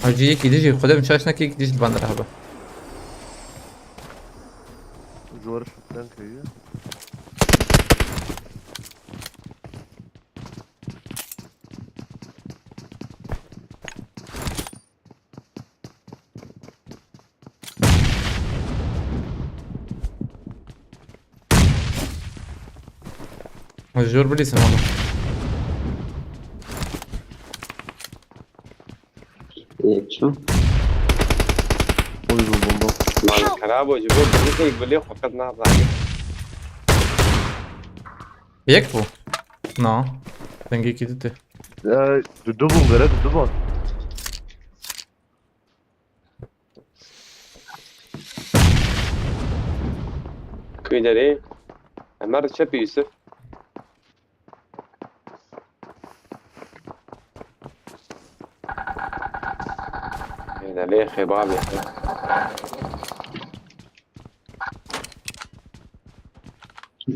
Hacî yekî dijî, Xwedê min şaş neke, yekî dijî li van de hebe. Ji we re şikren kiriye. Jor bilîsin oğlum. Yekço. Oy, bu bomba. Lan xerabo ji bo birîsê gulê xwe qet nazanî. Yek bû. Na. Dengekî dite. Ee, du, du bûn, gere du, du bûn. Kuy derê? Emer çepî Yusuf. Ê, ne lê xebabê.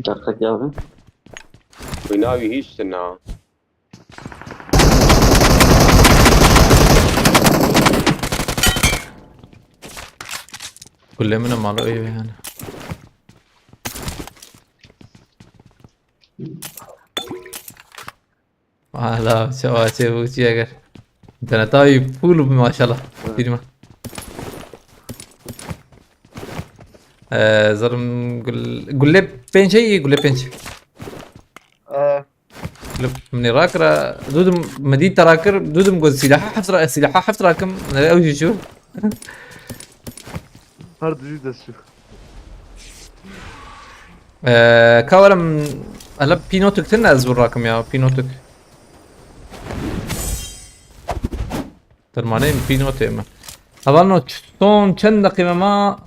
Dakika geldi. Kuy navî hiç tine. Gulê min e, malo ew yani. Hala çawa çê bu çi eger. İnterneta wî full bi maşallah. Evet. Firma. Ee, zarım gul-, gulê pênc heye, gulê pênc. Ee, Li minê rakira, dudim medî te rakir, dudim got silaha heft ra-, silaha heft rakim, ne ew jî çû. Her du jî dest çû. Ee, ka werim, hele pînotik tine ez vur rakim ya, pînotik. Dermanê min pînotê min. Hevalno ç-, son çend deqî me ma?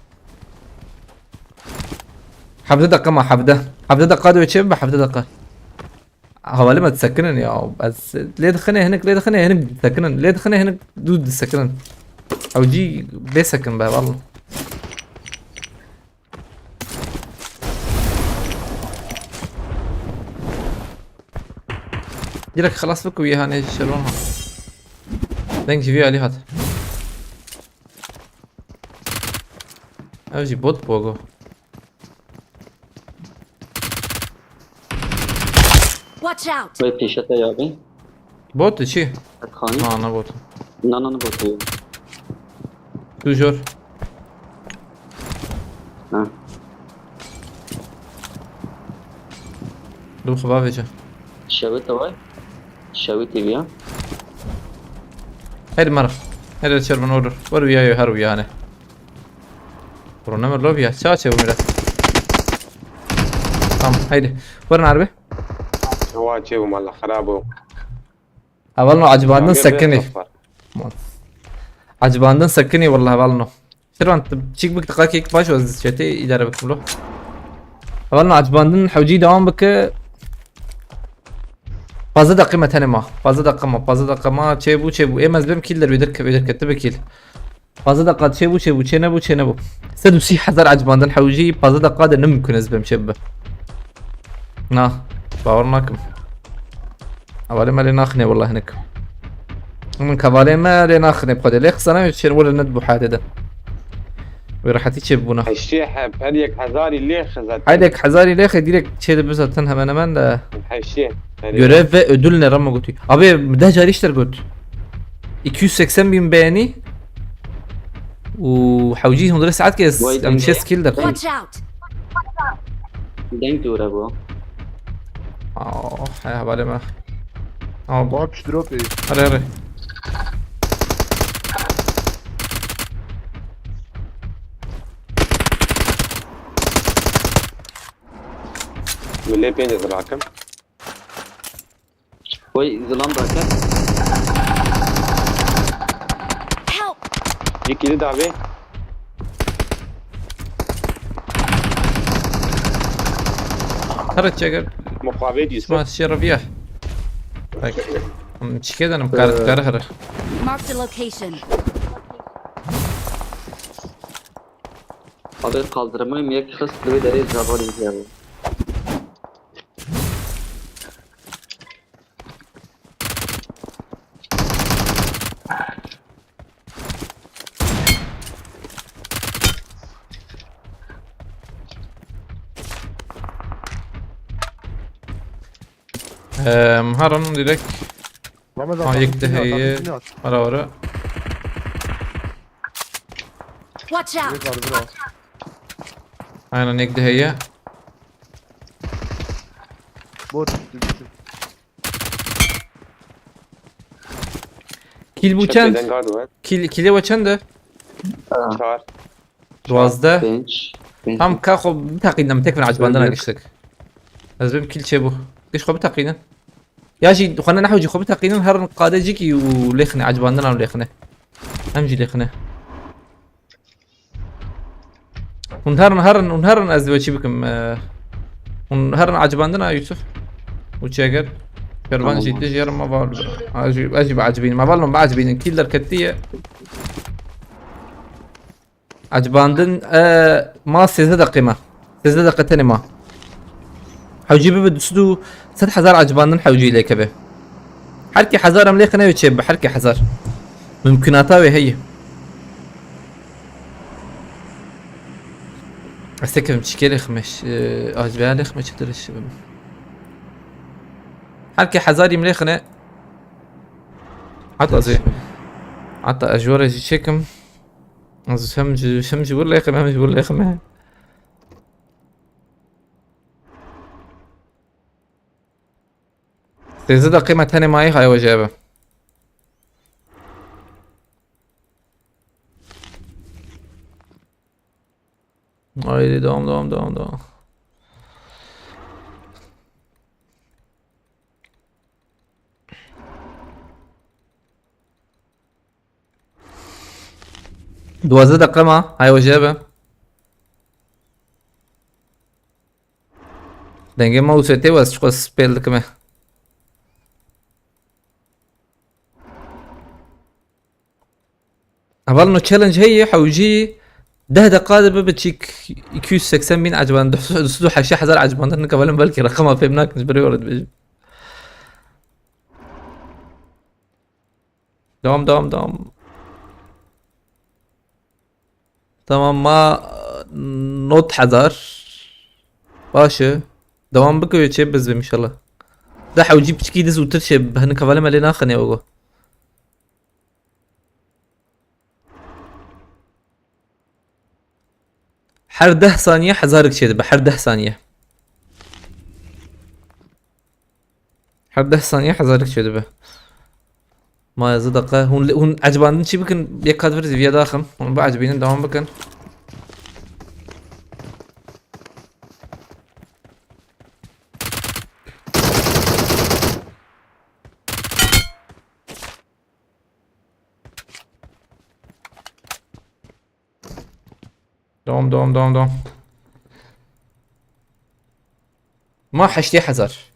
Hevde deqe ma, hevde. Hevde deqa dibe çê bibe, hevde deqa. Hevalê me disekinin ya. Ez lê dixine hinik, lê dixine hinik disekinin. Lê dixine hinik dû disekinin. Ew cî bê sekin be, valla. Direkt xelas bik û yê hanê şervan ha. Deng ji vî alî hat. Ev jî bot bogo. Watch out! Wê pêşe te ya bî. Bot çi? Qetxanî. Na, ne bot. Na, na, ne bot. Tu jor. Ha. Dur xwe bavêje. Şewê te vay. Şewê T V ya. Hadi mara. Hadi çer bin order. Var uya yo her uya ne. Bro ne lo ya. Ça çe bu miras. Tamam haydi. Var harbi. Wa çe bu mala xarabo. Hevalno acibandin sekinî. Acibandin sekinî wallah hevalno. Şirvan, tu çîk bik diqakek baş o çetê îdare bikim lo. Hevalno acibandin hewcî dewam bike. Fazla deqî me tenê ma. Fazla deqî ma. Fazla deqî ma. Çê bû, çê bû. Êm ez bim kîl der wê derke, wê derke. Tu bikîl. Fazla deqa çê bû, çê bû, çê nebû, çê nebû. Sed û sî hezar acibandin hewcî, fazla deqa de nimkun ez bim çê bibe. Na, bawer nakim. Hevalê me lê naxine, wallah hinek. Min kevalê me lê naxine, xwedê lê xisana, çê were net bu hade de. Wê rehetî çê bûna. Heştê he-, her yek hezarî lê xizet. Her yek hezarî lê xê, direkt çê de bizatin hemen hemen de. Heştê. Görev ve ödül ne ramo gotu. Abi, deh carî işler got. iki yüz seksen bin beğeni. Û hewcî hundre saet kes. Vay em denge. Şêst kill derxî. Watch out! Deng dûre bû. Oh, he, hevalê me. Tamam. Bak şu drop iyi. Hadi, hadi. Milê pênc zilakim. Oy, zilam bırakın. Help! Yek yedi davi. Kara çeker. Mukavemet yüzü. Sma şerbiye. Bak. Hmm, çike dedim kar, ee, kar hara. Marked a location. Abi kaldırmayı mı yakışıklı bir derece zavallı izleyelim. Ehm, herin direkt. Ramazan, ha, yek de heye. Ara ara. Watch out! Direkt ardı var. Aynen, yek de heye. Bot düştü, düştü. Kill bu çend? Kill, killê we çend e? Çar. Duwazdeh. Pênc. Pênc. Tam ka xwe biteqînin, tek bin acibandina giştik. Ez bim kill çê bû. Giş xwe biteqînin. Ya jî xwe ne nehewcî xwe biteqînin, herin qadê cîkî û lêxine, acibandina û lêxine. Em jî lêxine. Hûn herin, herin, hûn herin ez dê çî bikim. Eh, hûn herin acibandin ha Yusuf. Û çêger. Kervan jî tij yerim me val. Ez jî, ez jî biacibînim. Me val min biacibînin. Kî derketiye. Acibandin, eh, ma sêzdeh deqê me. Sêzdeh deqe tenê ma. Hewcî bibe du sed û sed hezar acibandin hewcî lê keve. Her kê hezar em lê xine wê çê bibe, her kê hezar. Mimkunata wê heye. Ez tekim çikê lê xime, e, acibandin lê xime çi dirişibim. Her kê hezarî em lê xine. Heta ez ê, heta ez ji we re jî çêkim. Ez hem ji, hem ji wir lê xime, hem ji wir lê xime. Sêzdeh deqê me tenê mayî, hay we jê be. Haydi devam, devam, devam, devam. Duwazdeh deqe ma, hay we jê be. Dengê me û setê wes çiqas spêl dikime. Hevalno challenge heye, hewcî deh deqa de bibe çîk iki yüz seksen bin ecban, du yüz heştê hezar ecban de nika hevalin belkî reqema fêm nakin ji ber wê re dibêjim. Devam, devam, devam. Tamam, ma not hezar. Baş e. Devam bike wê çê bizvim inşallah. Da hewcî piçkî de zûtir çê, hinek hevalê me lê naxine ogo. Her deh saniye hezarek çêdibe, her deh saniye. Her deh saniye hezarek çêdibe. Ma ez deqa. Hûn, hûn ecibandin çi bikin? Yek kat vir zîviye daxim. Hûn biecibînin, devam bikin. Devam, devam, devam, devam. Ma heştê hezar.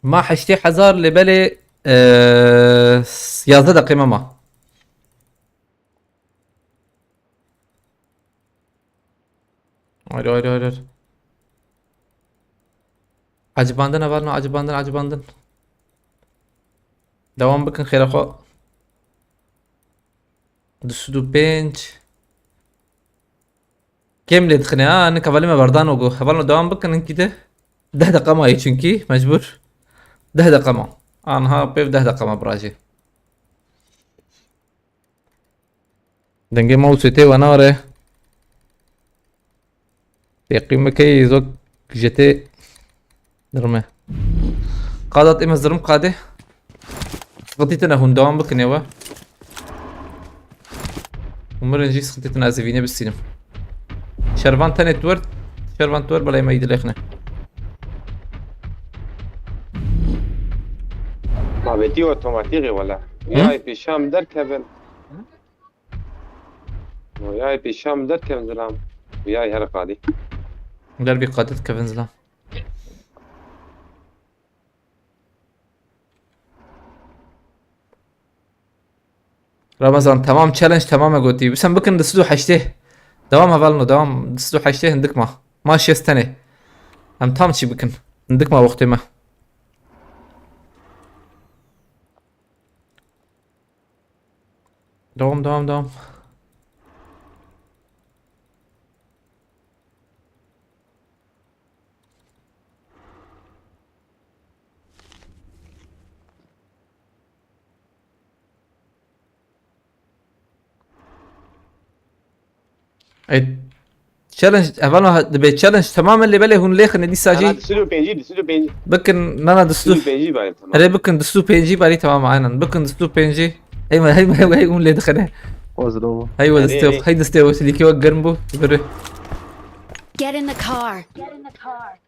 Ma heştê hezar lê belê, eee, yazdeh deqê me ma. Hayır, hayır, hayır, hayır. Acibandin hevalno, acibandin, acibandin. Devam bikin xêra xwe. Du sed û pênc. Kêm lê dixine ha, nika hevalê me berdan ogo. Hevalno devam bikin, hinkî de. Deh deqa mayî çünkü, mecbur. Deh deqa ma. Anha pêv deh deqa ma birajê. Dengê mouseê tê we nare. Teqîm bike, zok jetê dirime. Qadat ême zirim qadê. Sıkıntı tine hûn devam bikin êwe. Umarım jî sıkıntı tine ez vîne bisînim. Şervan tenê tuwer, şervan tuwer belê me îdilêxne. Mabetî otomatîk e wele. Hı? Yay pêşam derkevin. Yay pêşam derkevin zilam. Yay her qadî. Der bir qadet kevin zilam. Ramazan, tamam, challenge tamam e gotî. Sen bikin du sed û heştê. Devam hevalno, devam. Du sed û heştê hindik ma. Ma şêst tenê. Em tam çî bikin. Hindik ma wextê me. Devam, devam, devam. Ey, challenge, hevalno, dibe challenge tamamen lê belê hûn lêxine dîsa jî. Ana, du sed û pêncî, du sed û pêncî. Bikin, nana, du sed û. Du sed û pêncî bari, tamam. Erê bikin, du sed û pêncî bari, tamam, aynen. Bikin, du sed û pêncî. Hey, hey, hey, hey, hûn lê dixine. Hey, we distê, hey, distê, we silîkê we germ bû. Biri. Get in the car. Get in the car.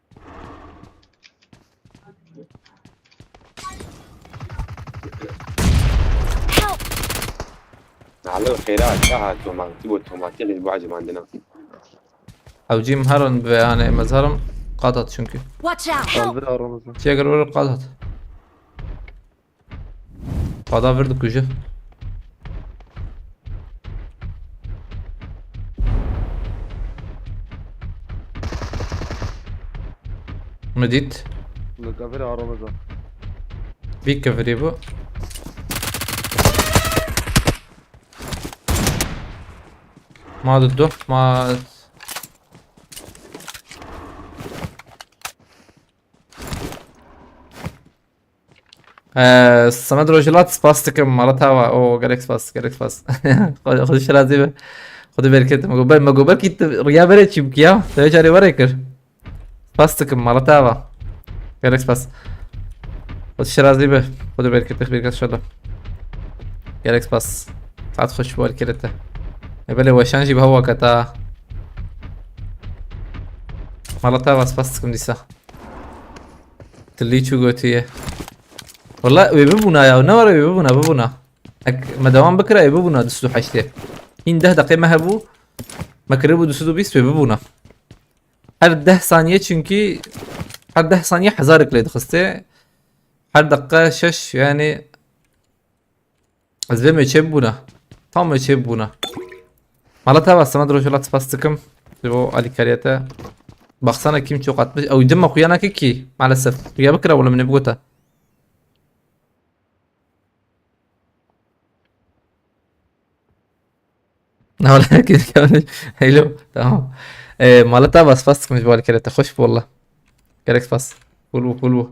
Help! Nalo xêra, çaha tomatî bo tomatî xîr bo ecimandina. Ew cîm herin bi, yani, mezherim qadat çünkü. Watch out! Help! Kaldır aramızda. Çeker vurur qadat. Qada vir dikuje. Me dît. Li kevir aramızda. Vî kevirî bû. Ma didu, ma. Ee, Samet Rojilat, spas dikim, mala te ava. O, gelek spas, gelek spas. Xwe, Xwedê şirazî be. Xwedê bereket. Me got, me got, belkî tu riya berê çî bikî ya. Te carê were kir. Spas dikim, mala te ava. Gelek spas. Xwedê şirazî be. Xwedê bereket, bereket inşallah. Gelek spas. Saet xweş, bereket te. E, belê weşan jî bi hewa keta. Mala te ava, spas dikim dîsa. Tilî çû gotiye. Wala wê bibûna ya, ne were wê bibûna, bibûna. Ek me dewam bikira, wê bibûna du sed û heştê. Hîn deh deqê me hebû, me kiribû du sed û bîst, wê bibûna. Her deh saniye çünkü, her deh saniye hezarek lê dixistê. Her deqa şeş, yani, ez vê me çê bibûna. Tam wê çê bûna. Mala te bas, Semed Rojhilat, spas dikim. Ji bo alîkariyê te. Baksana kim çok atmış. Ew dima xuya nake ki. Maalesef. Xuya bikira wala min ê bigota. Wala kim, kim, hello. Tamam. Ee, mala te bas, spas dikim ji bo alîkariyê te. Xweş bû wala. Gerek spas. Cool bû, cool bû.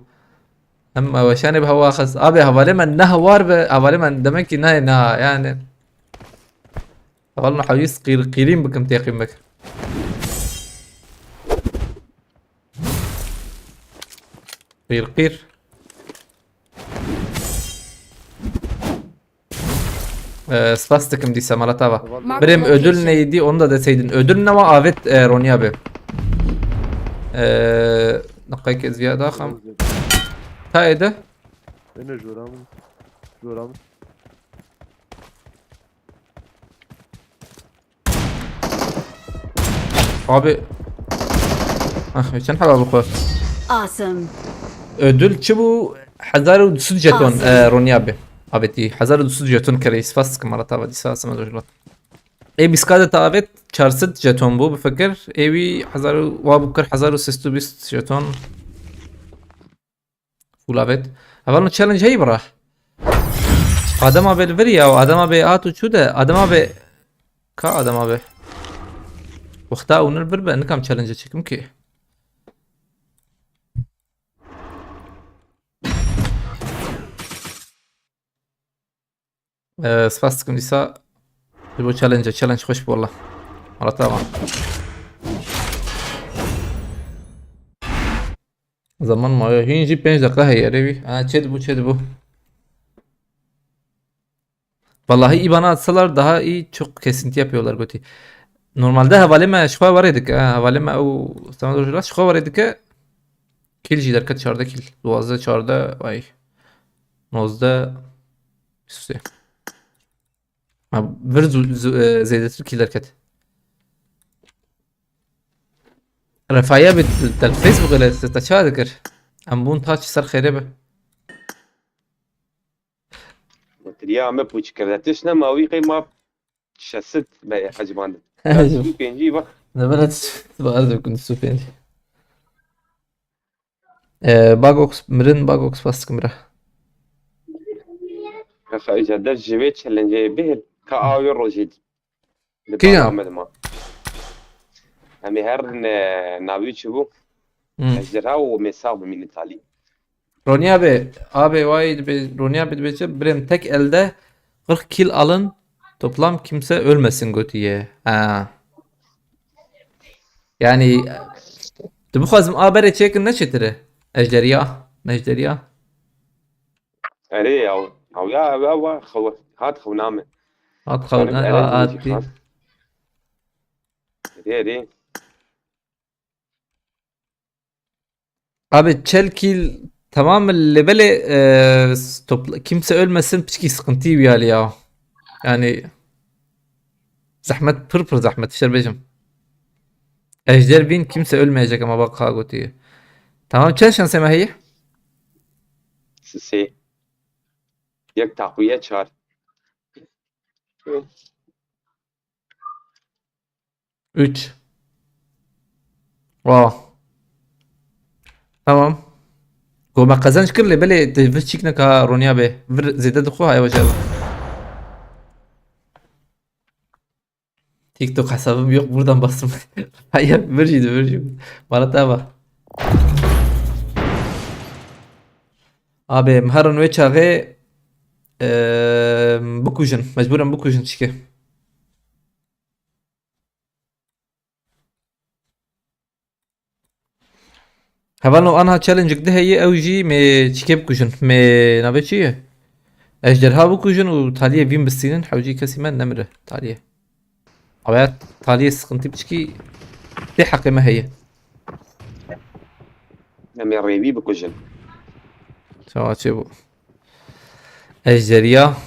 Em weşanê bi hewa xist. Abi, hevalê me ne hewar be, hevalê me demek ki ne, ne, yani. Hevalê me hewîst qîr, qîrîn bikim têqîm bik. Qîr, qîr. Ee, spas dikim dîsa, mala te ava. Mark the location. Birêm, ödül neydi, onu da deseydin. Ödül ne var? Avêt, e, Ronya be. Ee, naqayk ez viya daxam. Ta ede. Ene jora min. Jora min. Abi. Ah, çend heba bu xwe? Awesome. Ödül çi bu? Hezar û du sed jeton, awesome, e, Ronya be. Avêtî. Hezar û du sed jeton kerê. Spas dikim, mala te ava dîsa, Semed Rojhilat. Ê bîst K de te avêt çar sed jeton bû, bifikir. Ê wî hezar û, wa bû kir hezar û sê sed û bîst jeton. Full avêt. Hevalno challenge heyî bira. Adem abi li vir ya, Adem abi hat û çû de, Adem abi. Ka Adem abi. Wexta û nil bir be, nikam challenge çekim ki. Ee, spas dikim dîsa. Ji bo challenge, challenge xweş bû wala. Mala te ava. Zaman mayo. Hîn jî pênc deqa heye, erê wî. Ha, çê dibû, çê dibû. Vallahi IBAN'a atsalar daha iyi, çok kesinti yapıyorlar gotî. Normalde hevalê me ji xwe werê dike, ha, hevalê me ew Semed Rojhilat ji xwe werê dike. Kil jî derket, çardeh kil. Duwazdeh, çardeh, ay. Nozdeh, bîst û sê. Ha, vir zu-, zu-, e, zêdetir kil derket. Refaya bi del Facebook ile te çawa dikir? Em bûn ta çi ser xêrê be. Gotiriya me pûç kir. De tişt nema wî qey ma şesit me hecibandin. Sî û pêncî bak. Ne bere tu, tu baz dikun sî û pêncî. Ee, Bagox, mirin Bagox, spas dikim bira. Kaxa, îca der ji vê challenge-ê bihêl, ka awê rojê dî. Li Kîjan? Bala me dima. Em ê herin, e, navî çi bû? Hmm. Ejderha û mêsa bimînin talî. Ronya be, abi vay be, Ronya be, be, birêm tek elde kırk kill alın, toplam kimse ölmesin gotiye. Ha. Yani, tu bixwazim a berê çêkin ne çêtir e? Ejderya, mejderya. Erê ya, ew ya, ew, ew, xew-, hat xewna min. Hat xewna, erê, a, hat dî. Erê, erê. Abi, çel kill tamam mı? Lebele, e, topla-, kimse ölmesin, piçki sıkıntı bir hal ya. Yani, zahmet, pır pır zahmet, şerbecim. Ejder bin, kimse ölmeyecek ama bak ha gotiye. Tamam, çend şansê me heye? Sisê. Yek taqwiye çar. Üç. Wow. Tamam. Go me qezenc kir lê belê te vir çîk neka Ronya be. Vir zêde dixwe haya bajar. TikTok hesabım yok, buradan bastım. Hayır, virjiydi, virjiydi. Bana tamam. Abi, em herin wê çaxê, em, bikujin. Mecbur em bikujin çike. Hevalno anha challenge-êk di heye, ew jî mê çikê bikujin. Mê navê çi ye? Ejderha bikujin û taliyê vîn bistînin, hewcî kesî me nemire. Taliyê. Awaya taliyê sıkıntı biçkî tê heqê me heye. Em ê rêvî bikujin. Çawa çê bû? Ejderya.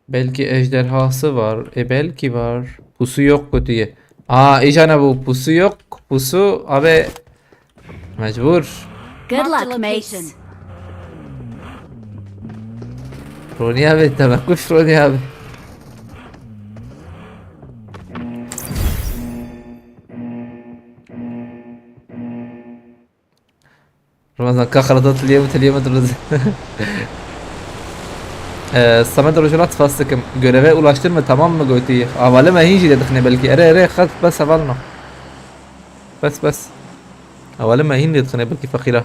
Belki ejderhası var. E, belki var. Pusu yok kötüye. Aa, ijana bu pusu yok. Pusu abi. Mecbur. Good luck, mates. Ronî abi, te me kuş Ronî abi. Ramazan, ka xelata tiliye mi, tiliye mi, tiliye mi? Ee, Samet Rojuna, spas dikim. Göreve ulaştın mı, tamam mı gotî? Havale me hîn jî lê dixine belkî. Ere, ere, xet, bes hevalno. Bes, bes. Havale me hîn lê dixine belkî feqîra.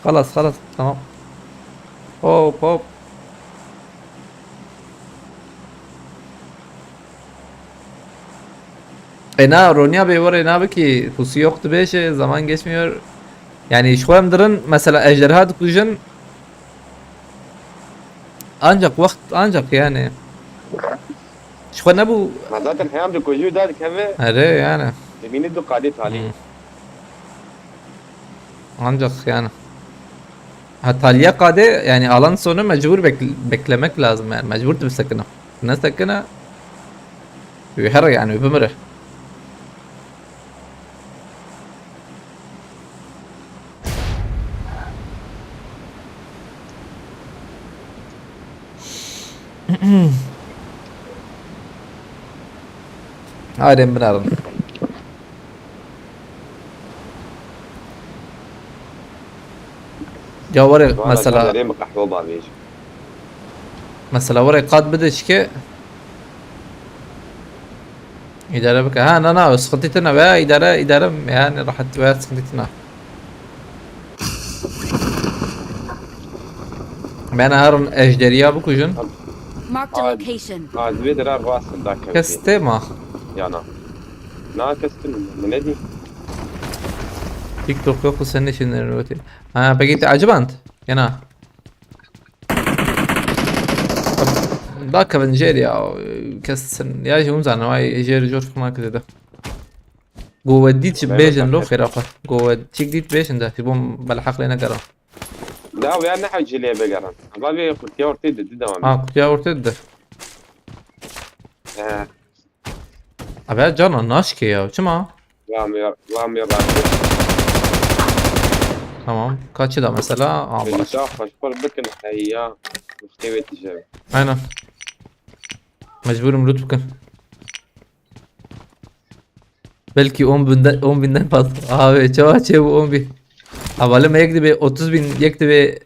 Xelas, xelas, tamam. Hop, hop. E na, Ronya Bey, var e, na biki, pusu yok dibêje, zaman geçmiyor. Yani, ji xwe em dirin, mesela, ejderha dikujin. Ancak wextê, ancak yani. Ji xwe nebû. Ma zaten heyam dikujî û dadikeve. Erê, yani. Dibînî du qadê talî. Hmm. Ancak yani. Ha, taliye qadê, yani alan sonu mecbur bek-, beklemek lazım yani. Mecbur tu bisekine. Ne sekine? Wî here yani, wî bimire. Haydi em binarin. Ya were mesela. Mesela were qad bide çike. İdare bike. Ha, na, na, sıkıntı tine ve idare, idare yani rahat ve sıkıntı tine. Ben harun ejderiya bikujun. Marked a location. Ha, divê dira rast da kevin. Kes te ma. Yana. Na kes tine, ne dî? TikTok yok, sen ne şimdi öte? Ha, peki te acıband? Yana. Da kevin jêr ya, kes ya jî hûn zanin, ay jêr jor fina kide de. Go we dît ji bêjin lo xêra xwe. Go we çik dît bêjin de, ji bo bel heq lê negeran. Da we ne hewcî lê bigeran. Va vê qutiya ortê de, di devam. Ha, qutiya ortê de. He. Abi cana naşke ya, çima? Lamıyor, lamıyor artık. Tamam. Kaçı da mesela? Aa, bak. Beni daha hoş bir bakın. Hey ya. Muhtemelen diyeceğim. Aynen. Mecburum loot bakın. Belki on binden, on binden fazla. Abi çava çe bu on bin. Havale me yek dibe otuz bin, yek dibe.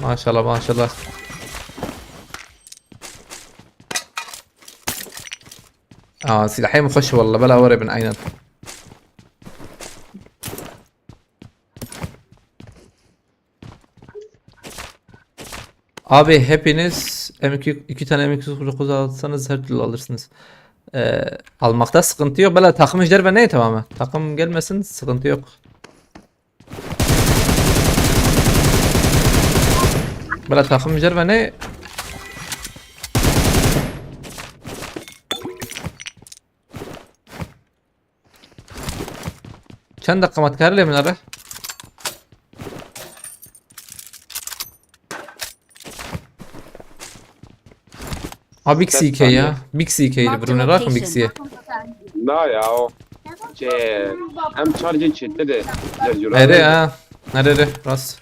Maşallah, maşallah. Aa, silahım hoş valla, bela var bin aynen. Abi hepiniz M iki, iki tane M iki dokuz alsanız her türlü alırsınız. Ee, almakta sıkıntı yok. Bela takım ejder ve ne tamamı? Takım gelmesin, sıkıntı yok. Bela takım ejder ve ne? Çend dakika mat kar lê min re? Ha, Big C K ya. Big C K ile Bruno rakım Big C'ye. Na ya o. Şey, em charge çetir de. Ere ha. Nere re? Rast.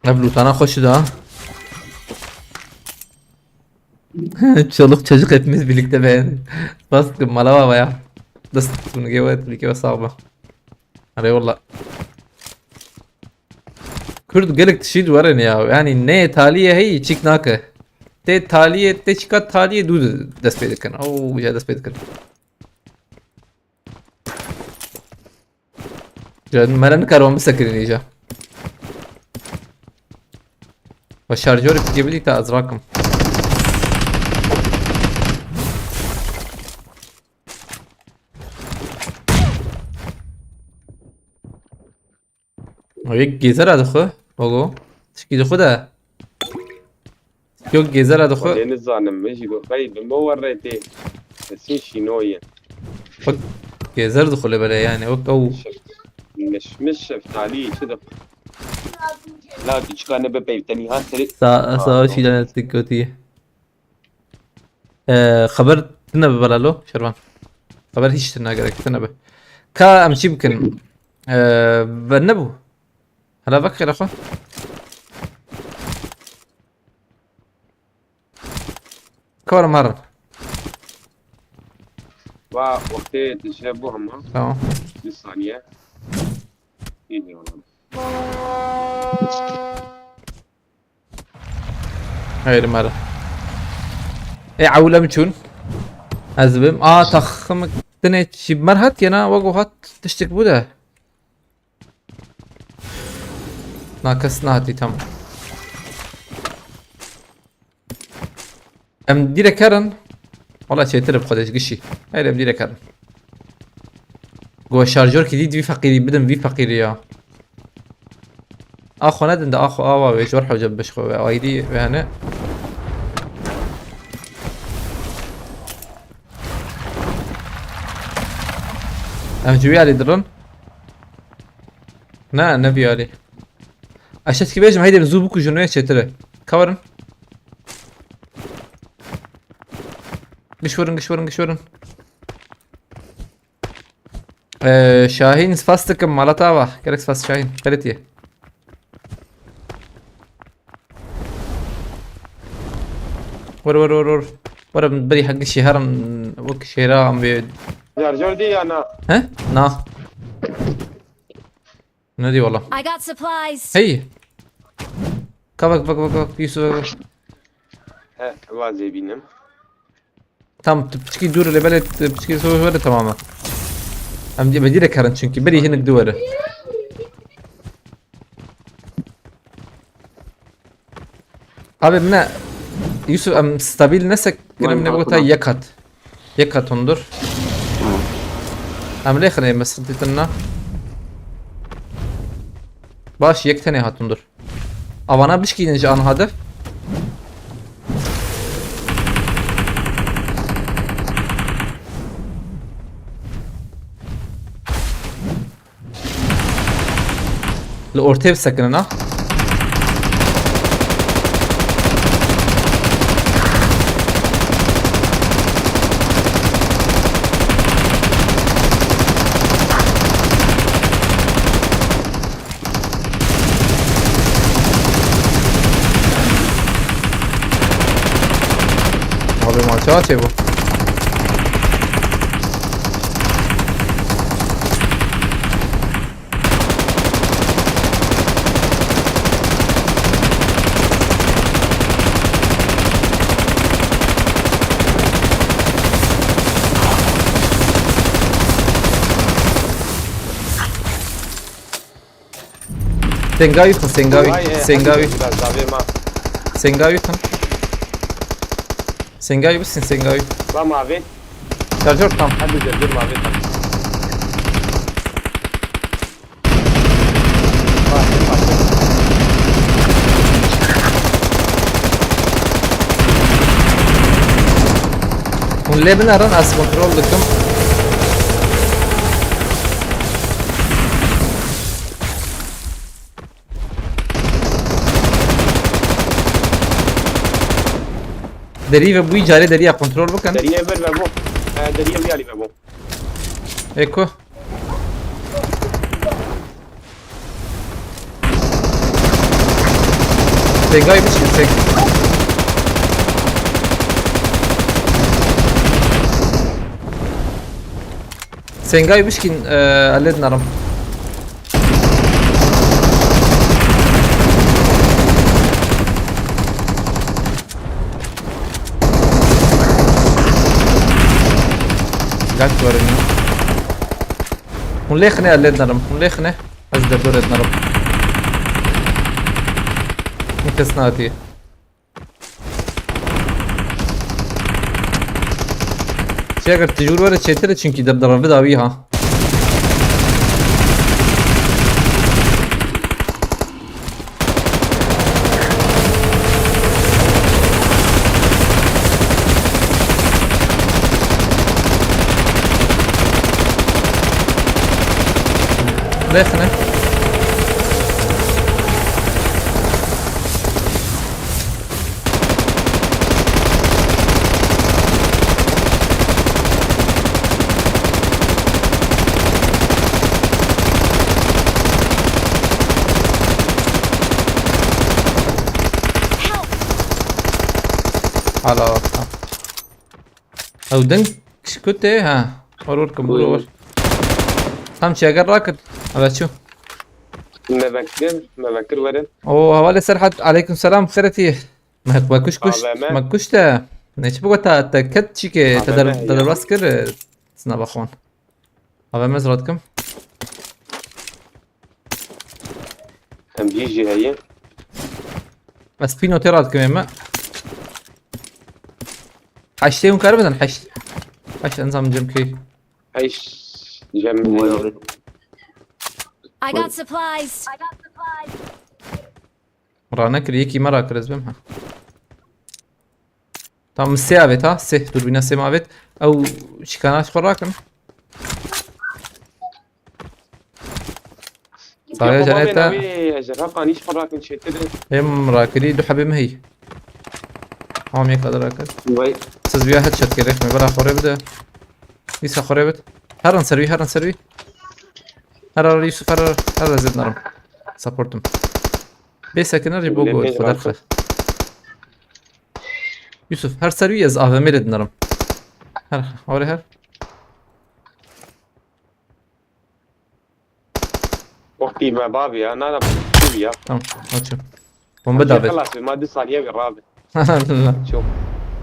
Ev lootana xweş da. Çoluk çocuk hepimiz birlikte beğendik. Bas mala baba ya. Dest bunu gebe birlikte sağ ol. Hadi eyvallah. Kurd gelek tişî duwarin ya. Yani ne taliye hey çik nake. Te taliye, te çika taliye du dest pê dikin. Oo, ya dest pê dikin. Canım, meren karvan bir sakın iyice. Ve şarjör gibi değil de az rakım. Yek gezer adı xo. Ogo. Tişkî dixwe de. Yok gezer adı xo. Deniz zanim mi? Jigo xey bi mo werre tê. Kesin şîno ye. Bak gezer dixwe le bele yani. Bak o. Mişmiş şeftalî çi de. La tu çika ne be peyv tenî ha seri. Sa sa şîlan ettik kötüye. Ee, xeber tine be belalo, Şervan. Xeber hiç tine gerek tine be. Ka em çi bikin? Ee, ve ne bu? Hala bak hele xwe. Karim herin. Va wextê dije bu hema. Tamam. Bir saniye. Bilmiyorum. Hayır, mara. E, ewle mi çûn? Ez bim. A, taxim tine çi mer hat yana, wego hat tiştik bu de. Na kes nehatî, tamam. Em dîrek herin. Wala çêtir bi xwedê ji gişî. Hayır, em dîrek herin. Go şarjorkî dî vî feqîrî bidin vî feqîrî ya. Axwe nedin de axwe awa wê ji wer hewce biş xwe ve ayrî ve hene. Em ji wî alî dirin. Ne, ne vî alî. Eşetkî bêjim heyde zû bikujin wê çêtir e. Kawerin. Giş werin, giş werin, giş werin. Ee, Şahin spas dikim, mala te ava. Gerek spas Şahin. Xeletiye. Were, were, were, were. Were, berî hegî şêherin wek şêra em wê. Şarjör dî ya na? He? Na. Ne dî wala? I got supplies. Hey. Ka bak, bak, bak, bak, Yusuf, bak, bak. He, va zê bînim. Tam tu piçkî dûr li belê, tu piçkî soğuk were tamam. Em dî bedî de karin çünkü berî hinik dû were. Abi mine Yusuf em stabil nesek kirim ne bota yek hat. Yek hat hundur. Em lê xine mesir ditin na. Baş yek tenê hat hundur. Avana bişkînin ji an hade. Li ortê bisekinin ha. Abi maça çê bu. Sêngawî xwe, sêngawî, sêngawî. Sêngawî xwe. Sêngawî bisin, sêngawî. Va mavê. Şarjör tam. Hadi de bir mavê tam. Hûn lê binerin, ez kontrol dikim. Derî ve bûyî carê deriya kontrol bikin. Deriyê vir ve bû. E, deriyê vî alî ve bû. Eko. Sêngayê bişkîn, sêng-, sêngayê bişkîn, e, ez lê dinerim. Gak werin. Hûn lê xine, ez lê dinerim. Hûn lê xine. Ez derdorê dinerim. Hûn kes nehatiye. Şey, eger tijûr were çêtir e, çünkü der, der, dawî ha. Rexne. Hala bak, tamam. Ew ding kişkutê, ha. War war kim, war war. Tam çi eger rakir. Evet, çu. Mevekir, mevekir werin. O, havale Serhat, aleyküm selam, xeretî. Me, me kuş kuş, A V M. Me kuş te. Ne çi bu ta, te ket çi ke, te A V M der, ya. Te derbas kir, e, sina baxwan. A V M ez rat kim. Em jî jî heye. Ez pîno tê rat kim ê me. Heştê hûn kar bidin, heşt. Heşt enzam cem kê. Heşt cem. I got supplies. Ranekir, yekî me rakir ez bim, ha. Tam sê avêt, ha, sê, durbîna sê me avêt. Ew şikana ji xwe rakin. Saye cennet te. Ejderha qanî ji xwe rakin çêtir. Em rakirî du hebê me hî. Tamam, yek adir rakir. Vay. Siz bir headshot gerek mi? Bela xore bide. Dîsa xore bit. Herin ser wî, herin ser wî. Her, her, Yusuf, her, her, her, ez ê binarim. Supportim. Bê sekine rî bo got, xwe derxe. Yusuf, her ser wî ez A V M lê dinarim. Her, orê her. Wextî me bavê ya, nana bavê ya. Tamam, açım. Bombe davet. Xelas, ma du saniye bir rabe. Çok.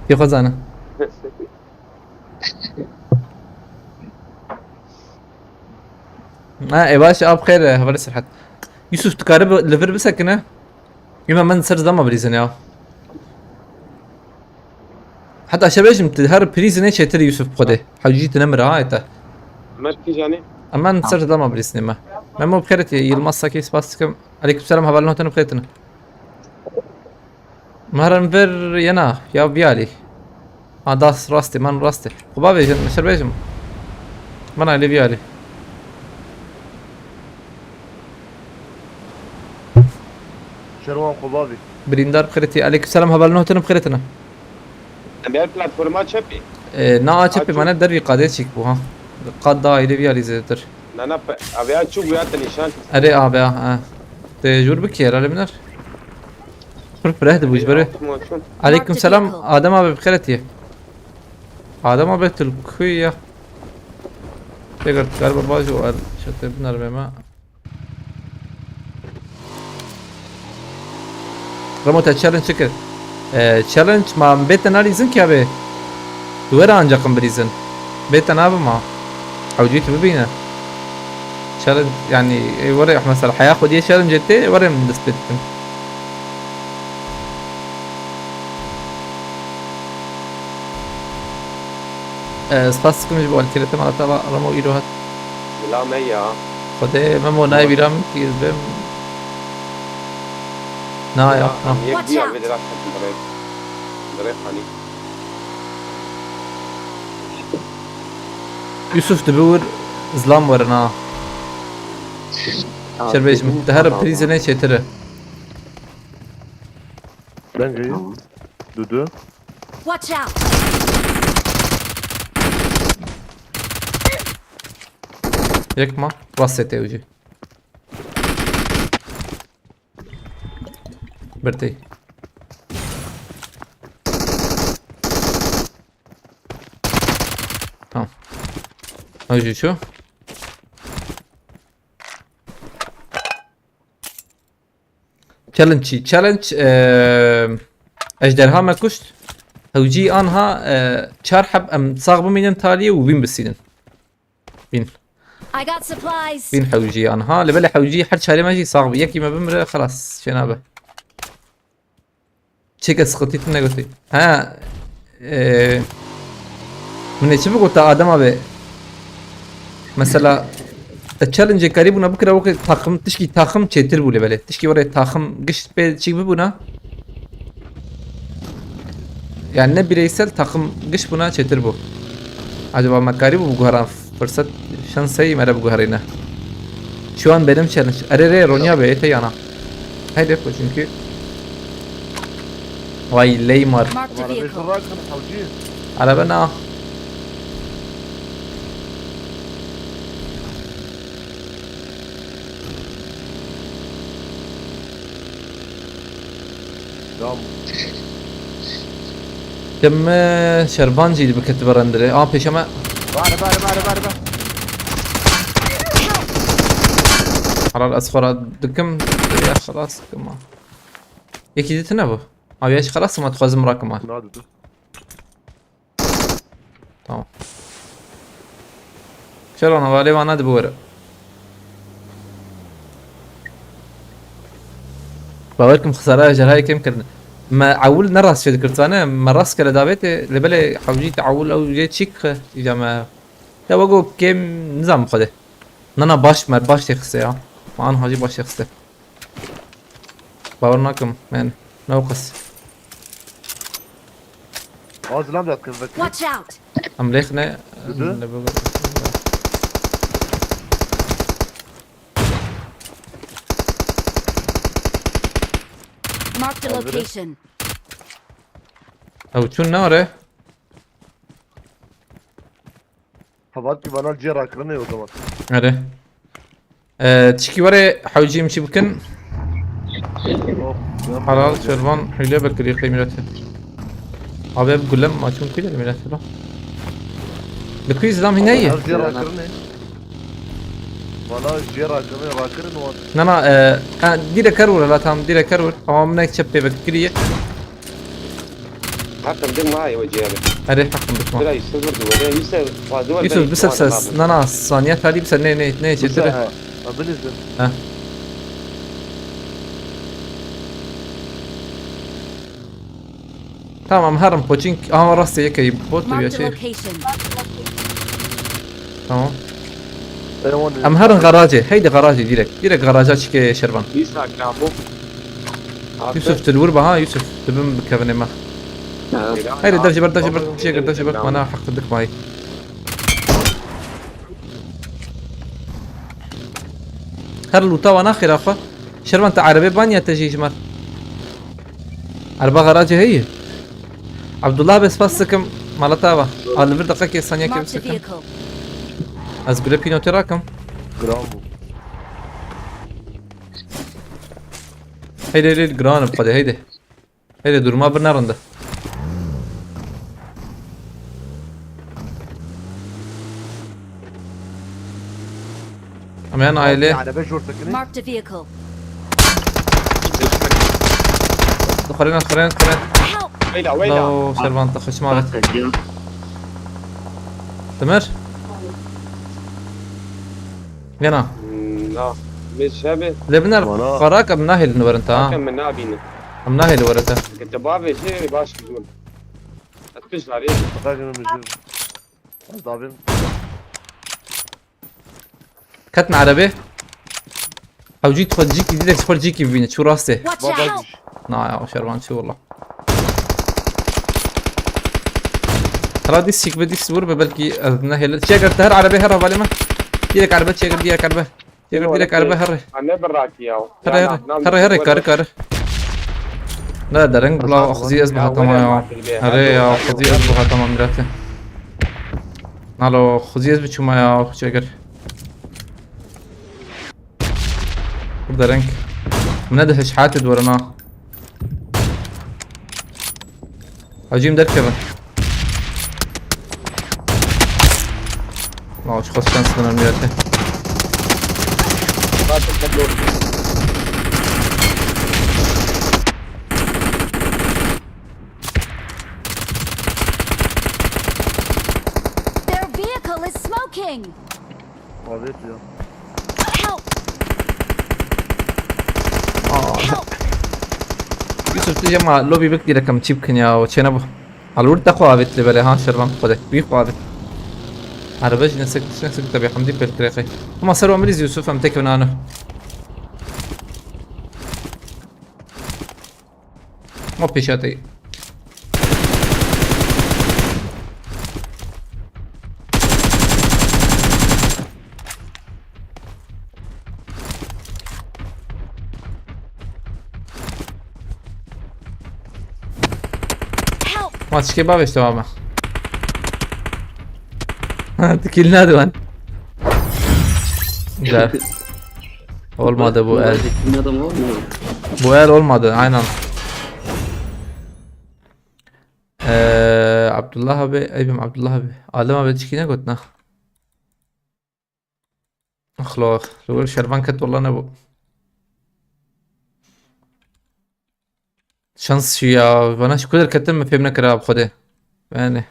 Yê xwe zane. Ha, e, baş, ab xêr, e, hevalê Serhat. Yusuf, tu kare bi-, li vir bisekine? Yuma, min ser zama birîzin ya. Heta şe bêjim, tu her prîzinê çêtir Yusuf xwedê. Hewcî tu nemira, ha, ete. Mer kîjanê? Emen ser zama birîzinê me. Memo, bi xêretî, Yilmaz Sakî, spas dikim. Aleyküm selam, hevalno, tenê bi xêr tine. Merin vir yena, ya viyalî. Ha, das rastê, man rastê. Xwe bavêjin, min şer bêjim. Mana lê viyalî. Şerwan xwe bavê. Birîndar bi xêretî. Aleyküm selam, hevalno, tenê bi xêretine. Em yer platforma çepê. E, na a çepê mane dervî qadê çîk bû, ha. Qad da ayrı viyalî zêdetir. Na, na, pe-, abi ya çû ya te nîşan. Erê abi ya, ha. Te jûr bikî herhalde biner. Pir fireh dibû ji ber wê. Aleyküm selam, Adem abi, bi xêretî. Adem abi, tu li ku yî ya? Têgir dikar bi bajî û er şetê binermê me. Remo, te challenge çi kir? E, challenge ma em bête nalîzin ki abi. Tu were ancak em bilîzin. Bête nabe ma. Hewcî tu bibîne. Challenge, yani, e, were, mesela, heya xwediyê challenge tê, were em dest pê dikin. E, spas dikim ji bo alkirete mala te va Remo îro hat. Bila me ya. Xwedê Memo nayê bîra min kî ez bêm. Na ya, na. Yek diya vê dira ketin dirê. Dirê xanî. Yusuf dibi wir zlam werin ha. Şer bêjim, te her prîzinê çêtir e. Bence. Tamam. Dudu. Watch out! Yek ma, rastê te ucî. Birtê. Tamam. Ucî şu. Challenge çi? Challenge, eee, ejderha me kuşt. Hewcî anha, eee, çar heb em sax bimînin taliyê û wîn bisînin. Wîn. I got supplies. Wîn hewcî anha. Li belê hewcî her çarê me jî sax bi. Yekî me bimire, xelas, şey nabe. Çêke sıkıntı tune gotî. Ha, e, min ê çi bigota Adem abi? Mesela, te challenge karî bûna bikira wekî takım, tişkî takım çêtir bû lê belê. Tişkî were takım giş pê çîk bibûna. Yani ne bireysel takım giş bûna çêtir bû. Acaba me karî bû biguheran fırsat şanseyî me re biguherîne. Şu an benim challenge. Erê rê Ronya be te yana. Haydi ko çünkü. Vay Leymar. Marked a vehicle. Araba na. Tamam. Deme Şervan jî biketibe rendirê. A pêşe me. Bari bari bari bari bari. Helal ez xwe ra dikim. Ya xelas dikim ha. Yekî dî tune bû. Abi ya xelas ma dixwazim rakim ha. Nadı dur. Tamam. Şervan hevalê wana dibi were. Bawer kim xisara ejderhayê kêm kirin. Me ewil ne rast fê dikirtane, me rast kere davêtê, lê belê hewcî te ewil ew jê çîk xe, îca me. Ya wego kêm nizam xwedê. Nana baş me, baş tê xiste ya. Me an hacî baş tê xiste. Bawer nakim, men. Ne o qas. Ağzı lan biraz kırmızı. Watch out! Em lêxine. Dudu? Ne bu. Marked a Aldı. Location. Ew çûn ne are? Havat ki bana ciğer akırını o zaman. Hadi. Ee, çiki were hewcî em çi bikin? Oh. Halal Şervan hile bekliyor kıymetli. Abi hep gülem maçın kuyla millet lan. Li kuy zilam hine ye. Bana ciğer akırını. Bana ciğer akırını, akırını var. Na na, e, ha, direk her vur la, tamam, direk her vur. Ama ne çep bebek giriye. Hakkım ding ma ew ciğeri. Hadi hakkım bitma. Bira Yusuf vurdu wele. Yusuf fazla var. Yusuf bir ses ses. Na na, saniye talip sen ne ne ne Yusuf. çetir. Ha. Adın izin. Ha. Tamam, herim poçink. Aha rastê yekeyî bot bir Marked a şey. Location. Tamam. Eyvallah. Em herin garajê. Heydi garajê direkt. Direkt garaja çike Şervan. Lisa grabo. Yusuf tu li wir be ha Yusuf. Tu bin bi kevinê me. Heydi derji ber derji ber çike derji ber mana hak dik may. Her luta wana xêra xwe. Şervan te erebê ban ya te jî ji me. Erba garajê heye. Abdullah be spas dikim. Mala te ava. A li vir deqekê saniye kêm Marked a dikim. Vehicle. Ez gule pînotê rakim. Gram bu. Heydi heydi giran im xwedê heydi. Heydi durma bir nerinde. Em yan aile. Araba jor tekini. Marked a Vehicle. Dixweren dixweren dixweren. Help! Weyla weyla. Law Şervan te xweş mavet. Demir. Gena. Hmm, na. Mêz şebe. Lê biner Valla. qarak em nahêlin werin te ha. Hakem min nabîne. Em nahêlin werin te. Ke te bavê jê baş bûn. Ez pişt darê. Fakat günümüzü. Az daha bir Ketin erebê. Ew cî xwe cîkî direk xwe cîkî bibîne çû rastê. Watch baba out! Na ya o Şervan çi wala. Hela dîs çîk be dîs vur be belkî ez nehêle. Çiye gerte her erebê her hevalê me. Direk erebe çiye gerte direk erebe. Çiye gerte direk erebe herre. Ha ne birakî ya. Herre herre. Herre herre karı karı. Ne dereng bla xuzî ez bihatama ya. Herre ya xuzî ez bihatama mirate. Nalo xuzî ez biçûma ya çiye gerte. Burada renk. Min de hiç hayatê dwarana. Hacîm derkevin. Wow, çok şanslı önemli yerde. Their vehicle is smoking! Abi ya. Help! Aa. Help! Yusuf tu cema lobi bik direkt am çip kenya o çene bu. Alur da xo avit le bele ha Şervan xo de. Bi xo avit. Araba jine sek sek sek tabi hamdi pel kreke. Ama ser o amiriz Yusuf am tek önano. Ma pêşatê. Help! Maçke bavêj devam e. Tikil ne diwan. Güzel. Olmadı bu el. Kim adam olmuyor. Bu el olmadı aynen. Ee, Abdullah abi, Eyüp'üm Abdullah abi. Adem abi çikî ne gotna? Axlo, li wir şervan ket wala nebû. Şans şu ya, bana şu kadar ketin mi fêm nekira bi Xwedê. Yani.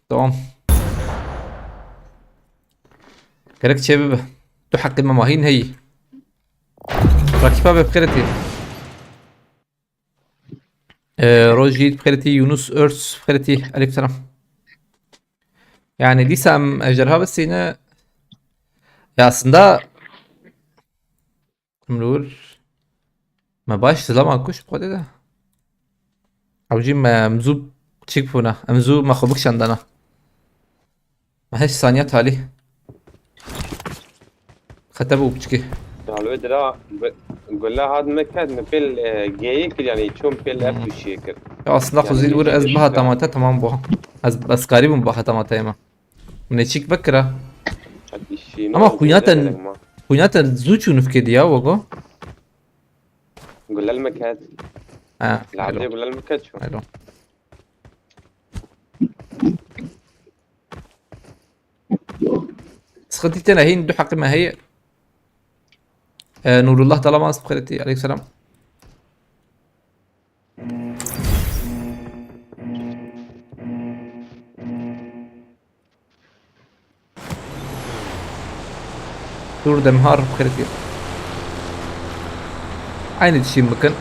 Tamam. Gerek çê bibe. Tu heqî me mahîn heyî. Rakîpa be bi xêretî. Ee, Rojî bi xêretî, Yunus Örs bi xêretî. Aleyküm selam. Yani dîsa em ejderha bisîne. Ya aslında Em li wir. Me baş zilama kuş bi Xwedê de. Ew jî me, em zû çîk bûna. Em zû me xwe bikişandana. Me heşt saniye talî. Xete bû piçkî. Dalwe dira gu-, gula hat me ket, me pêl, e, geyê kir, yani çûm pêl ev Hmm. kuşiyê kir. Ya aslında Yani xwezî li wir ez neyse, biha işte. Tamate tamam bû. Ez, ez karî bûm biha tamate ema. Min ê çîk vekira. Hadi şîno Ama xwîna te, xwîna te zû çû nifkê diya wego. Gulel me ket. Ha, Ladê hello. Gulel me ket çû. Hello. Sıkıntı tene hîn du heqî me heye. E, Nurullah Dalamaz bi xêretî. Aleyküm selam. Dur demhar xêrkê. Aynı dişim bakın.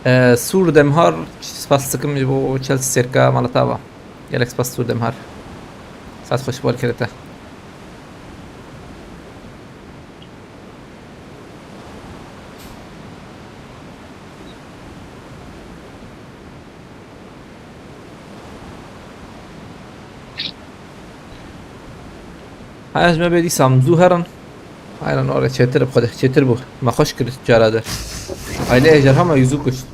Ee, Sûr Demhar, spas dikim ji bo çel sêrka mala te ava. Gelek spas Sûr Demhar. Saet xweş bol kirete. Haya ji me bê dîsa em zû herin. Aynen orê çêtir bi xwe de, çêtir bû. Me xweş kir cara de. Aylê ejderha me yûzû kuşt.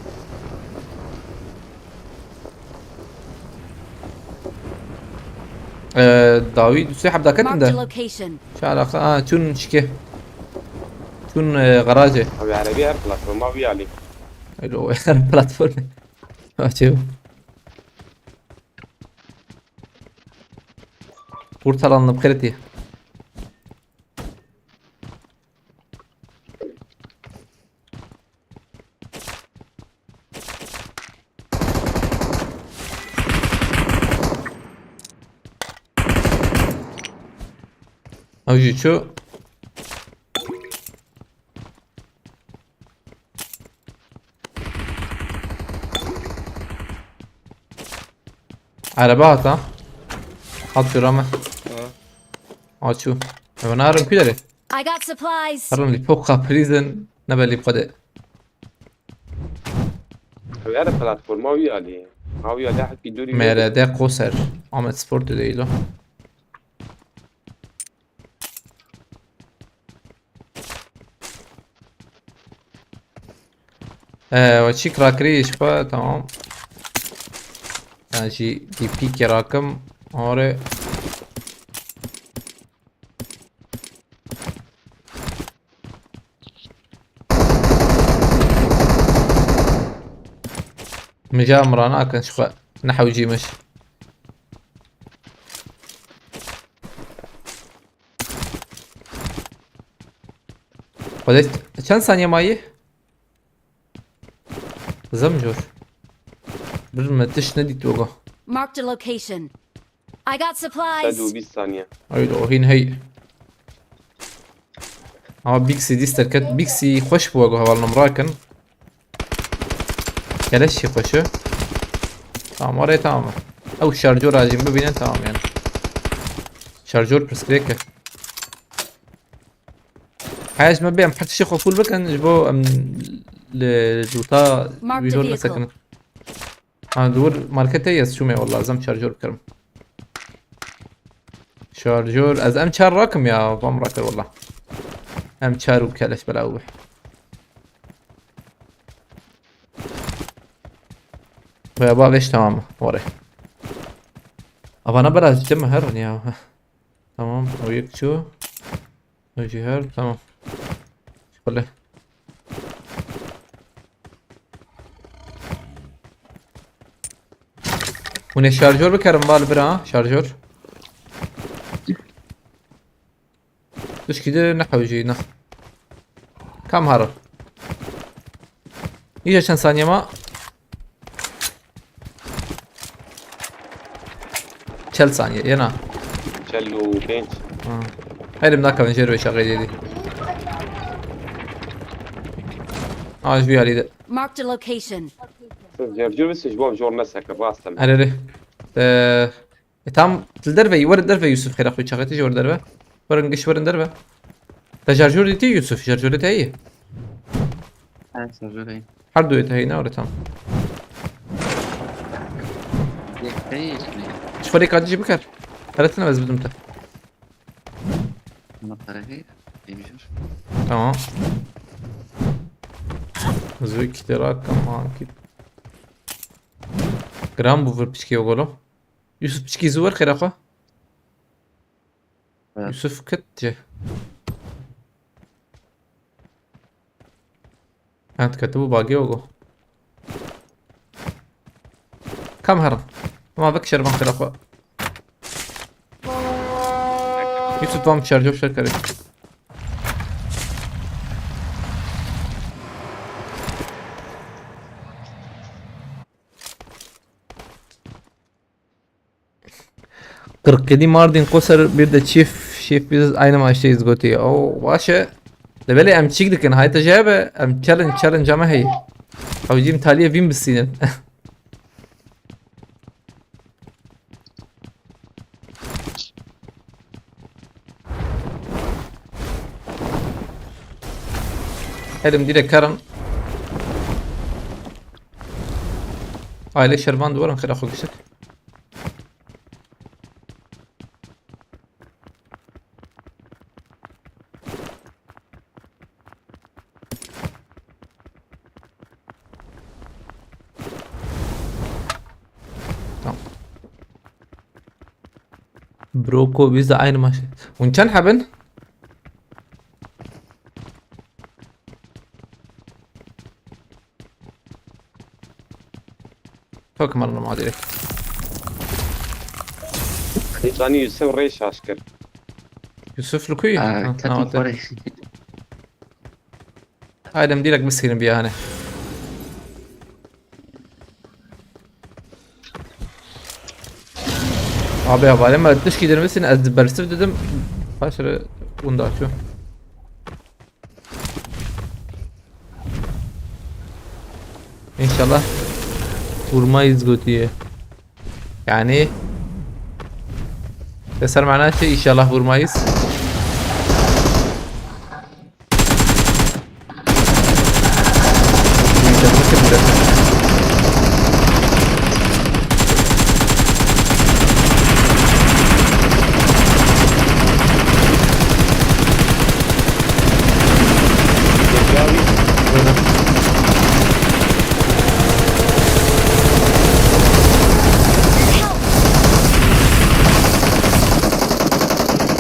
Ee, dawî du sê hebda ketin Marked a de. Location. Çi alaqa? Aa, çûn şikê. Çûn, e, garajê. Abi erebî her platforma wî alî. Elo, her platformê. Açê. Kurtalanlı kredi. Avcı ço. Araba hata. Hat şura me. Ha. Açu. Ev narim kudere. I got supplies. Herin li poka prison. Ne belli bu kadar. Ev her platforma wî alî. Ha wî alî hekî dûrî M R D Koser. Ahmet Sport değil o. Ee, we çîk rakirî ji xwe, tamam. Yan jî D P kê rakim. Are. Min ja min ranakin ji xwe. Ne hewcî min. Xwedê çend saniye mayî? Zim jor. Bir me tiş ne dît wega. Marked a location. I got supplies. Sed û bîst saniye. Haydi o hîn hey. Ama Bixi dîst derket. Bixi xweş bû wega heval namrakin. Keleş jî xweş e. Tamam, oraya tamam. Ew şarjora jî bibînin tamam yani. Şarjor pirsgirêk e. Heya ji me bê em her tiştê xwe full bikin, ji bo em li, li zûta Mark the wî zor vehicle. Nesekinin. Ha, li wir marketê ye, ez çûme, wela ez em şarjor bikirim. Şarjor, ez em çar rakim ya, vam rakir wela. Em çar û keleş bela û bih. Ve ba beş tamam mı? Oraya. Avana biraz ciddi mi? Her ya. Heh. Tamam, o yek çû. O jî her, tamam. Şöyle. Hûn ê şarjor bikerin, bal bira, ha? Şarjor. Tişkî de nehewcî, ne. Kam haro. Îca çend saniye ma? Çel saniye, yena. Çel û pênc. Ha. Herim nakavin jêr ve şaqê dêdî. Aj bir halî de. Marked a location. Siz cercur siz bom jor ne seke, bastım. Herere. Ee, E, tam, tu li derve yî, were derve Yusuf, xêra xwe çaxê tê jî were derve. Werin giş, werin derve. Te şarjor dîtî Yusuf, şarjorê te heye? Ha, şarjorê heye. Her du yê te heye, ne were tam. Yek heye işte. Ji xwe rêk acî jî bikar. Pere tine ez bidim te. Ama pere heye. Hemşir. Tamam. Zû iki lira kaman ki. Gram bu vur piçkî o golo. Yusuf piçkî zû wer xêra xwe. Evet. Yusuf kit ci. Ha, diketibû bagê o go. Kam herin. Ama vek şervan xêra xwe. Yusuf tam şarjor şer kerê. Qirqînî Mardin Qoser bir de çift, çift biz aynı maçtayız gotiye. O baş e. Li belê em çîk dikin, hay te jê be, em challenge, challenge me heye. Ew jî em taliyê vîn bisînin. Helim direkt karan. Aile şervan duvarın xira xwe giştik. Tamam. Broko, biz de aynı maç. Hûn çend hebin? Tok marno ma direkt. Zanî Yusuf rê şaş kir. Yusuf li ku ye? Aa, ha, ketî tamam, xwarê. Haydi em direkt bisînin bir yani. Abi ya, bari me tişkî dermesin, ez bersiv dedim. Paşre unda açıyor. İnşallah vurmayız gotiye. Yani Eser mana şey, inşallah vurmayız.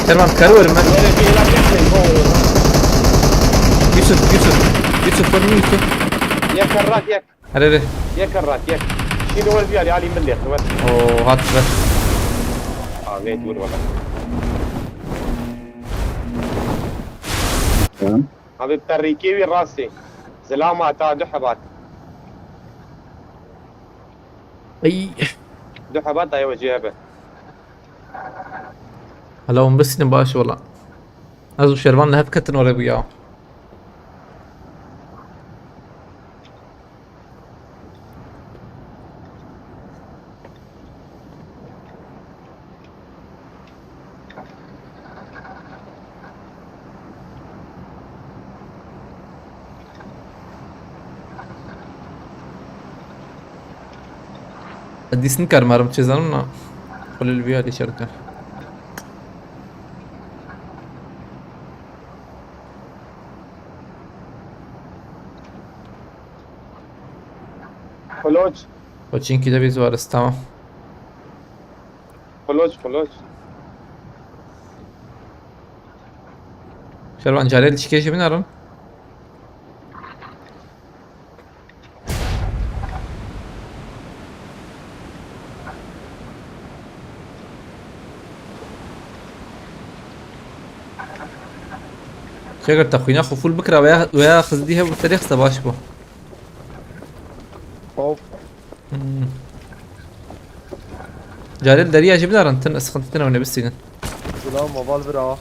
Tamam, karı verin ben. Yusuf, Yusuf. Yusuf, vurun Yusuf. Yek karrak, yek. Hadi, hadi. Yek karrak, yek. Şimdi var bir Ali, Ali bin lira, ver. Oo, hat, ver. Abi, dur bana. Tamam. Abi, terrikê wî rastî. Zilama ta du hebat. Ay. Du hebat, ay, wecî hebe. Hala hûn bisînin baş wala. Ez û Şervan li hev ketin orê bû ya. Ez dîs nikarim herim çêzanim na. Xulil viya dîşer dikin. Xoloç. Koçinkî de bî ziwaris, tamam. Xoloç, xoloç. Şervan, carê li çikê jî binarin. Çeker te xwîna xwe fûl bikira, veya, veya xizdî hev te rêxiste baş bû. Hop. Hmm. Carê li deriya jî bidarin, tin, sıkıntı tine, ne bistînin. Silah moval vira.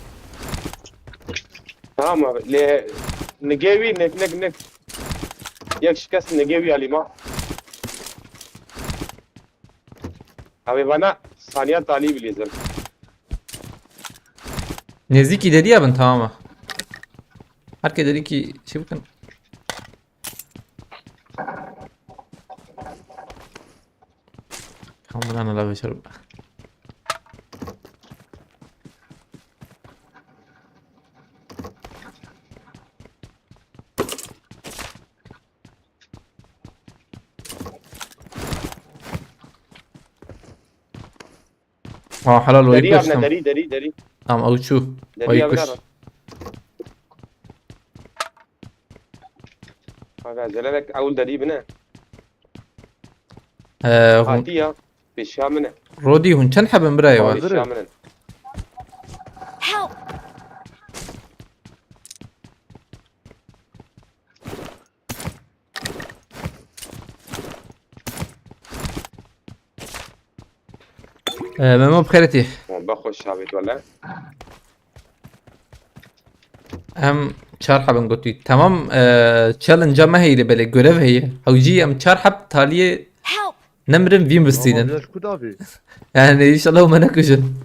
Tamam abi. Le, nigê wî, nik, nik, nik. Yek şikest nigê wî alî ma. Abi bana saniye talî bilîzim. Nêzîkî deriya bin, tamam e. Her ke derîkî şey bikin. Tamam, buna ne la beşer. Ha, helal, o Derî yıkış abine, tam. Derî, derî, derî. Tamam, o çu. Derî O abine yıkış. Abi. Aga, zelelek ewl derî bine. Ee, hûn Hatiya, pêşiya min e. Rodî, hûn çend hebin birayê we? Pêşiya min e. Help! Ee, Memo, bi xêretî. Be xweş çavê wele. Em çar hebin gotî. Tamam, e, challenge-a me heye, belê görev heye. Hewcî em çar heb taliyê Help! Nemirin, vîn bistînin. Tamam, yaş kut abi. Yani inşallah me nekujin.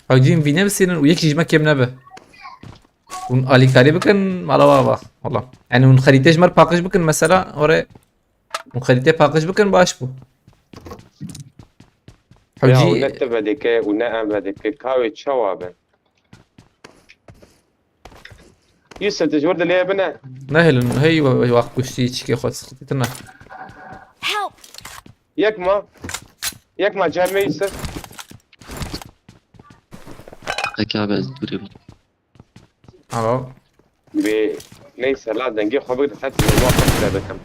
Hewcî em vî nebistînin û yekî ji me kêm nebe. Hûn alîkarî bikin, mala wa va. Wala. Yani hûn xerîtê ji me re paqij bikin mesela, orê. Hûn xerîtê paqij bikin, baş bû. Ya, Hewcî û ne te vedike û ne em vedike. Kawê çawa be? Yusuf, tu ji wir dilê bine. Nehêlin, hey, we, we, waq kuştî çikê xwe sıkıntı tine. Help! Yek ma. Yek ma cem me Yusuf. Peki abi, ez durayım. Alo. Ve neyse la, dengê xwe bigre, hepsini muhabbet bile bikim.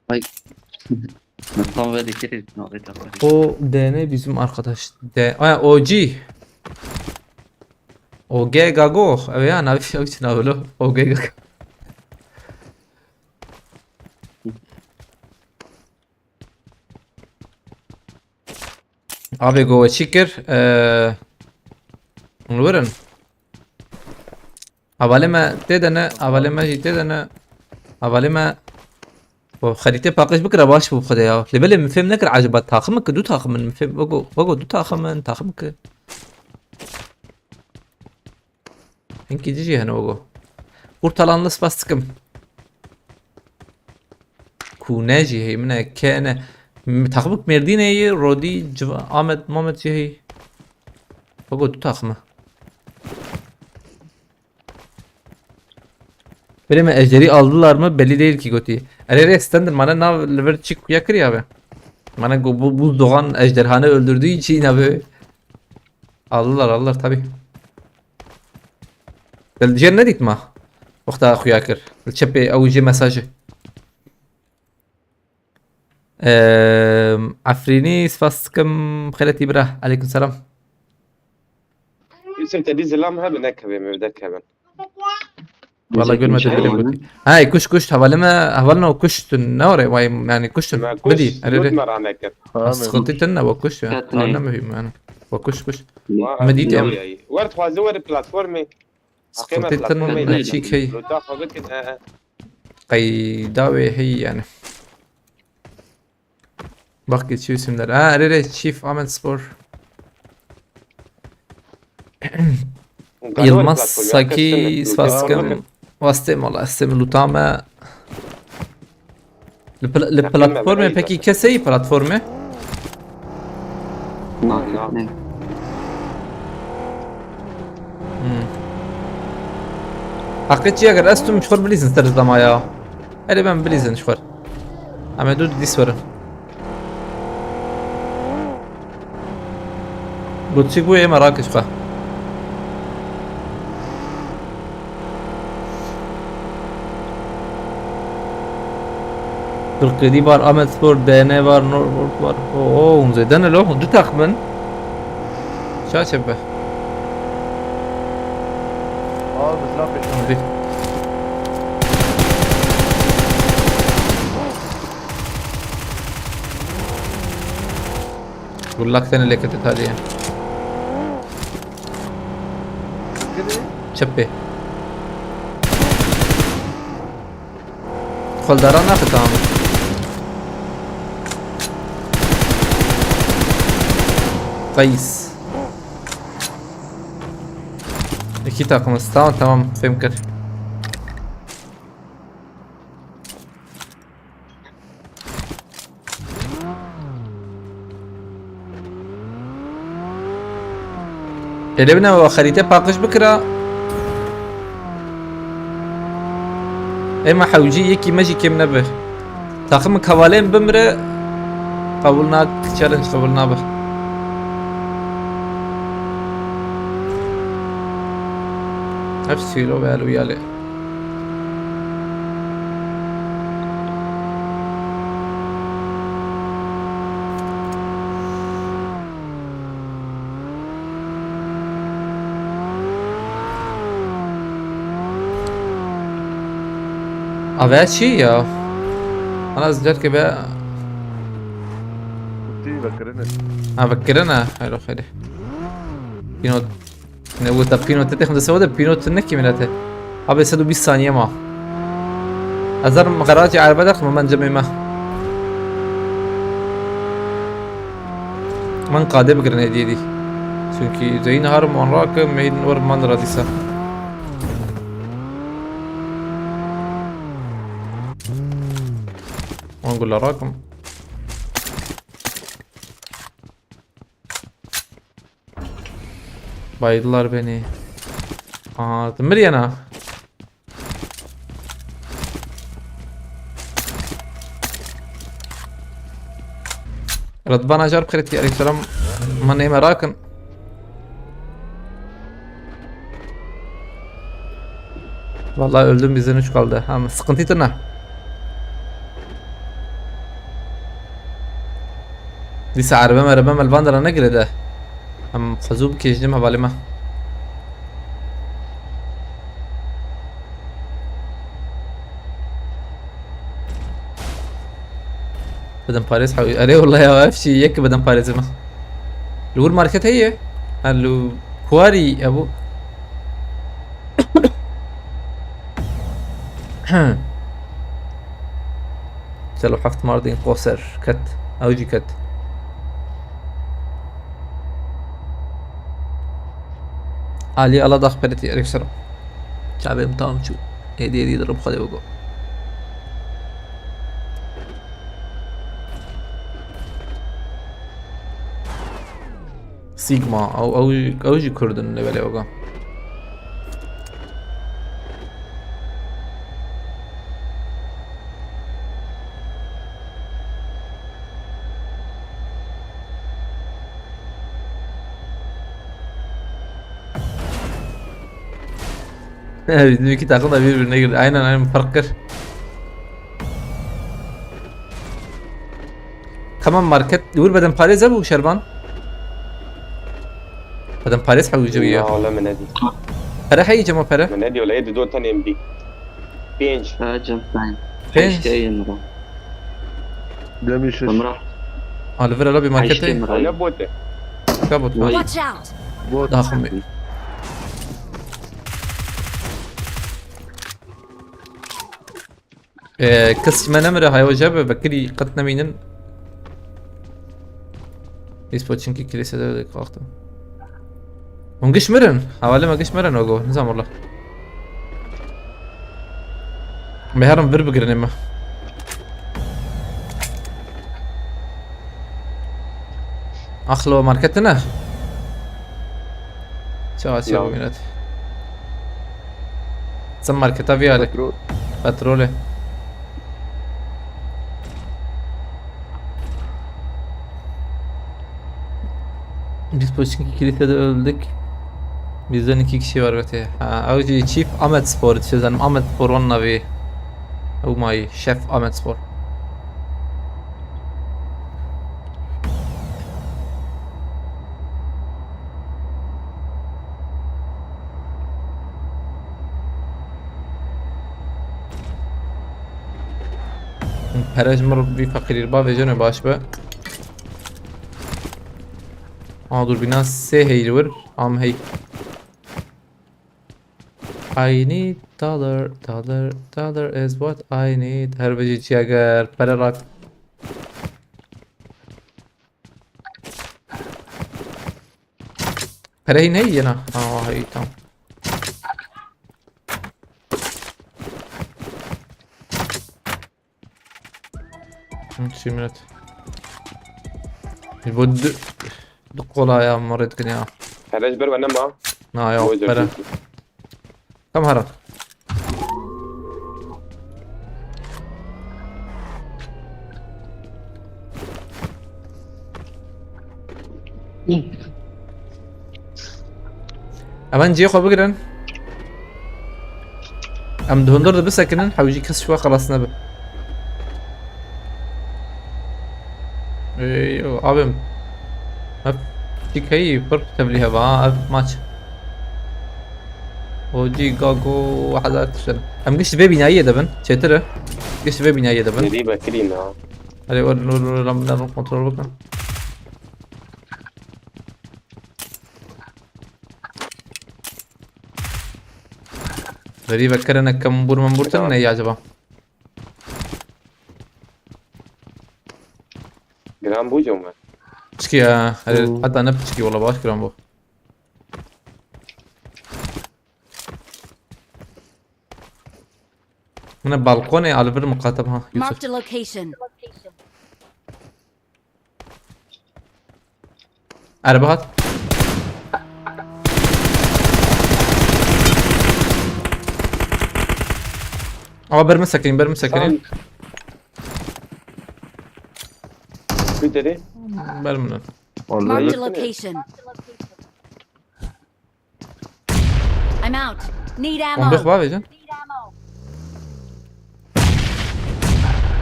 Ay. Tam böyle kere nabet yapar. O D N bizim arkadaş. De, ha, O G. O G Gago. Evet ya, navi, navi, navi, O G Gago. Abi go çi kir? Eee, hûn li wir in? Hevalê me tê de ne, hevalê me jî tê de ne. Hevalê me, bo xerîtê paqij bikira baş bû xwedê ya. Lê belê min fêm nekir, eceba taxim ki, du taxim in, min fêm, wego, wego du taxim in, taxim ki. Hinkî dî jî hene wego. Kurtalanlı spas dikim. Kûne jî heye, min e, ke ne. M-, taxibik Mêrdînê ye, Rodî, Civa-, Amed, Mamed jî heye. Wego du taxim e. Belê me ejderî aldılar mı? Belli değil ki gotî. Erê rê Stender mane nav li vir çi kuya kiriya be. Mane go-, bu buzdoğan ejderhanı öldürdüğü için abi. Aldılar, aldılar tabi. Del jê nedît ma. Wexta xuya kir. Li çepê ew jê mesajı. Eee, Efrînî, spas dikim. Xêretî bira. Aleyküm selam. Yusuf, te dî zilam hebe nekevê me, derkevin. Valla görmedim, bilmiyorum. Hay, kuş, kuş, hevalime, hevalime o kuştun. Ne oraya vay, yani kuştun. Me kuş, Bidî, erê, erê. Me ranekir. Ha, sıkıntı tenne, o kuş ya. Katne. Ha, ne mühim yani. O kuş, kuş. Wa-, Me dît ya. Wer dixwaze were platformê. Sıkıntı tenne, platformê ne çi key. Lota xwe bikin, e, e. Qeyda wê heyî yani. Bak geçiyor isimler. Ha, erê, erê, Chief Ahmet Spor. Yılmaz Saki, spas dikim. Wastê mala, estê min lûta me. Li pla-, li Yakın platformê memlekte pekî keseyî platformê? Na, na. Ne? Hmm. Heqê çi, eger ez tûm ji xwe bilîzin ser zema ya. Erê, ben bilîzin ji xwe. Em ê dû dîs werin. Goçik bû, ê me rakir xwe. Dulkêdî var, Amedspor, D N var, Norwood var. Oo, hûn zêde ne lo, hûn du teqim in. Ça çe be? Aa, bizden pêş. Hadi. Gullak seni lekete taliye. Gidi. Çepê. Xweldaran naxe tamam. Qeys. İki takımız. Tamam, tamam. Fehim kir. Hele bine ve xerîte paqij bikira. Ema hewcî yekî me jî kêm nebe. Taxim kavalên bimre qebûl nak, challenge qebûl nabe. Hepsi silo ve elwiyalê. Ave çi ya? Ana zicar ke be. Kutî vekirine. Ha, vekirine. Hayır, o hayır. Yine o Ne wota pîno te, te xwendin se wede pîno tu nekî milete. Abi sed û bîst saniye ma. Ezer xeracê erbe derxim, men cemê me. Men qadê bigirin hêdî hêdî. Çünkü zeyîn harim wan rake, meyîn wer man radîsa. Wan gula rakim. Bayıldılar beni. Aa, demir yana. Radvan Acar kreti, aleykümselam. Man neyme rakın. Vallahi öldüm, bizden üç kaldı. Ama sıkıntı tırna. Dîsa erebe merebe me li van dera negire de. Em xwe zû bikêşînim hevalê me. Bedem parêz hew-, erê wela ya, ev jî yek bedem parêzê me. Li wir market heye? Ha, li kuarî hebû. Çel û heft Mardin Qoser ket. Ew jî ket. Ali Aladax peretî, aleyküm selam. Çavê min tam çû. Hêdî hêdî dirim Xwedê bigo. Sigma, ew, ew, ew jî Kurd in lê belê wega. Bizim iki takım da birbirine girdi. Aynen, aynen, fark kır. Tamam, market. Vur beden parêz bû Şerban. Beden parêz hewî cewiye. Ya, wala min nedî. Pere heyî cema pere. Min nedî, wala êdî do tenê min dî. Pênc. Ha, cem pênc. Pênc. Heştê yê min re. Demî şeş. Min re. Ha, li vir ela bir markete. Heştê min re. Wala bote. Ka bot. Vay. Watch out! Bot. Daxim. Ee, kes ji me nemire, haya we jê be, vekirî qet nemînin. Îspo çinkî kilîsede wê kaxtim. Hûn giş mirin? Hevalê me giş mirin, ogo. Nizam wala. Me herin vir bigirin ê me. Axlo market ne? Çawa çawa Ya. Minet. Sen marketa vî alê. Petrol. Petrolê. Biz Pochinki kilisede öldük. Bizden iki kişi var öte. Ha, ew jî Chief Ahmet Spor, dizanim Ahmet Spor wan navê. Ew mayî, Şef Ahmet Spor. Pere ji min re vî feqîrî re bavêjin û baş be. A, dûrbîna sê heyî li wir, am hey. I need dollar, dollar, dollar is what I need. Her bijî çiyager, pere rak. Pere hîn heyî yena. Ha, heyî, tamam. Hı, şimret. Bu du, du kolay ya, moret ya. Hele ji ber we nema. Na ya, Boy pere. Zertî. Kam hara. Evan cihê xwe bigirin. Em di hundir de bisekinin, hewcî kes ji we xelas nebe. Ey, yo, abim. Ev çîkeyî pir tevlî heva, ha, ev maç. Hocî gago hezar tiştin. Em giş vê bînayê de bin, çêtir e. Giş vê bînayê de bin. Nerî bekirî na. Erê, wer, wer, wer, wer, wer, kontrol bikin. Verî vekirine kembûr membûr tune ne acaba? Giran bû cem me. Piçkî ya, hele Hmm. Heta ne piçkî, wala baş giran bû. Mine balkonê alivir muqatab ha, Yusuf. Marked a location. Erebe hat. Ama ber min sekinî, ber min sekinî. Tamam. Ku derê? Ber min. Marked a location. I'm out. Need ammo. Bombe xwe bavêjin.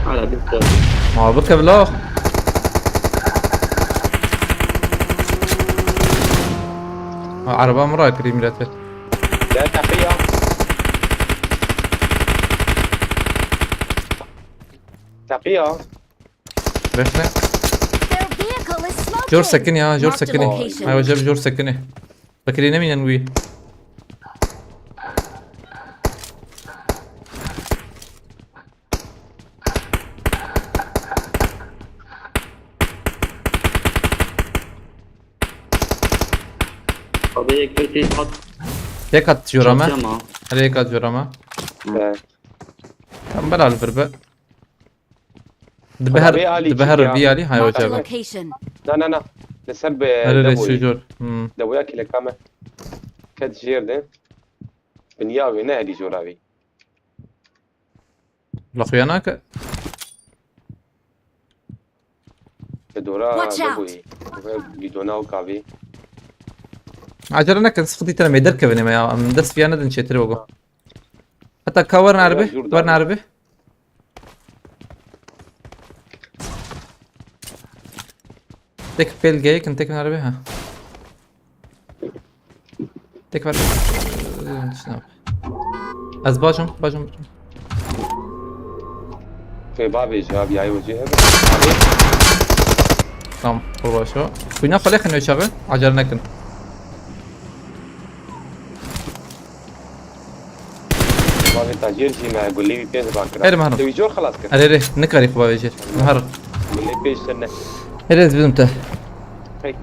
Hala bir kere. Ma bike vila. Ha, araba min rakirî milete. Ya teqiya. Teqiya. Bekle. Their vehicle is smoking. Jor sekin ya, jor sekinî. Marked a location. Ay, hocam, jor sekinî. Bekirî nemînin wî. Abi yek bir tek at. Yek at jora me. Çatı ama. Hele yek at jora me. He. Tam bela li vir be. Dibe her, Abi, Ali, dibe her çikiya. Vî alî, hay Marked a hocam. Location. Na, na, na. Li ser bi Hele le deboyê. Şu jor. Hmm. Deboya kileka me. Ket jêr de. Binya wê ne herî jora wî. La xuya nake. Te dora Watch out. Deboyê. Ve bidona û kavê. Acele nekin, sıkıntı itene me derkevin eme ya. Em dest fiya nedin çêtir bego. Hatta ka werin Ya, erbi, jur werin da. Erbi. Tek pelgeyek, tek erbi ha. Tek ver. Ee, şuna bak. Ez bacım, bacım. Fê bavê ji abi yayê wecê hebe. Tamam, kurbaşo. Kuyna xwe lêxin wê çavi. Acele nekin. Bavê tacir jî me gulê wî pênc ban kira. Her mahrum. Te wî jor xelas kir. Erê, erê, nikarî xwe bavê jêr. Mahrum. Gulê pênc ser ne. Erê, ez bidim te. Pek.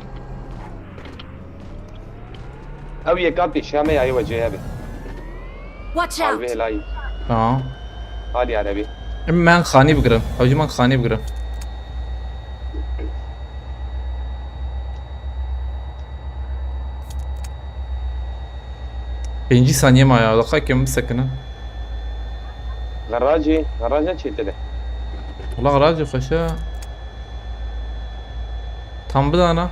Ew yeka pêşiya me yayê wecê hebe. Watch out! Alvê helayî. Tamam. Alî Erebî. Em, ben xanî bigirim. Hewcî, ben xanî bigirim. Pêncî saniye maye, daqiqekê min bisekinin. Garajê, garaj ne çêtir e? Wala garajê xweş e. Tam bidana.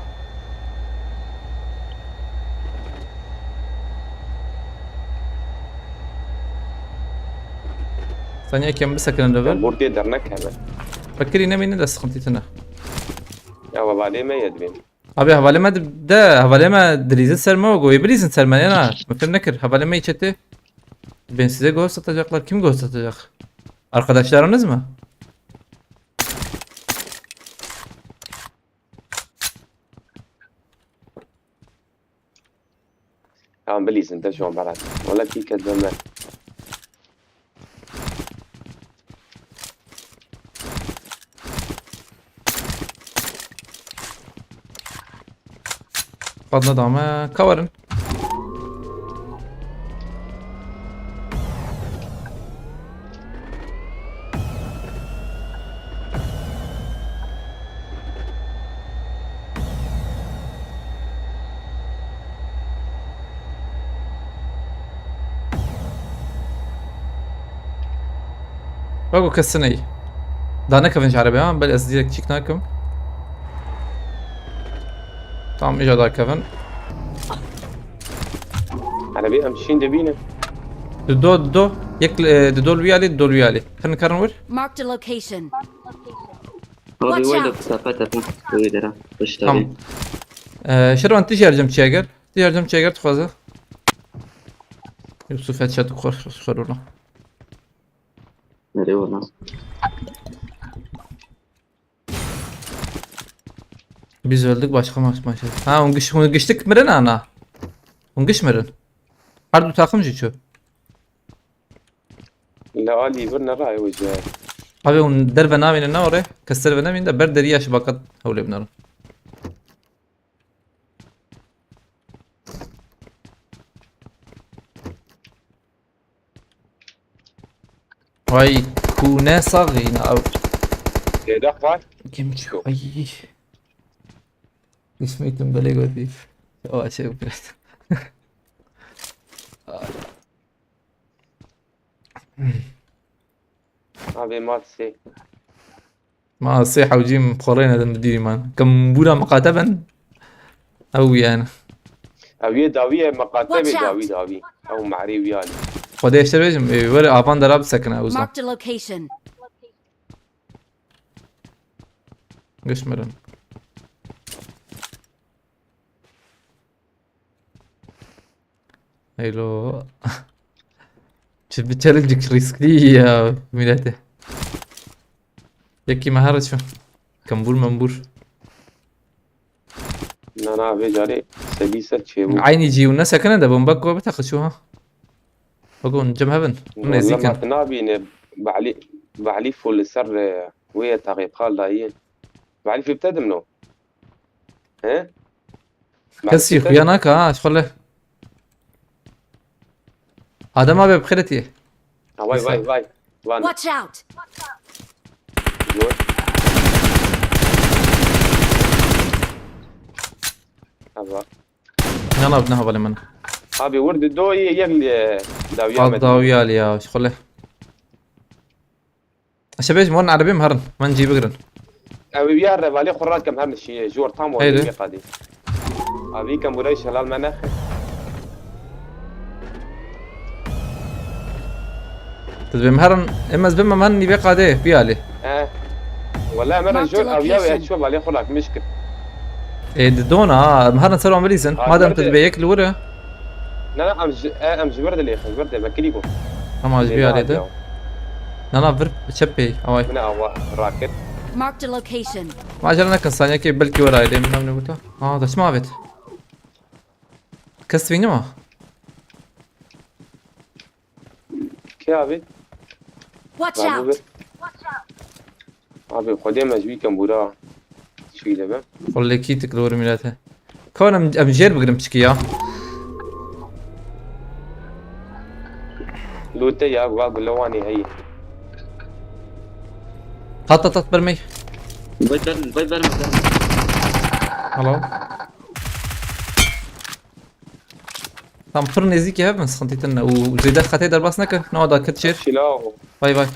Saniyekê min bisekinin li vir. Bûr tê dernekeve. Fikirî nemîne de sıkıntı tine. Ya hevalê me ye dibên. Abi hevalê me di-, de, hevalê me dilîzin ser me, goyê bilîzin ser me, yana. Min fêm nekir. Hevalê me yê çetê. Ben size ghost atacaklar. Kim ghost atacak? Arkadaşlarınız mı? Em bilîzin te şon berat. Wala kî ket be me. Fadna dame. Kawarin. Bak o kesin iyi. Daha ne kevin arabaya, ben ez direkt çık nakim. Tamam, iyice daha kevin. Erebî em şîn dibîne. Dido, dido. Yek, e, dido li wî alî, dido li wî alî. Xin karin wir. Marked a location. Abi Watch wayda out. Tepe tepe. Böyle dere. Pişt Tamam. abi. Ee, Şervan, tijî her cem çêger. Tijî her cem çêger dixwaze. Yusuf headshot xor, xor ola. Nereye valla? Biz öldük, başka maç maç. Ha, hûn giş, hûn giştik mirin ana. Hûn giş mirin. Her du takım jî çû. Li alî vir neraye wê jî. Abi hûn derve navînin ne orê? Kes derve navîn de ber deriya şibakat hewlê binarin. Vay, ku ne saxî ne ew. Têdex var. Kim çi? Ay. İsmitim belê gotî. O şey biraz. Abi mat sê. Ma sê hewcîm xorê nedin bi dîrî man. Kim bûra miqate bin? Ew yani. Ew yê dawî ye, meqate bê Watch out. Dawî dawî. Ew marê wî alî. Xwedê eşter bêjim, e, were avan dera bisekine ew zan. Marked a location. Giş mirin. Hello. Çi bir challenge riskli ya millete. Yekî me her çi. Kembur membur. Na na vê carê sedî ser çêbû. Aynı ciw ne sekene de bomba ko biteqi şu ha. Bakın cem heaven. Walla Nezikin. ma tu nabîne Behlî, Behlî fû li ser, e, wê ye taxê qal dayî. Behlî fî bitedim no. He? Kesî xuya naka ha, şxole. Adem abi bi xêretî. Ha, vay, vay, vay. Van. Watch out! Gör. Ha, bak. Yan abi ne havale min. Abi, wir di do yê yek, e, dawiya Qad me. dawiya li ya, şxole. Eşe bêjim, wan erebê min herin. Min cî bigirin. Ew ê ya revalê xwe rakem her nişî, ji ortam Heydi. Wê qadî. Abi, kem burayê şelal me nexe. Tu dibê min herin, em ez bim min nîvê qadê, biyalî. Eh. Wala me Mark jor the awiya ve location. ço balê xwe rakmiş kir. Ê, di dona, ha, em herin ser wan bilîzin. Ha, Madem tu nerede? dibê yek li wir e. Ne, ne, em ji, e, em ji vir dilêxin, vir de, me kirî bû. Tamam, ji biyalê de. Nana vir çepê, away. Min awa rakir. Marked a location. Ma acele nekin, saniyekê belkî were aydê, min namne guta. Aa, dest mi avêt. Kes vîni ma? Kê abi? Watch Abi out! vir. Abi, xwedê me ji wî kem bûra. Şî de be. Xulekî tik li wir milete. Kawan em, em jêr bigirin piçkî ya. Lûte ya, wa gulewanê heyî. At, at, at, bermey. Vay berme, vay berme, berme. Hello. Tam pir nêzîkî hev bin, sıkıntı tine. Û zêde xetê derbas neke. Ne da ket çêr. Silah o. Vay vay.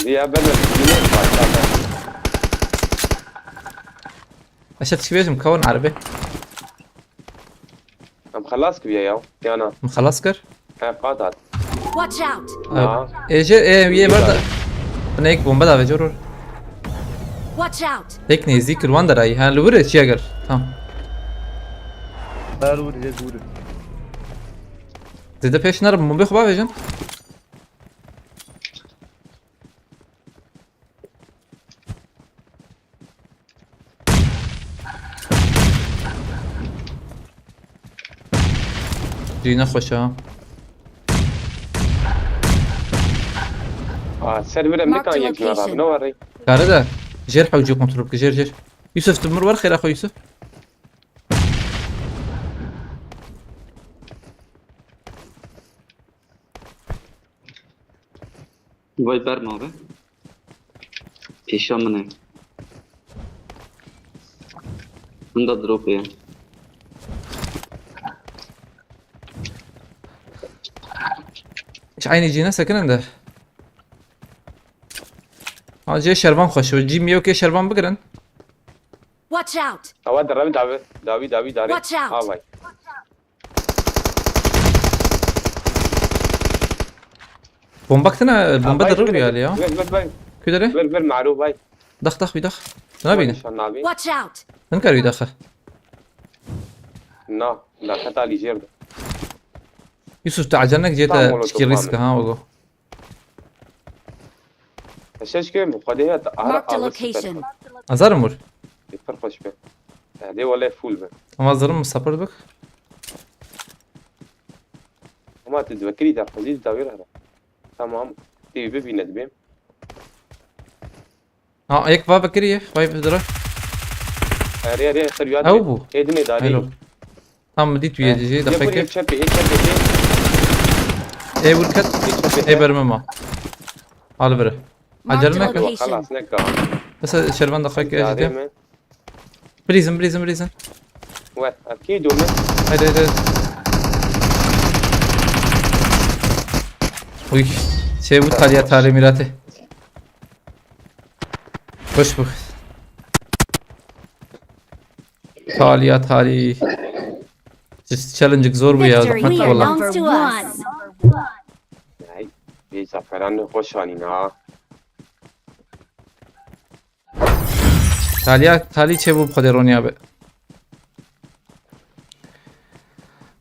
Diye ben de bilmiyorum. Eşe tişkî bêjim, kawin erbe. Em xelas kiriye ya. Yana. Em xelas kir? He, qat hat. Watch out! Ha. Ê, jê, ê, yê ber de. Nek bombe da ve, coror. Watch out! Tek nêzî kir, wan derayî. Ha, li wir e, çiya gel. Tamam. Her wir, her wir. Zêde pêş nerim, bombe xwe bavêjin. Cî nexweş e. Aa, ser bir em Marked nikan a yek location. Nava ne var rey? Kare de. Jêr hewcî kontrol bike, jêr, jêr. Yusuf, tu mir wer xêra xwe, Yusuf. Vay berma be. Pêşa min e. Hunda drop ye. Hiç aynı cine sakın de. Ha, cê şervan xweş. Cî miyokê şervan bigirin. Watch out! Awa derem davi, davi, davi, davi. Watch out! Ha vay. Bomba kitine, bomba de rû ya ya. Ver, ver, ver. Kudere? Ver, ver, maru vay. Dax, dax, wî dax. Nabîne. Nişan nabî. Watch out! Hinkar wî daxe. Na, daxe talî jêr de. Yusuf, tu acele nek, cê te tişkî risk ha, ogo. Eşeşke bi xwedê ya ara. Marked a location. Azar mur. Pir xweş be. Herdê wele full be. Ama zırım mı sapırdık? Ama tu dvekirî der xwezî dawî re. Tamam. Tê bibîne dibêm. Ha, ek va bekirî, vay bi dira. Erê, erê, ser yad. Ew bû. Êdinê darî. Hello. Tam dît tu yê dijî, yê daxeke. Yê çepê, yê çepê, yê. Ê wir ket. Yê çepê. Ê berme ma. Al vire. Acele neke. Xelas neke. Mesela şervan daxeke ecî. Bilîzin, bilîzin, bilîzin. We, ev kî dome? Haydi, haydi. Uy, şey bu, taliya, talî, mîratê. Hoş bu. Taliya, talî. Challenge zor bu ya, zahmet valla. Victory belongs to us. Ay, bir zaferan hoş anîn ha. Talya, talih çêbû bi Xwedê Ronî abi.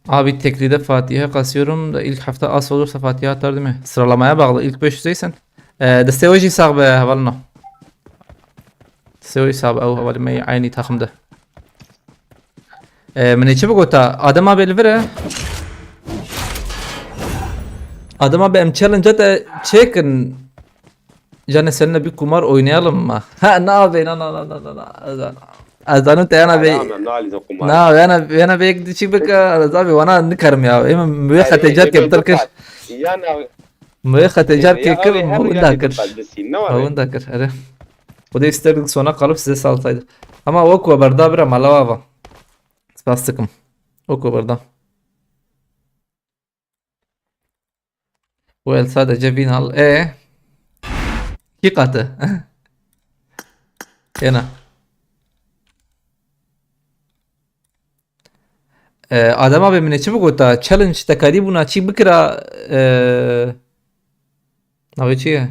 Abi teklide Fatih'e kasıyorum da ilk hafta az olursa Fatih'e atar değil mi? Sıralamaya bağlı. İlk beş yüzdeysen. E, desteği hoş sax be hevalno. Desteği hoş sax be, ew hevalî me yê aynî takımda. E, min ê çi bigota? Adem abi li vir e. Adem abi em challenge te çêkin. Canê, seninle bir kumar oynayalım mı? Ha, na be, na, na. Ez zanim te yana be. Haram em, nalîzin kumar. Na, yana, yana be, yek dişik bik, ez abi, wana nikarim ya. Ê min wê xetê car kir, pir kir. Yana. Min wê xetê car kir, kir, winda kir. Winda kir, erê. Xwedê isterdik sona kalıp size salsaydı. Ama o ku berda bira mala ava. Spas dikim. O ku berda. Well, sadece win al. E? Kî qate? Êna. E, Adem abi, min ê çi bigota? Challenge te karî bûna çî bikira, e, navê çi ye?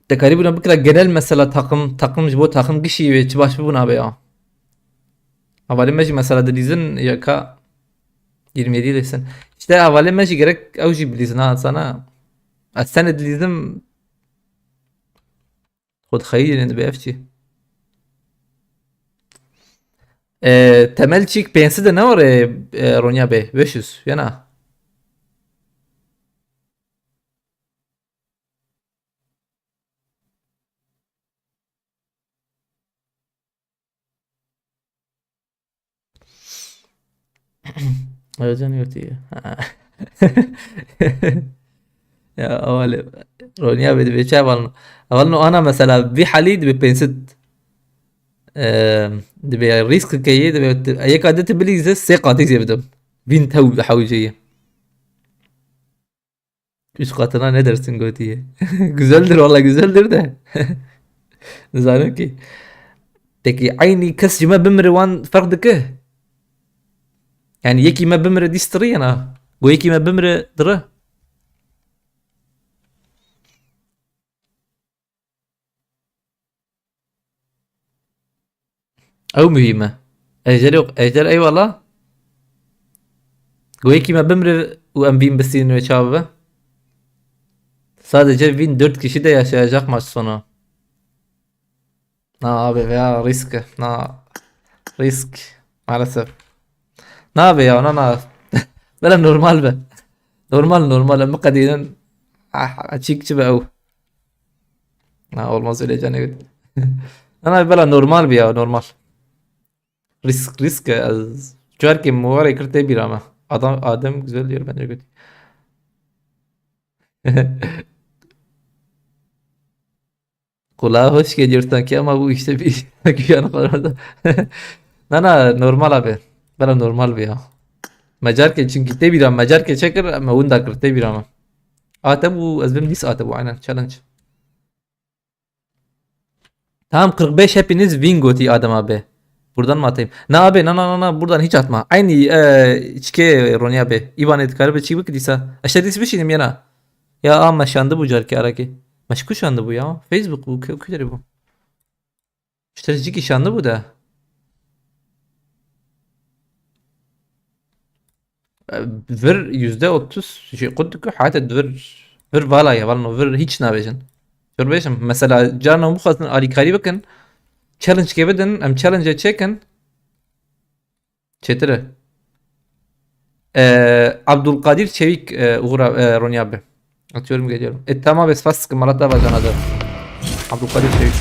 Te karîbûna bikira genel mesela takım, takım ji bo takım gişî wê çi baş bibûna be ya. Hevalê me jî mesela dilîzin yeka yirmi yedi lêsin. İşte hevalê me jî gerek ew jî bilîzin ha, sana. Ez tenê dilîzim. Xwe dixeyî dibe ev çi? E, Temel çîk pênc sed de ne were, e, Ronya Bey? Beş yüz, yana. Özcan Yurtiye. Ha. Ya, awale. Ronya be dibe çaval. Aval no ana mesela bir hali dibe pensit. Eee, dibe risk keye dibe yeka de te bilî se qatî zê bidim. Bin tew hewceye. Üst katına ne dersin gotiye. Güzeldir valla, güzeldir de. Zanim ki. Peki aynı kes ji me bimire wan ferq dike? Yani yekî me bimire dî stiri yena. Go yekî me bimire dire. Ew muhîm e. Ejderê, ejder eyvallah. Go yekî me bimire û em vîn bistînin wê çawa bibe? Sadece vîn dört kişi de yaşayacak maç sonu. Na abi veya risk. Na risk. Maalesef. Na be ya, na, na. Böyle normal be. Normal, normal. Em biqedînin. Ah, açıkçı be ew. Ha, olmaz öyle canı. Ana bela normal bir ya, normal. Risk, risk e, ez cuarkê mi were kir tê bîra me. Adam, Adem güzel diyor, ben de kötü. Kulağa hoş geliyor sanki ama bu işte bir güyan orada. Na, na, normal abi. Bela normal bir ya. Mecarke çünkü tê bîra, mecarke çekir, me winda kir tê bîra me. Ate bu, ez bim dîs ate bu, aynen, challenge. Tamam, kırk beş hepiniz win gotî Adem abi. Buradan mı atayım? Na abi, na, na, na, na, buradan hiç atma. Aynı, e, çike Ronya abi. İbanê dikare bi çî bik dîsa. Eşe dîs bişînim yena. Ya a meşandı bu carki araki. Meşku şandı bu ya. Facebook bu, kö-, küleri bu. İşte ciki şandı bu da. E, vir yüzde otuz şey, qut diku hata vir, vir vala ya, vala no vir hiç nabêjin. Jor bêjim, mesela, carna hûn bixwazin alîkarî bikin, challenge kê bidin, em challenge çêkin. Çêtir e. E, Abdülkadir Çevik, e, uğra, e, Ronya abi. Atıyorum, geliyorum. E, tamam abi, spas sıkın, Malat abi, cana da. Abdülkadir Çevik.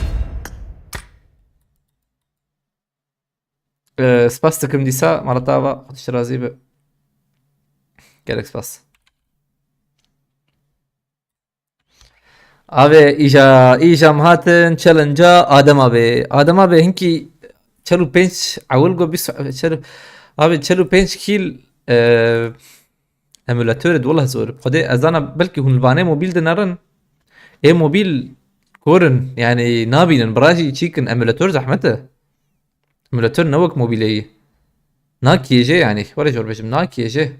E, spas dikim dîsa, Malat ava, xwe tişt razî bi. Gelek spas. Abi, îja, îja em hatin challenge-a Adem abi. Adem abi, hinkî çel û pênc ewil go bîst, çel, abi, çel û pênc kîl, e, emulator id, wallah zor. Xwedê ez zana belkî hûn li vanê mobil dinerin. Ê mobil korin, yani nabînin, birajî çîkin, emulator zehmet e. Emulator ne wek mobileyî. Na kêje yani. Were jor bêjim, na kêje.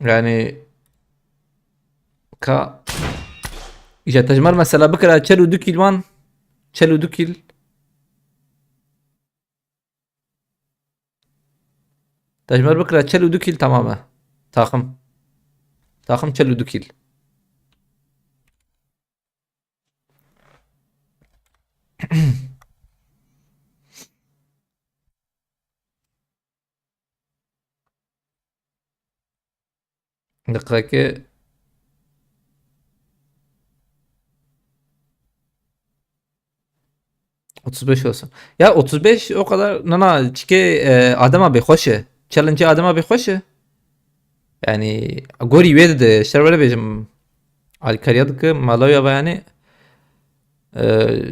Yani ka îja tejmar mesela bikira çel û du kîl wan. Çel û du kîl. Tejmar bikira çel û du kîl tamam e. Taxim. Taxim çel û du kîl. Diqeke otuz beş olsun. Ya otuz beş o kadar, nana çike, e, Adem abi xweş e. Challenge Adem abi xweş e. Yani gorî wê dide, şer were bêjim. Alîkariya dike, maloya ve yani. E,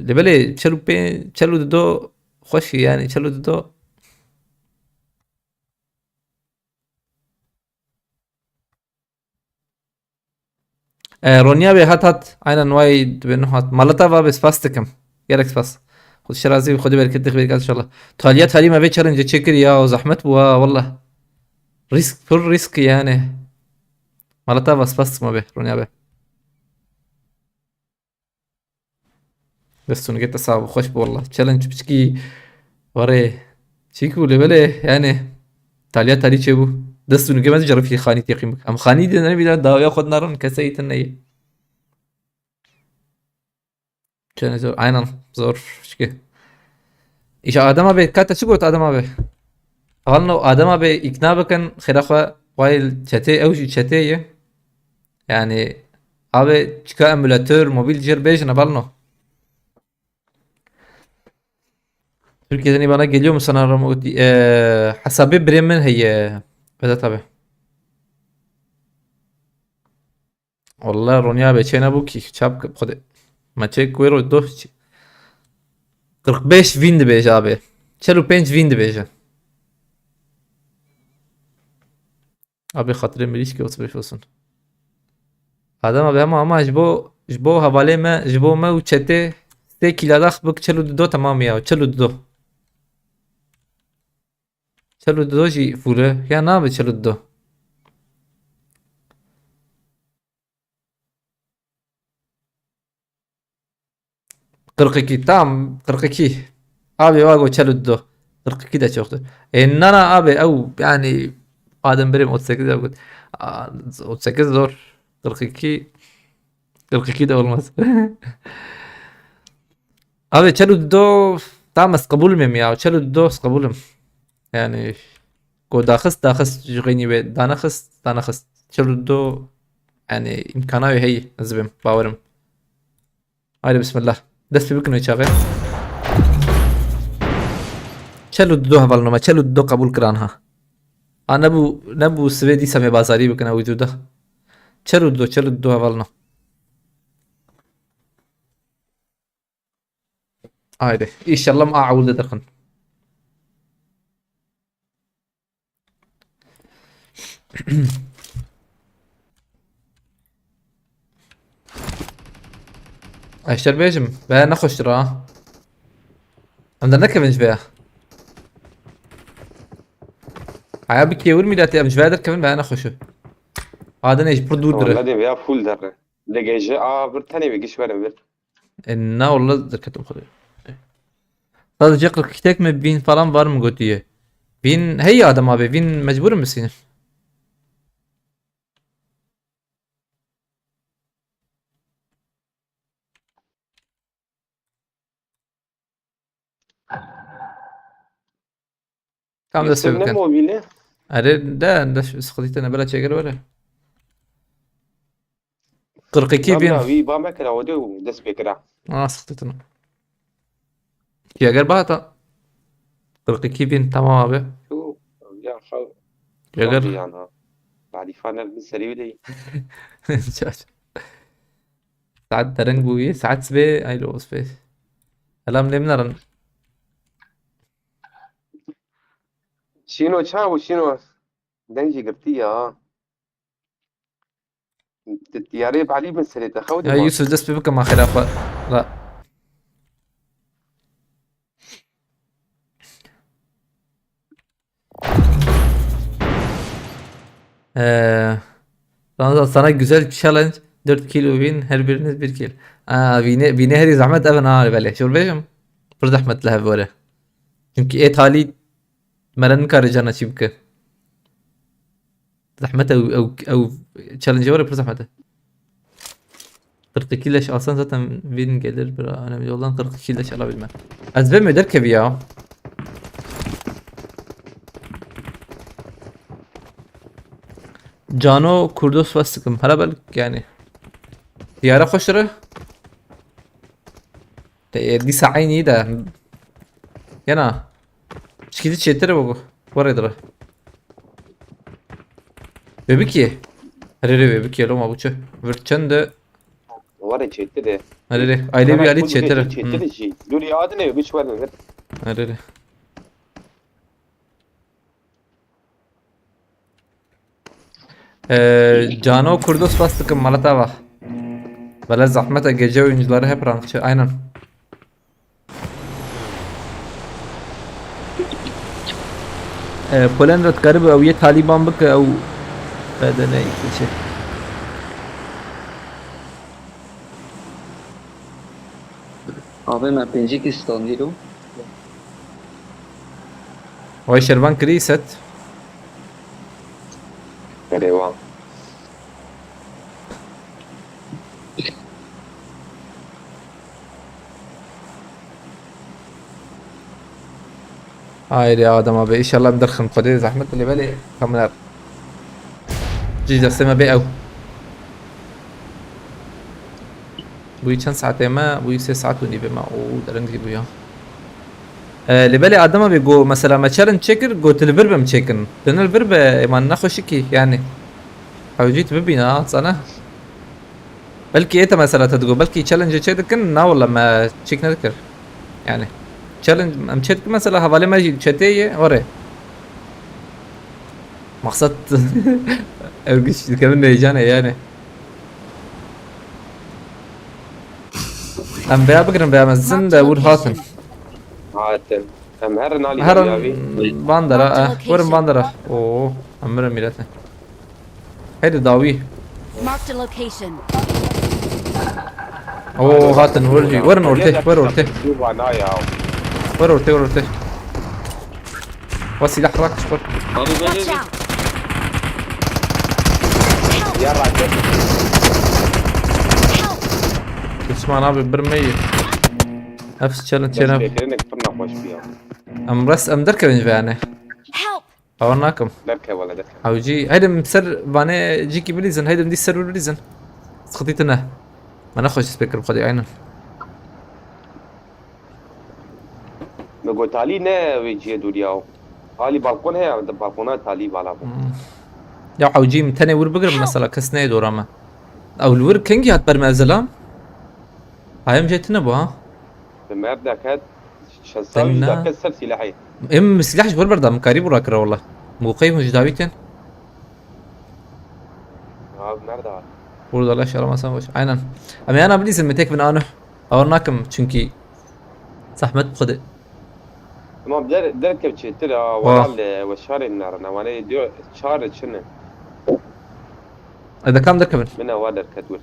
lê belê çel û pê-, çel û dido xweş e yani, çel û dido. E, Ronya be hat hat. Aynen, vay dibe nuh hat. Malata va be spas dikim. Gerek spas. Xwedî şerazî, Xwedî bereket dixi bereket inşallah. Taliya talî me vê challenge çekir ya, o zahmet bu ha, wallah. Risk, pir risk yani. Malata va spas dikme be, Ronya be. Dest û nigê te sax bi, xweş bi wallah. Challenge piçkî warê çîk bû lê belê yani taliya talî çêbû. Dest û nigê me diceribî xanî têqîn bik. Em xanî dê nerevî de dawiya xwe dinarin keseyî tune ye. Çene zor, aynen zor piçkî. Îşa Adem abi, ka te çi got Adem abi? Hevalno Adem abi îkna bikin, xêra xwe, wayl çetê, ew jî çetê ye. Yani abi çika emulator, mobil cir bêjin hevalno. Türkiye'den İBAN'a geliyor mu sana Ramo? Ee, hesabê birê min heye. Vedat abi. Walla Ronya be çê nebû kî. Çap xwedê. Me çek wê ro doh çi. Qirq beş win dibêje abi. Çel û pênc win dibêje. Abi xatirê mirîşkê otuz beş olsun. Adem abi hema hema ji bo, ji bo hevalê me, ji bo me û çetê sê kîla dax bik çel û du do temam ya. Çel û du do. Çel û du do jî fûre. Ya nabe çel û du do. Qirq iki, tam qirq iki. Abi wa go çel û du do. Qirq iki de çoktur. E nana abi ew yani Adem Birim otuz sekiz de got. Aa, otuz sekiz zor. Qirq iki, qirq iki de olmaz. Abi çel û du do tam ez qebûl mem ya. Çel û du do ez qebûlim. Yani go daxist daxist ji xeynî wê danexist danexist. Çel û du do yani imkana wê heyî ez bim bawerim. Haydi bismillah. Dest pê bikin wê çaxê. Çel û du do hevalno me, çel û du do qebûl kiran ha. Ha nebû, nebû sibê dîsa me bazarî bikin ew wî da. Çel û du do, çel û du do hevalno. Haydi. Înşallah ma ewil de derxin. Eşter bêjim, veya nexweştir ha. Em de nekevin ji veya. Aya bi kêwir mîlatê em ji veya derkevin veya nexweş e. Adinê ji pir dûr dire. Wala dê veya full derre. Lê gêje a vir tenê ve giş verin vir. E, na wala derketim xwedê. Sadece kırk iki tek mi bin falan var mı gotiye? Bin hey adam abi bin mecburum musun? Tam dest pê bikin. Mobîle? Erê de, de sixitî te ne bela çêger were. Qirq iki bin. Wî ba me kira, o de dest pê kira. Ah, sixitî te ne. Çêger bahata. Qirq iki bin tamam abi. Şu, ya, xew-, Çêger. Xew-, ya, na. Badî faner bin serî wî de. Çaç. Saet dereng bûyî, saet sibê, ay lo sibê. Helam lê min erin. Şîno çaw, Şîno. Deng jî girtî ya. Ti tiyarê balî bin serê te xew. Ya dima. Yusuf dest pê bike ma xêra xwe. Ra. Ee, sana, sana güzel challenge. Dört kilo win, her biriniz bir kilo. Aa, vîne, vîne herî zahmet evin ha, belê. Şor bêjim. Pir zahmet li hev were. Çünkü et hali meren nikare cana çî bike. Zahmet ew, ew, ew challenge were pir zahmet e. Kırk iki leş alsan zaten win gelir bira. Önemli olan kırk iki leş alabilme. Ez ve mi derkevi ya? Cano Kurdo swas sıkım. Hala belki yani. Diyara koşturı. Te, e, dîsa eynî de. Yana. Şikî çêtir e bu. Warê dire. Vê bikî. Herê rê vê bikî loma bu çi? Virt çend de. Warê çêtir e. Herê rê. Aile bir alet çêtir e. Çêtir e jî. Dur ya adine bir çuval ver. Herê rê. Ee, Cano Kurdo spas dikim malata va. Vele zahmet e gece oyuncuları hep rankçı. Aynen. Ee, Polen red karib ew yê Taliban bike ew bedene şey. Abi me pêncî kî standî lo. Vay şervan kirî set. Erê wan. Haydi Adem abi, inşallah em derxin Xwedê zehmet, lê belê kamera. Cî destê me bê ew. Bûyî çend saetê me? Bûyî sê saet û nîvê me. Oo, dereng jî bûya. E, lê belê Adem abi got, mesela me challenge çêkir, got li vir be em çêkin. Tune li vir be, ê man nexweşikî, yani. Hewcî tu bibîne, ha, sana. Belkî ê te mesela te digot, belkî challenge çê dikin, na wala me çêk nedikir. Yani challenge em çê dikin mesela hevalê me jî çetê ye, orê. Maksat ev güç dikevin heyecanê yani. Em veya bigirin veya me zin de wir hatin. Hatin. Em herin alî Herin dawî. Van dera, Marked eh, werin van dera. Oo, em mirin mîrete. Heydi dawî. Marked a location. Oo, hatin wir jî. Werin ortê, wer ortê. Wer ortê, wer ortê. Wa silah rak çıkar. Abi, ben Watch out! Help! Düşman abi bir meyi. Hepsi challenge challenge. Bekleyene pırna hoş bir ya. Em res em derkevin ve yani. Help! Hawan nakim. Derke wala derke. Hawcî, heydim ser vanê cîkî bilîzin, heydim dî ser bilîzin. Sıkıntı tine. Bana hoş spek kırıp hadi aynen. Me got alî ne wê cihê dûriya o. Alî balkon heye, di balkona talî bala bû. Hmm. Ya hawcî min tenê wir bigirim mesela kes neyê dora me. Ew li wir kengî hat ber me ezelam? Hayem cê tine bu ha? Bi merdek het çend sal jî da kes ser silahê. Em silah ji wir berda min karî bû rakira wala. Mûqey hûn ji dawî tên. Abi nerede var? Burada la şarama sen boş. Aynen. Em yana bilîzin min tek bin anu. Awar nakim çünkü zahmet bu kadar. Tamam, der, derkev çêtir ha, Wa. Wala li weşarên nerine, wanê diyor çar çine. E, de kam derkevin? Min ewa derket wir.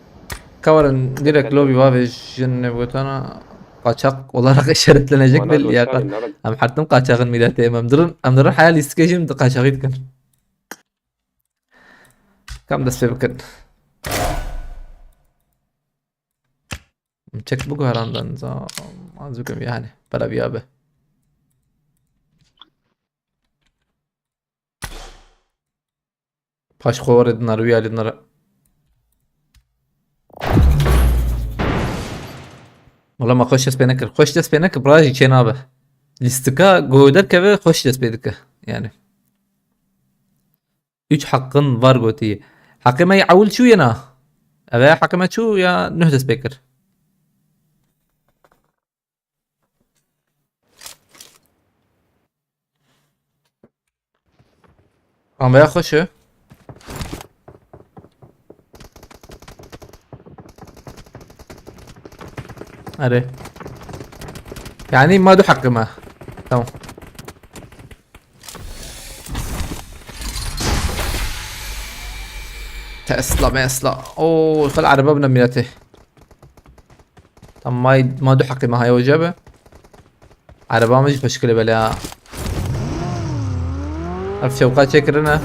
Kawarin direkt Derket lobi wir. Vave jin nebutana kaçak olarak işaretlenecek Wana belli ya. Weşarên nerine. Em hertim kaçakın milleti, em durun, em durun hayal istekejim de kaçakı dikin. Kam dest pê bikin. Çek biguherandan za az bikim yani. Para biya be. Paş xo were dinar, wî alî dinar. Wala me xweş dest pê nekir. Xweş dest pê nekir, bira jî çê nabe. Lîstika go derkeve xweş dest pê dike. Yani. Üç hakkın var gotî. Heqê me yê ewil çû yena. Eve heqê me çû ya nuh dest pê kir. Ama ya xweş e. Erê. Yani ma du hakkı me. Tamam. Tesla, Mesla. Oo, xel araba bine milleti. Tam may, ma du hakkı me haya hoca be. Araba me jî xweşikile bele ha. Ev şewqa çêkirine.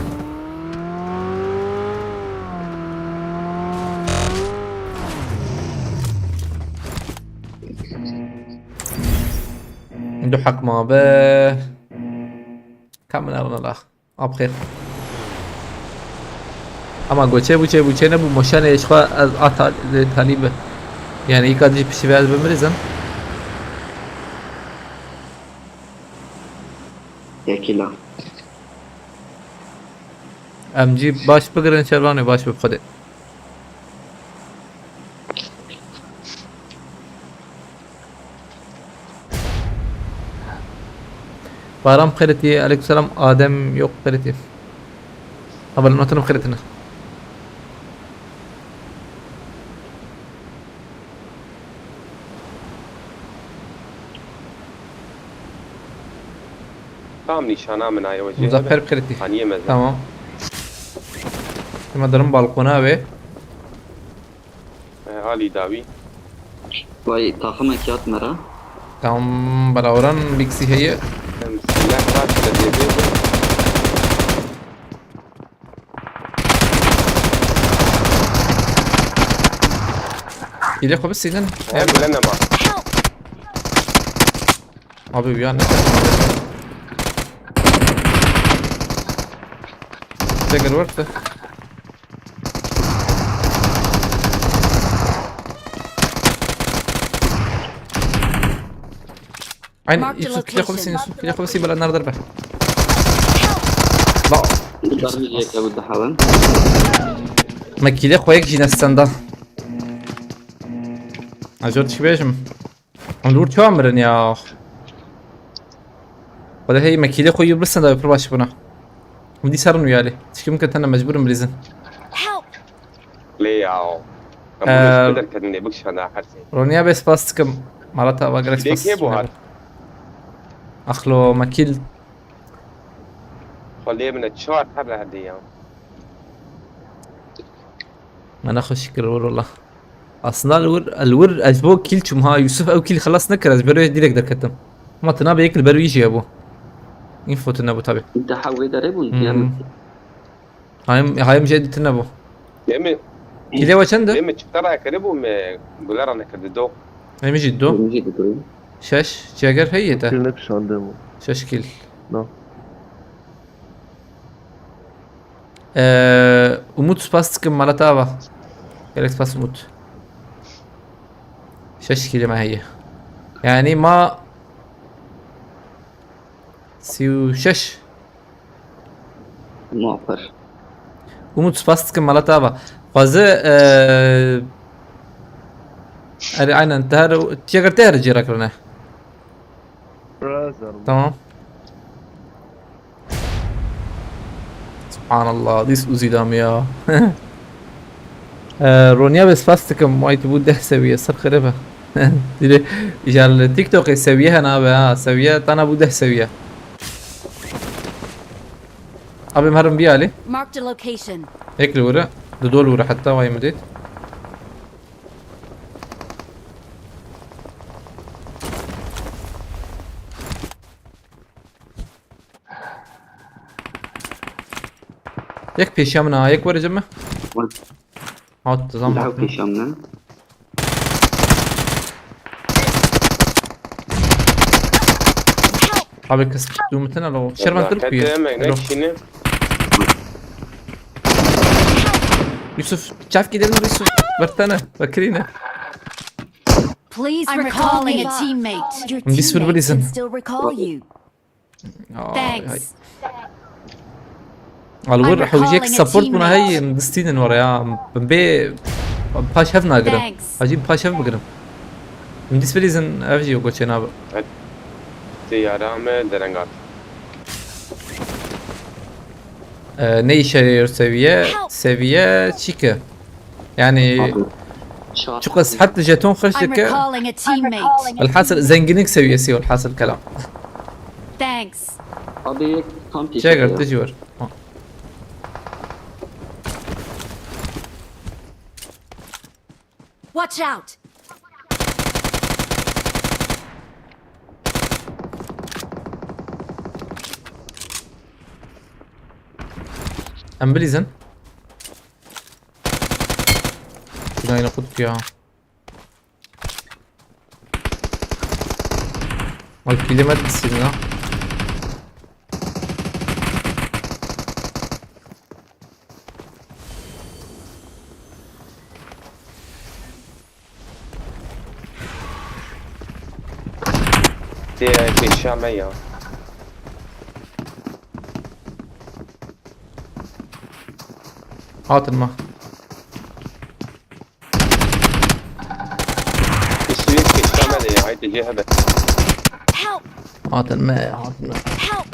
Du hak ma be. Kamera buna la. Abxêr. Ama goçê bûçê bûçê nebû, moşanê ji xwe ez a ta-, talî bi. Yani îka dijî piştî ve ez bimirizim. Yekî la. Em cî baş bigirin şervanê baş bi xwedê. Baran xeritî, aleykümselam, Adem yok xeritî. Haber notunum xeritine. Tam nîşana min aye wecihê. Muzaffer Kritî. Haniyê mezin. Tamam. Ema derim balkona ve. E, alî dawî. Vay, taximekî hat me re. Tamam, beraberan bîksî heye. Em silah rast le dê bê. Kîlê xwe bisînin. Em bile nema. Abi uyan ne? Dagger work de. Aynı Yusuf, kile xwe bisîn, Yusuf, kile xwe bisîn, bela nar derbe. Ba. Darmeyecek ya bu daha lan. Me kile xwe yek jî nestenda. Ez jor tişkî bêjim. Em li wir çawa mirin ya? Xwedê hey me kîlê xwe yû birsin da pir baş bûna. Em dî serin wî alî. Tişkî min ke tene mecbûr in birîzin. Help! Lê ya. Em Ee, bunu derketin diye bıkışan daha her şey. Roniya bê spas dikim. Mala te ava gelek Kîlê spas. kê bu hat? Axlo me kîl. Xwedê min çar hebe hediye ya. Me nexweş kir wir wala. Aslında li wir, li wir ez bo kîl çûm ha, Yusuf ew kîl xelas nekir, ez ber wê direkt derketim. Ama tuna be yek li ber wî jî hebû. Info tune bû tabi. Daha wê derê bûn. Hmm. Yani Hayım, hayım jê dî tune bû. Değil mi? Kîlê we çend e? Değil mi? Çıktı da kırı bu mu? Güler ana kırdı do. Em jî du. Birinci de durum. Şeş. Çêger heye te. Kil ne pişandê bû. Şeş kîl. No. Ee, Umut spas dikim mala te ava. Gelek spas Umut. Şeş kîlê me heye. Yani ma sî û şeş. Muafer. Umut spas dikim mala te ava. Xwaze ee, Erê aynen te her çêger te her cêra kirine. Brother. Tamam. Subhanallah, dîs Uzi dam ya. Ee, Ronya be spas dikim, way tu bû deh seviye, ser xerebe. Dile, îcar li TikTokê seviye hena be ha, seviye tana bû deh seviye. Abim herim biyali. Marked a location. Yek li wire, du dol wire hatta way min dît. Yek pêşiya min a, yek were cem me. Hat, dizan Daha hat min. pêşan min. Abi kız tuttuğumu tane lo. Şervan tırp Kete bir. yemek ne Lo. kişini? Yusuf, çaf gidelim Yusuf. Vertene, bakırine. Please recalling a teammate. Your This will be teammate can listen. Still recall you. Ay, Thanks. Alwir I'm hewjek recalling a support buna teammate. hey distînin wara ya. Bê paş hev nagirim. Thanks. Hacî paş hev bigirim. Dis bilîzin ev jî goçê nabe. Teyara me derengat. Ee, ne işe yarıyor seviye? Help. Seviye çike. Yani Şah. çok az hatta jeton I'm xercike. Recalling a teammate. Elhasıl zenginlik seviyesi olhasıl kelam. Thanks. Abi tam pêşe. Çek artı var. Ha. Watch out. Em bilîzin. Binayla kut ya. Ay, kilometre silin ha. Tê pêşa me ya. Hatin me. Üstüne pêşa me de ya. Haydi cehebe. Help. Hatin me, hatin me. Help.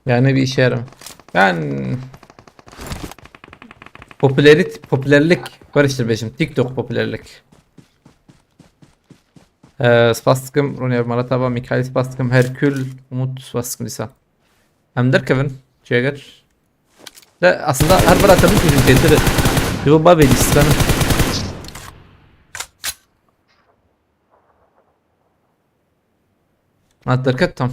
Yani bir işe yaramıyor. Ben popülerit, popülerlik barıştır beşim. TikTok popülerlik. Ee, spas dikim, Ronya Maratava, Mikail spas dikim, Herkül, Umut spas dikim dîsa. Em derkevin, çêger. De aslında her bira tebî ki têtir. Divo bavê dîskan. Ha, derket tam.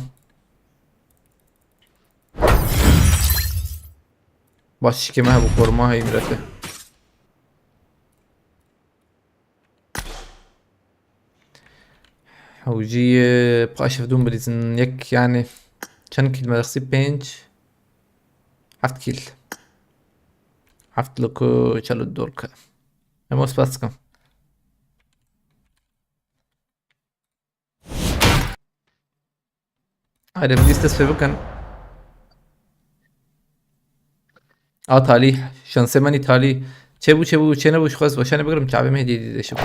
Baş şikeme bu koruma hey mirete. Hewcî paşev dûm bilîzin yek yani çend kîl me dixsî pênc heft kîl. Heft loko çelo dorke. Em o spas dikim. Haydi biz de seviken. A talî, şansê menî talî. Çêbû, çêbû, çênebû, ji xwe ez weşanê bigirim, çavê me hêdî dî deşe bû.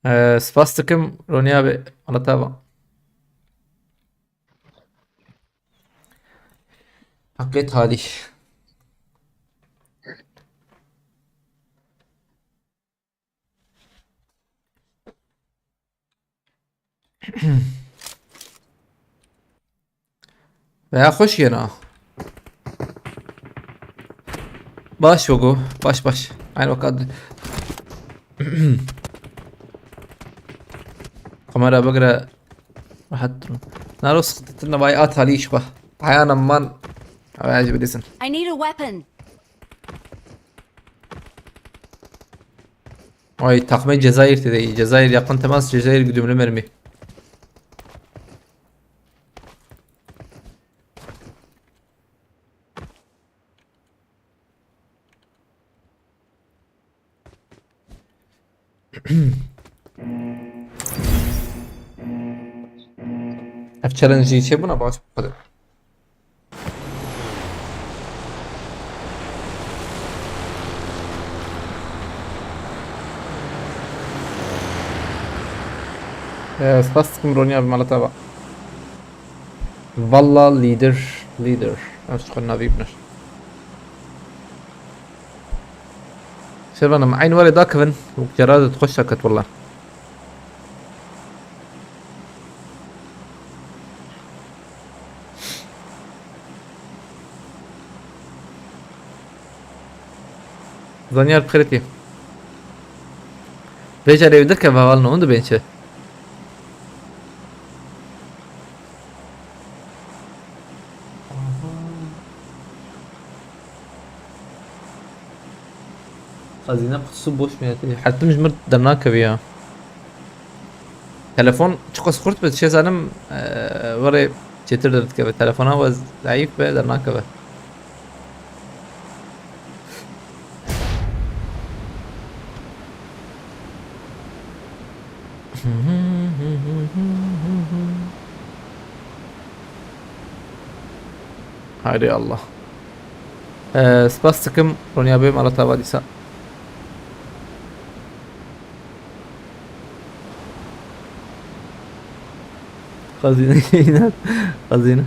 Ee, spas dikim, Ronî abi, ana tava. Heqê talî. Veya xweş yena. Baş Hugo. Baş, baş. Aynı o kadar. Kamera bagre rahat durun. Naro sıkıntı vay at hali iş bak. Ayağına man. Abi acı bilirsin. I need a weapon. Ay, takımı Cezayir dedi. Cezayir yakın temas, Cezayir güdümlü mermi. Ev challenge jî çêbûna baş xwedê. Ee, spas dikim Ronî abi, mala te ava. Valla leader, leader. Em ji xwe navî binir. Şervan em eyn were dakevin, wek cerad xweş daket walla. Zanyar bi xêretî. Vê carê ew derkeve hevalno, hûn dibên çi? Xezîne kutusu boş mu ya? Hetim ji mir dernakevî ya. Telefon çiqas xurt be, dişê zanim, e, werê çêtir derdikeve. Telefona we zayîf be, dernakeve. Haydi Allah. Ee, spas dikim, Ronya bê mala tava dîsa. Xezîne, xezîne.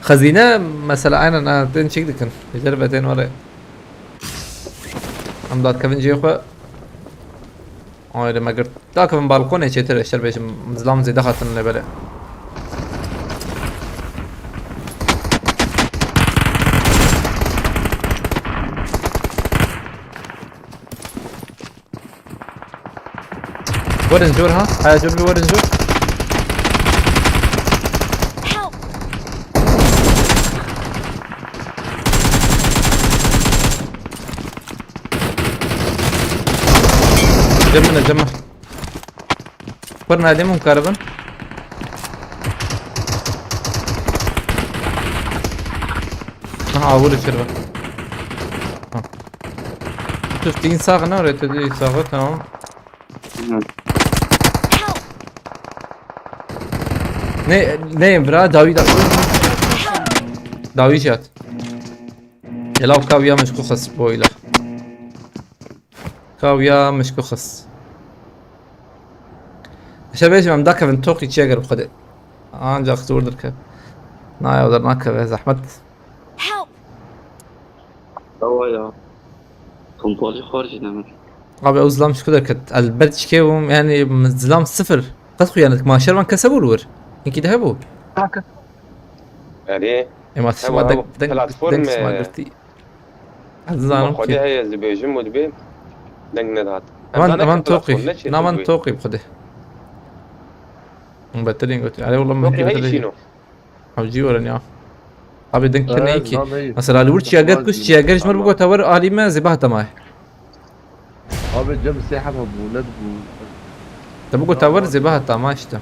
Xezîne, mesela, aynen, ha, tên çêk dikin. Jêr ve tên were. Em dadkevin cihê xwe. Ay, me girt. Dakevin balkonê çêtir, eşter bêjim, zilam zêde hatin lê belê. Werin jor ha. Haya jor bi werin jor. Help! Cem min e, cem min. Werin, hadi hûn karibin. Aha, awir içeri bak. Ha. Tut, din sağ ne oraya dedi, sağ, tamam. Hı. Ne, ne, bira, David at. David at. Elav kaviya mişku xas boyla. Kaviya mişku xas. Eşe bêjim em dakevin toqî çi eger bi Xwedê. Ancak zor dirke. Naya der nakeve zehmet. Help! Ewa ya. Pompalî xwarcîne min. Abi ew zilam ji ku derket? Ez ber çikê bûm, yani zilam sifir. Qet xuya nedik, ma şervan kese bû li wir. Hinkî de hebû. Erê. Ema sima deng, deng, platform, deng sima e, girtî. Ez nizanim Xwedê ki. Heye, ez dibêjim û dibê deng nedihat. Em Eman, zane eman ki platform toqî. Ne çêtir Naman bûye. Toqî bi Xwedê. Hûn betilîn gotî. Erê wala min Toqî heye betilîn. Çîno. Hewcî werin ya. Abi deng tu Ee, neyê ki. Neyê. Mesela li wir çiyager kuş, çiyager ji mir bigota wer alî me zêbah temay. Abi cem sê heb hebû, ne dibû. Te bigota wer zêbah temay işte.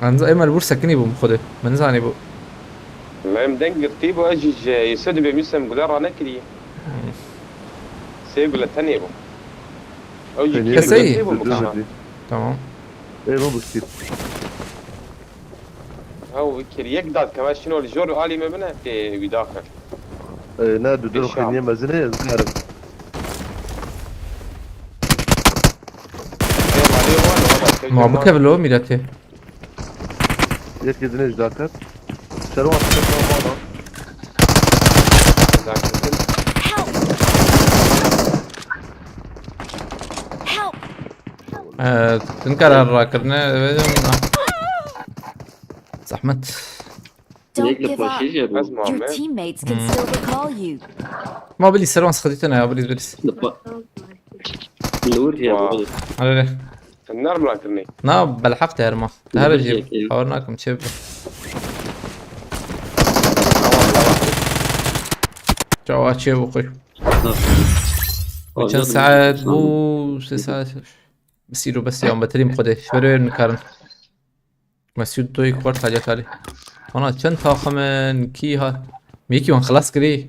Anza ême li wir sekinî bûm xwedê. Min nizanî bû. Me em deng girtî bû, ez jî ji Yusuf dibêm, Yusuf em gule ranekiriye. Hmm. Sê gule tenê bû. Ew jî Tenê kî Keseyî? Girtî bû. Tamam. Ê, bû bikir. Ew kir yek dad keve şino li jor alî me bine tê wî daxin. Ê, ne, du dur Eşya. Xêniye mezine ez garim. Ma bikeve lo mîretê. Yek yedine ji daket. Şero atı mala. Daketin. Help! Help! Ee, Din karar rakirine. Zahmet. Don't Yek li give up. paşê jî Ez bû. Your Muhammed. Teammates can still recall you. Ma bilî ser wan sıkıntı ne ya bilî bilî. Li pa-, li wir ya Wa. bû. Hadi. Sen nerede bırakırnı? Na belhaq te her ma. Her Li jî wir ya. Hawar nakim çê bike. Çawa çê bike. Ha. Çend saet bû? Sê saet. Bisîro bes yan betirîm xwedê. Şverê nikarin. Mesûd doyê kuwar talya talî. Ana çend taxim in kî ha? Mîkî wan xilas kirî.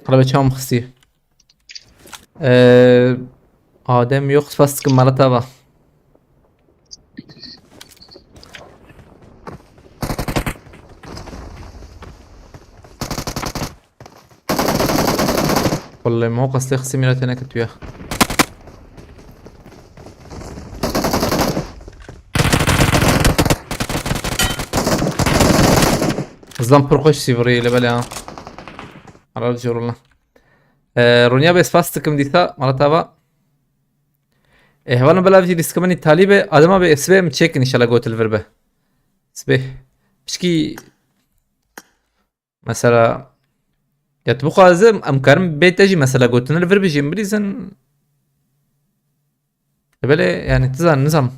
Qalabe çawa min xistî. Ee, Adem yok spas dikim mala tava. Wallahî min qestê xisî mîna têne ketiye. Zlam pir xweş sîvirî li belê ha. Arar jorulna. Ee, Ronya be spas dikim dîsa mala tava. E, hevalin bela vî lîstikimenî talî be, adema be sibê em çêkin inşallah gotil vir be. Sibê. Pişkî mesela ya tu bixwaze em karin bê te jî mesela gotinir vir bijî em bilîzin. E, belê yani tizan nizam.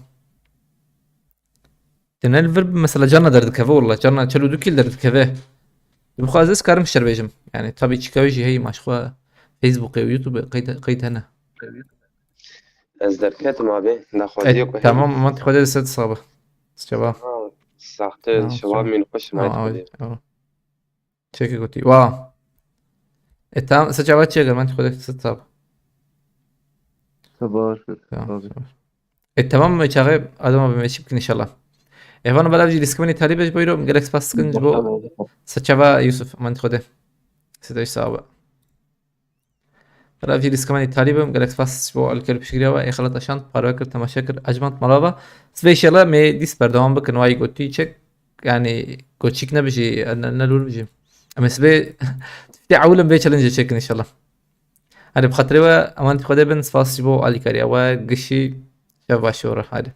Tine li vir mesela carna derdikeve walla, carna çel û du kîl derdikeve. Bixwaze ez karim şer bêjim. Yani tabii çikawi jî heyî maşxwa Facebookê û YouTubeê qeyd, qeyd hene. Ez derketim abi. Daxwaziye E, tamam, aman ti Xwedê de set sabe. Sıçaba. Saxte şewa min xweş ma Xwedê. Çekê gotî. Wa. E, tamam, sıçaba çekê, aman ti Xwedê set sabe. Sabah. Tamam. E, tamam mı çağı adama bir meşip kin inşallah. Evan bela vî lîstikimenî talî bej buyurun. Gelek spas dikin ji bo. Sıçaba Yusuf, aman ti Xwedê. Sıçaba. Bela vî lîstikimenî talî bim, gelek spas ji bo alîkar piştgiriya we, ê xelat aşand, parve kir, temaşe kir, ecmand mala ve. Sibê inşallah me dîs berdewam bikin, wayî gotî çek, yani goçîk nebijî, ne, ne lûr bijî. Em ê sibê tiftê ewil em vê challenge çekin inşallah. Hadi bi xatirê we, aman ti Xwedê bin, spas ji bo alîkariya we, gişî şev baş û re, hadi.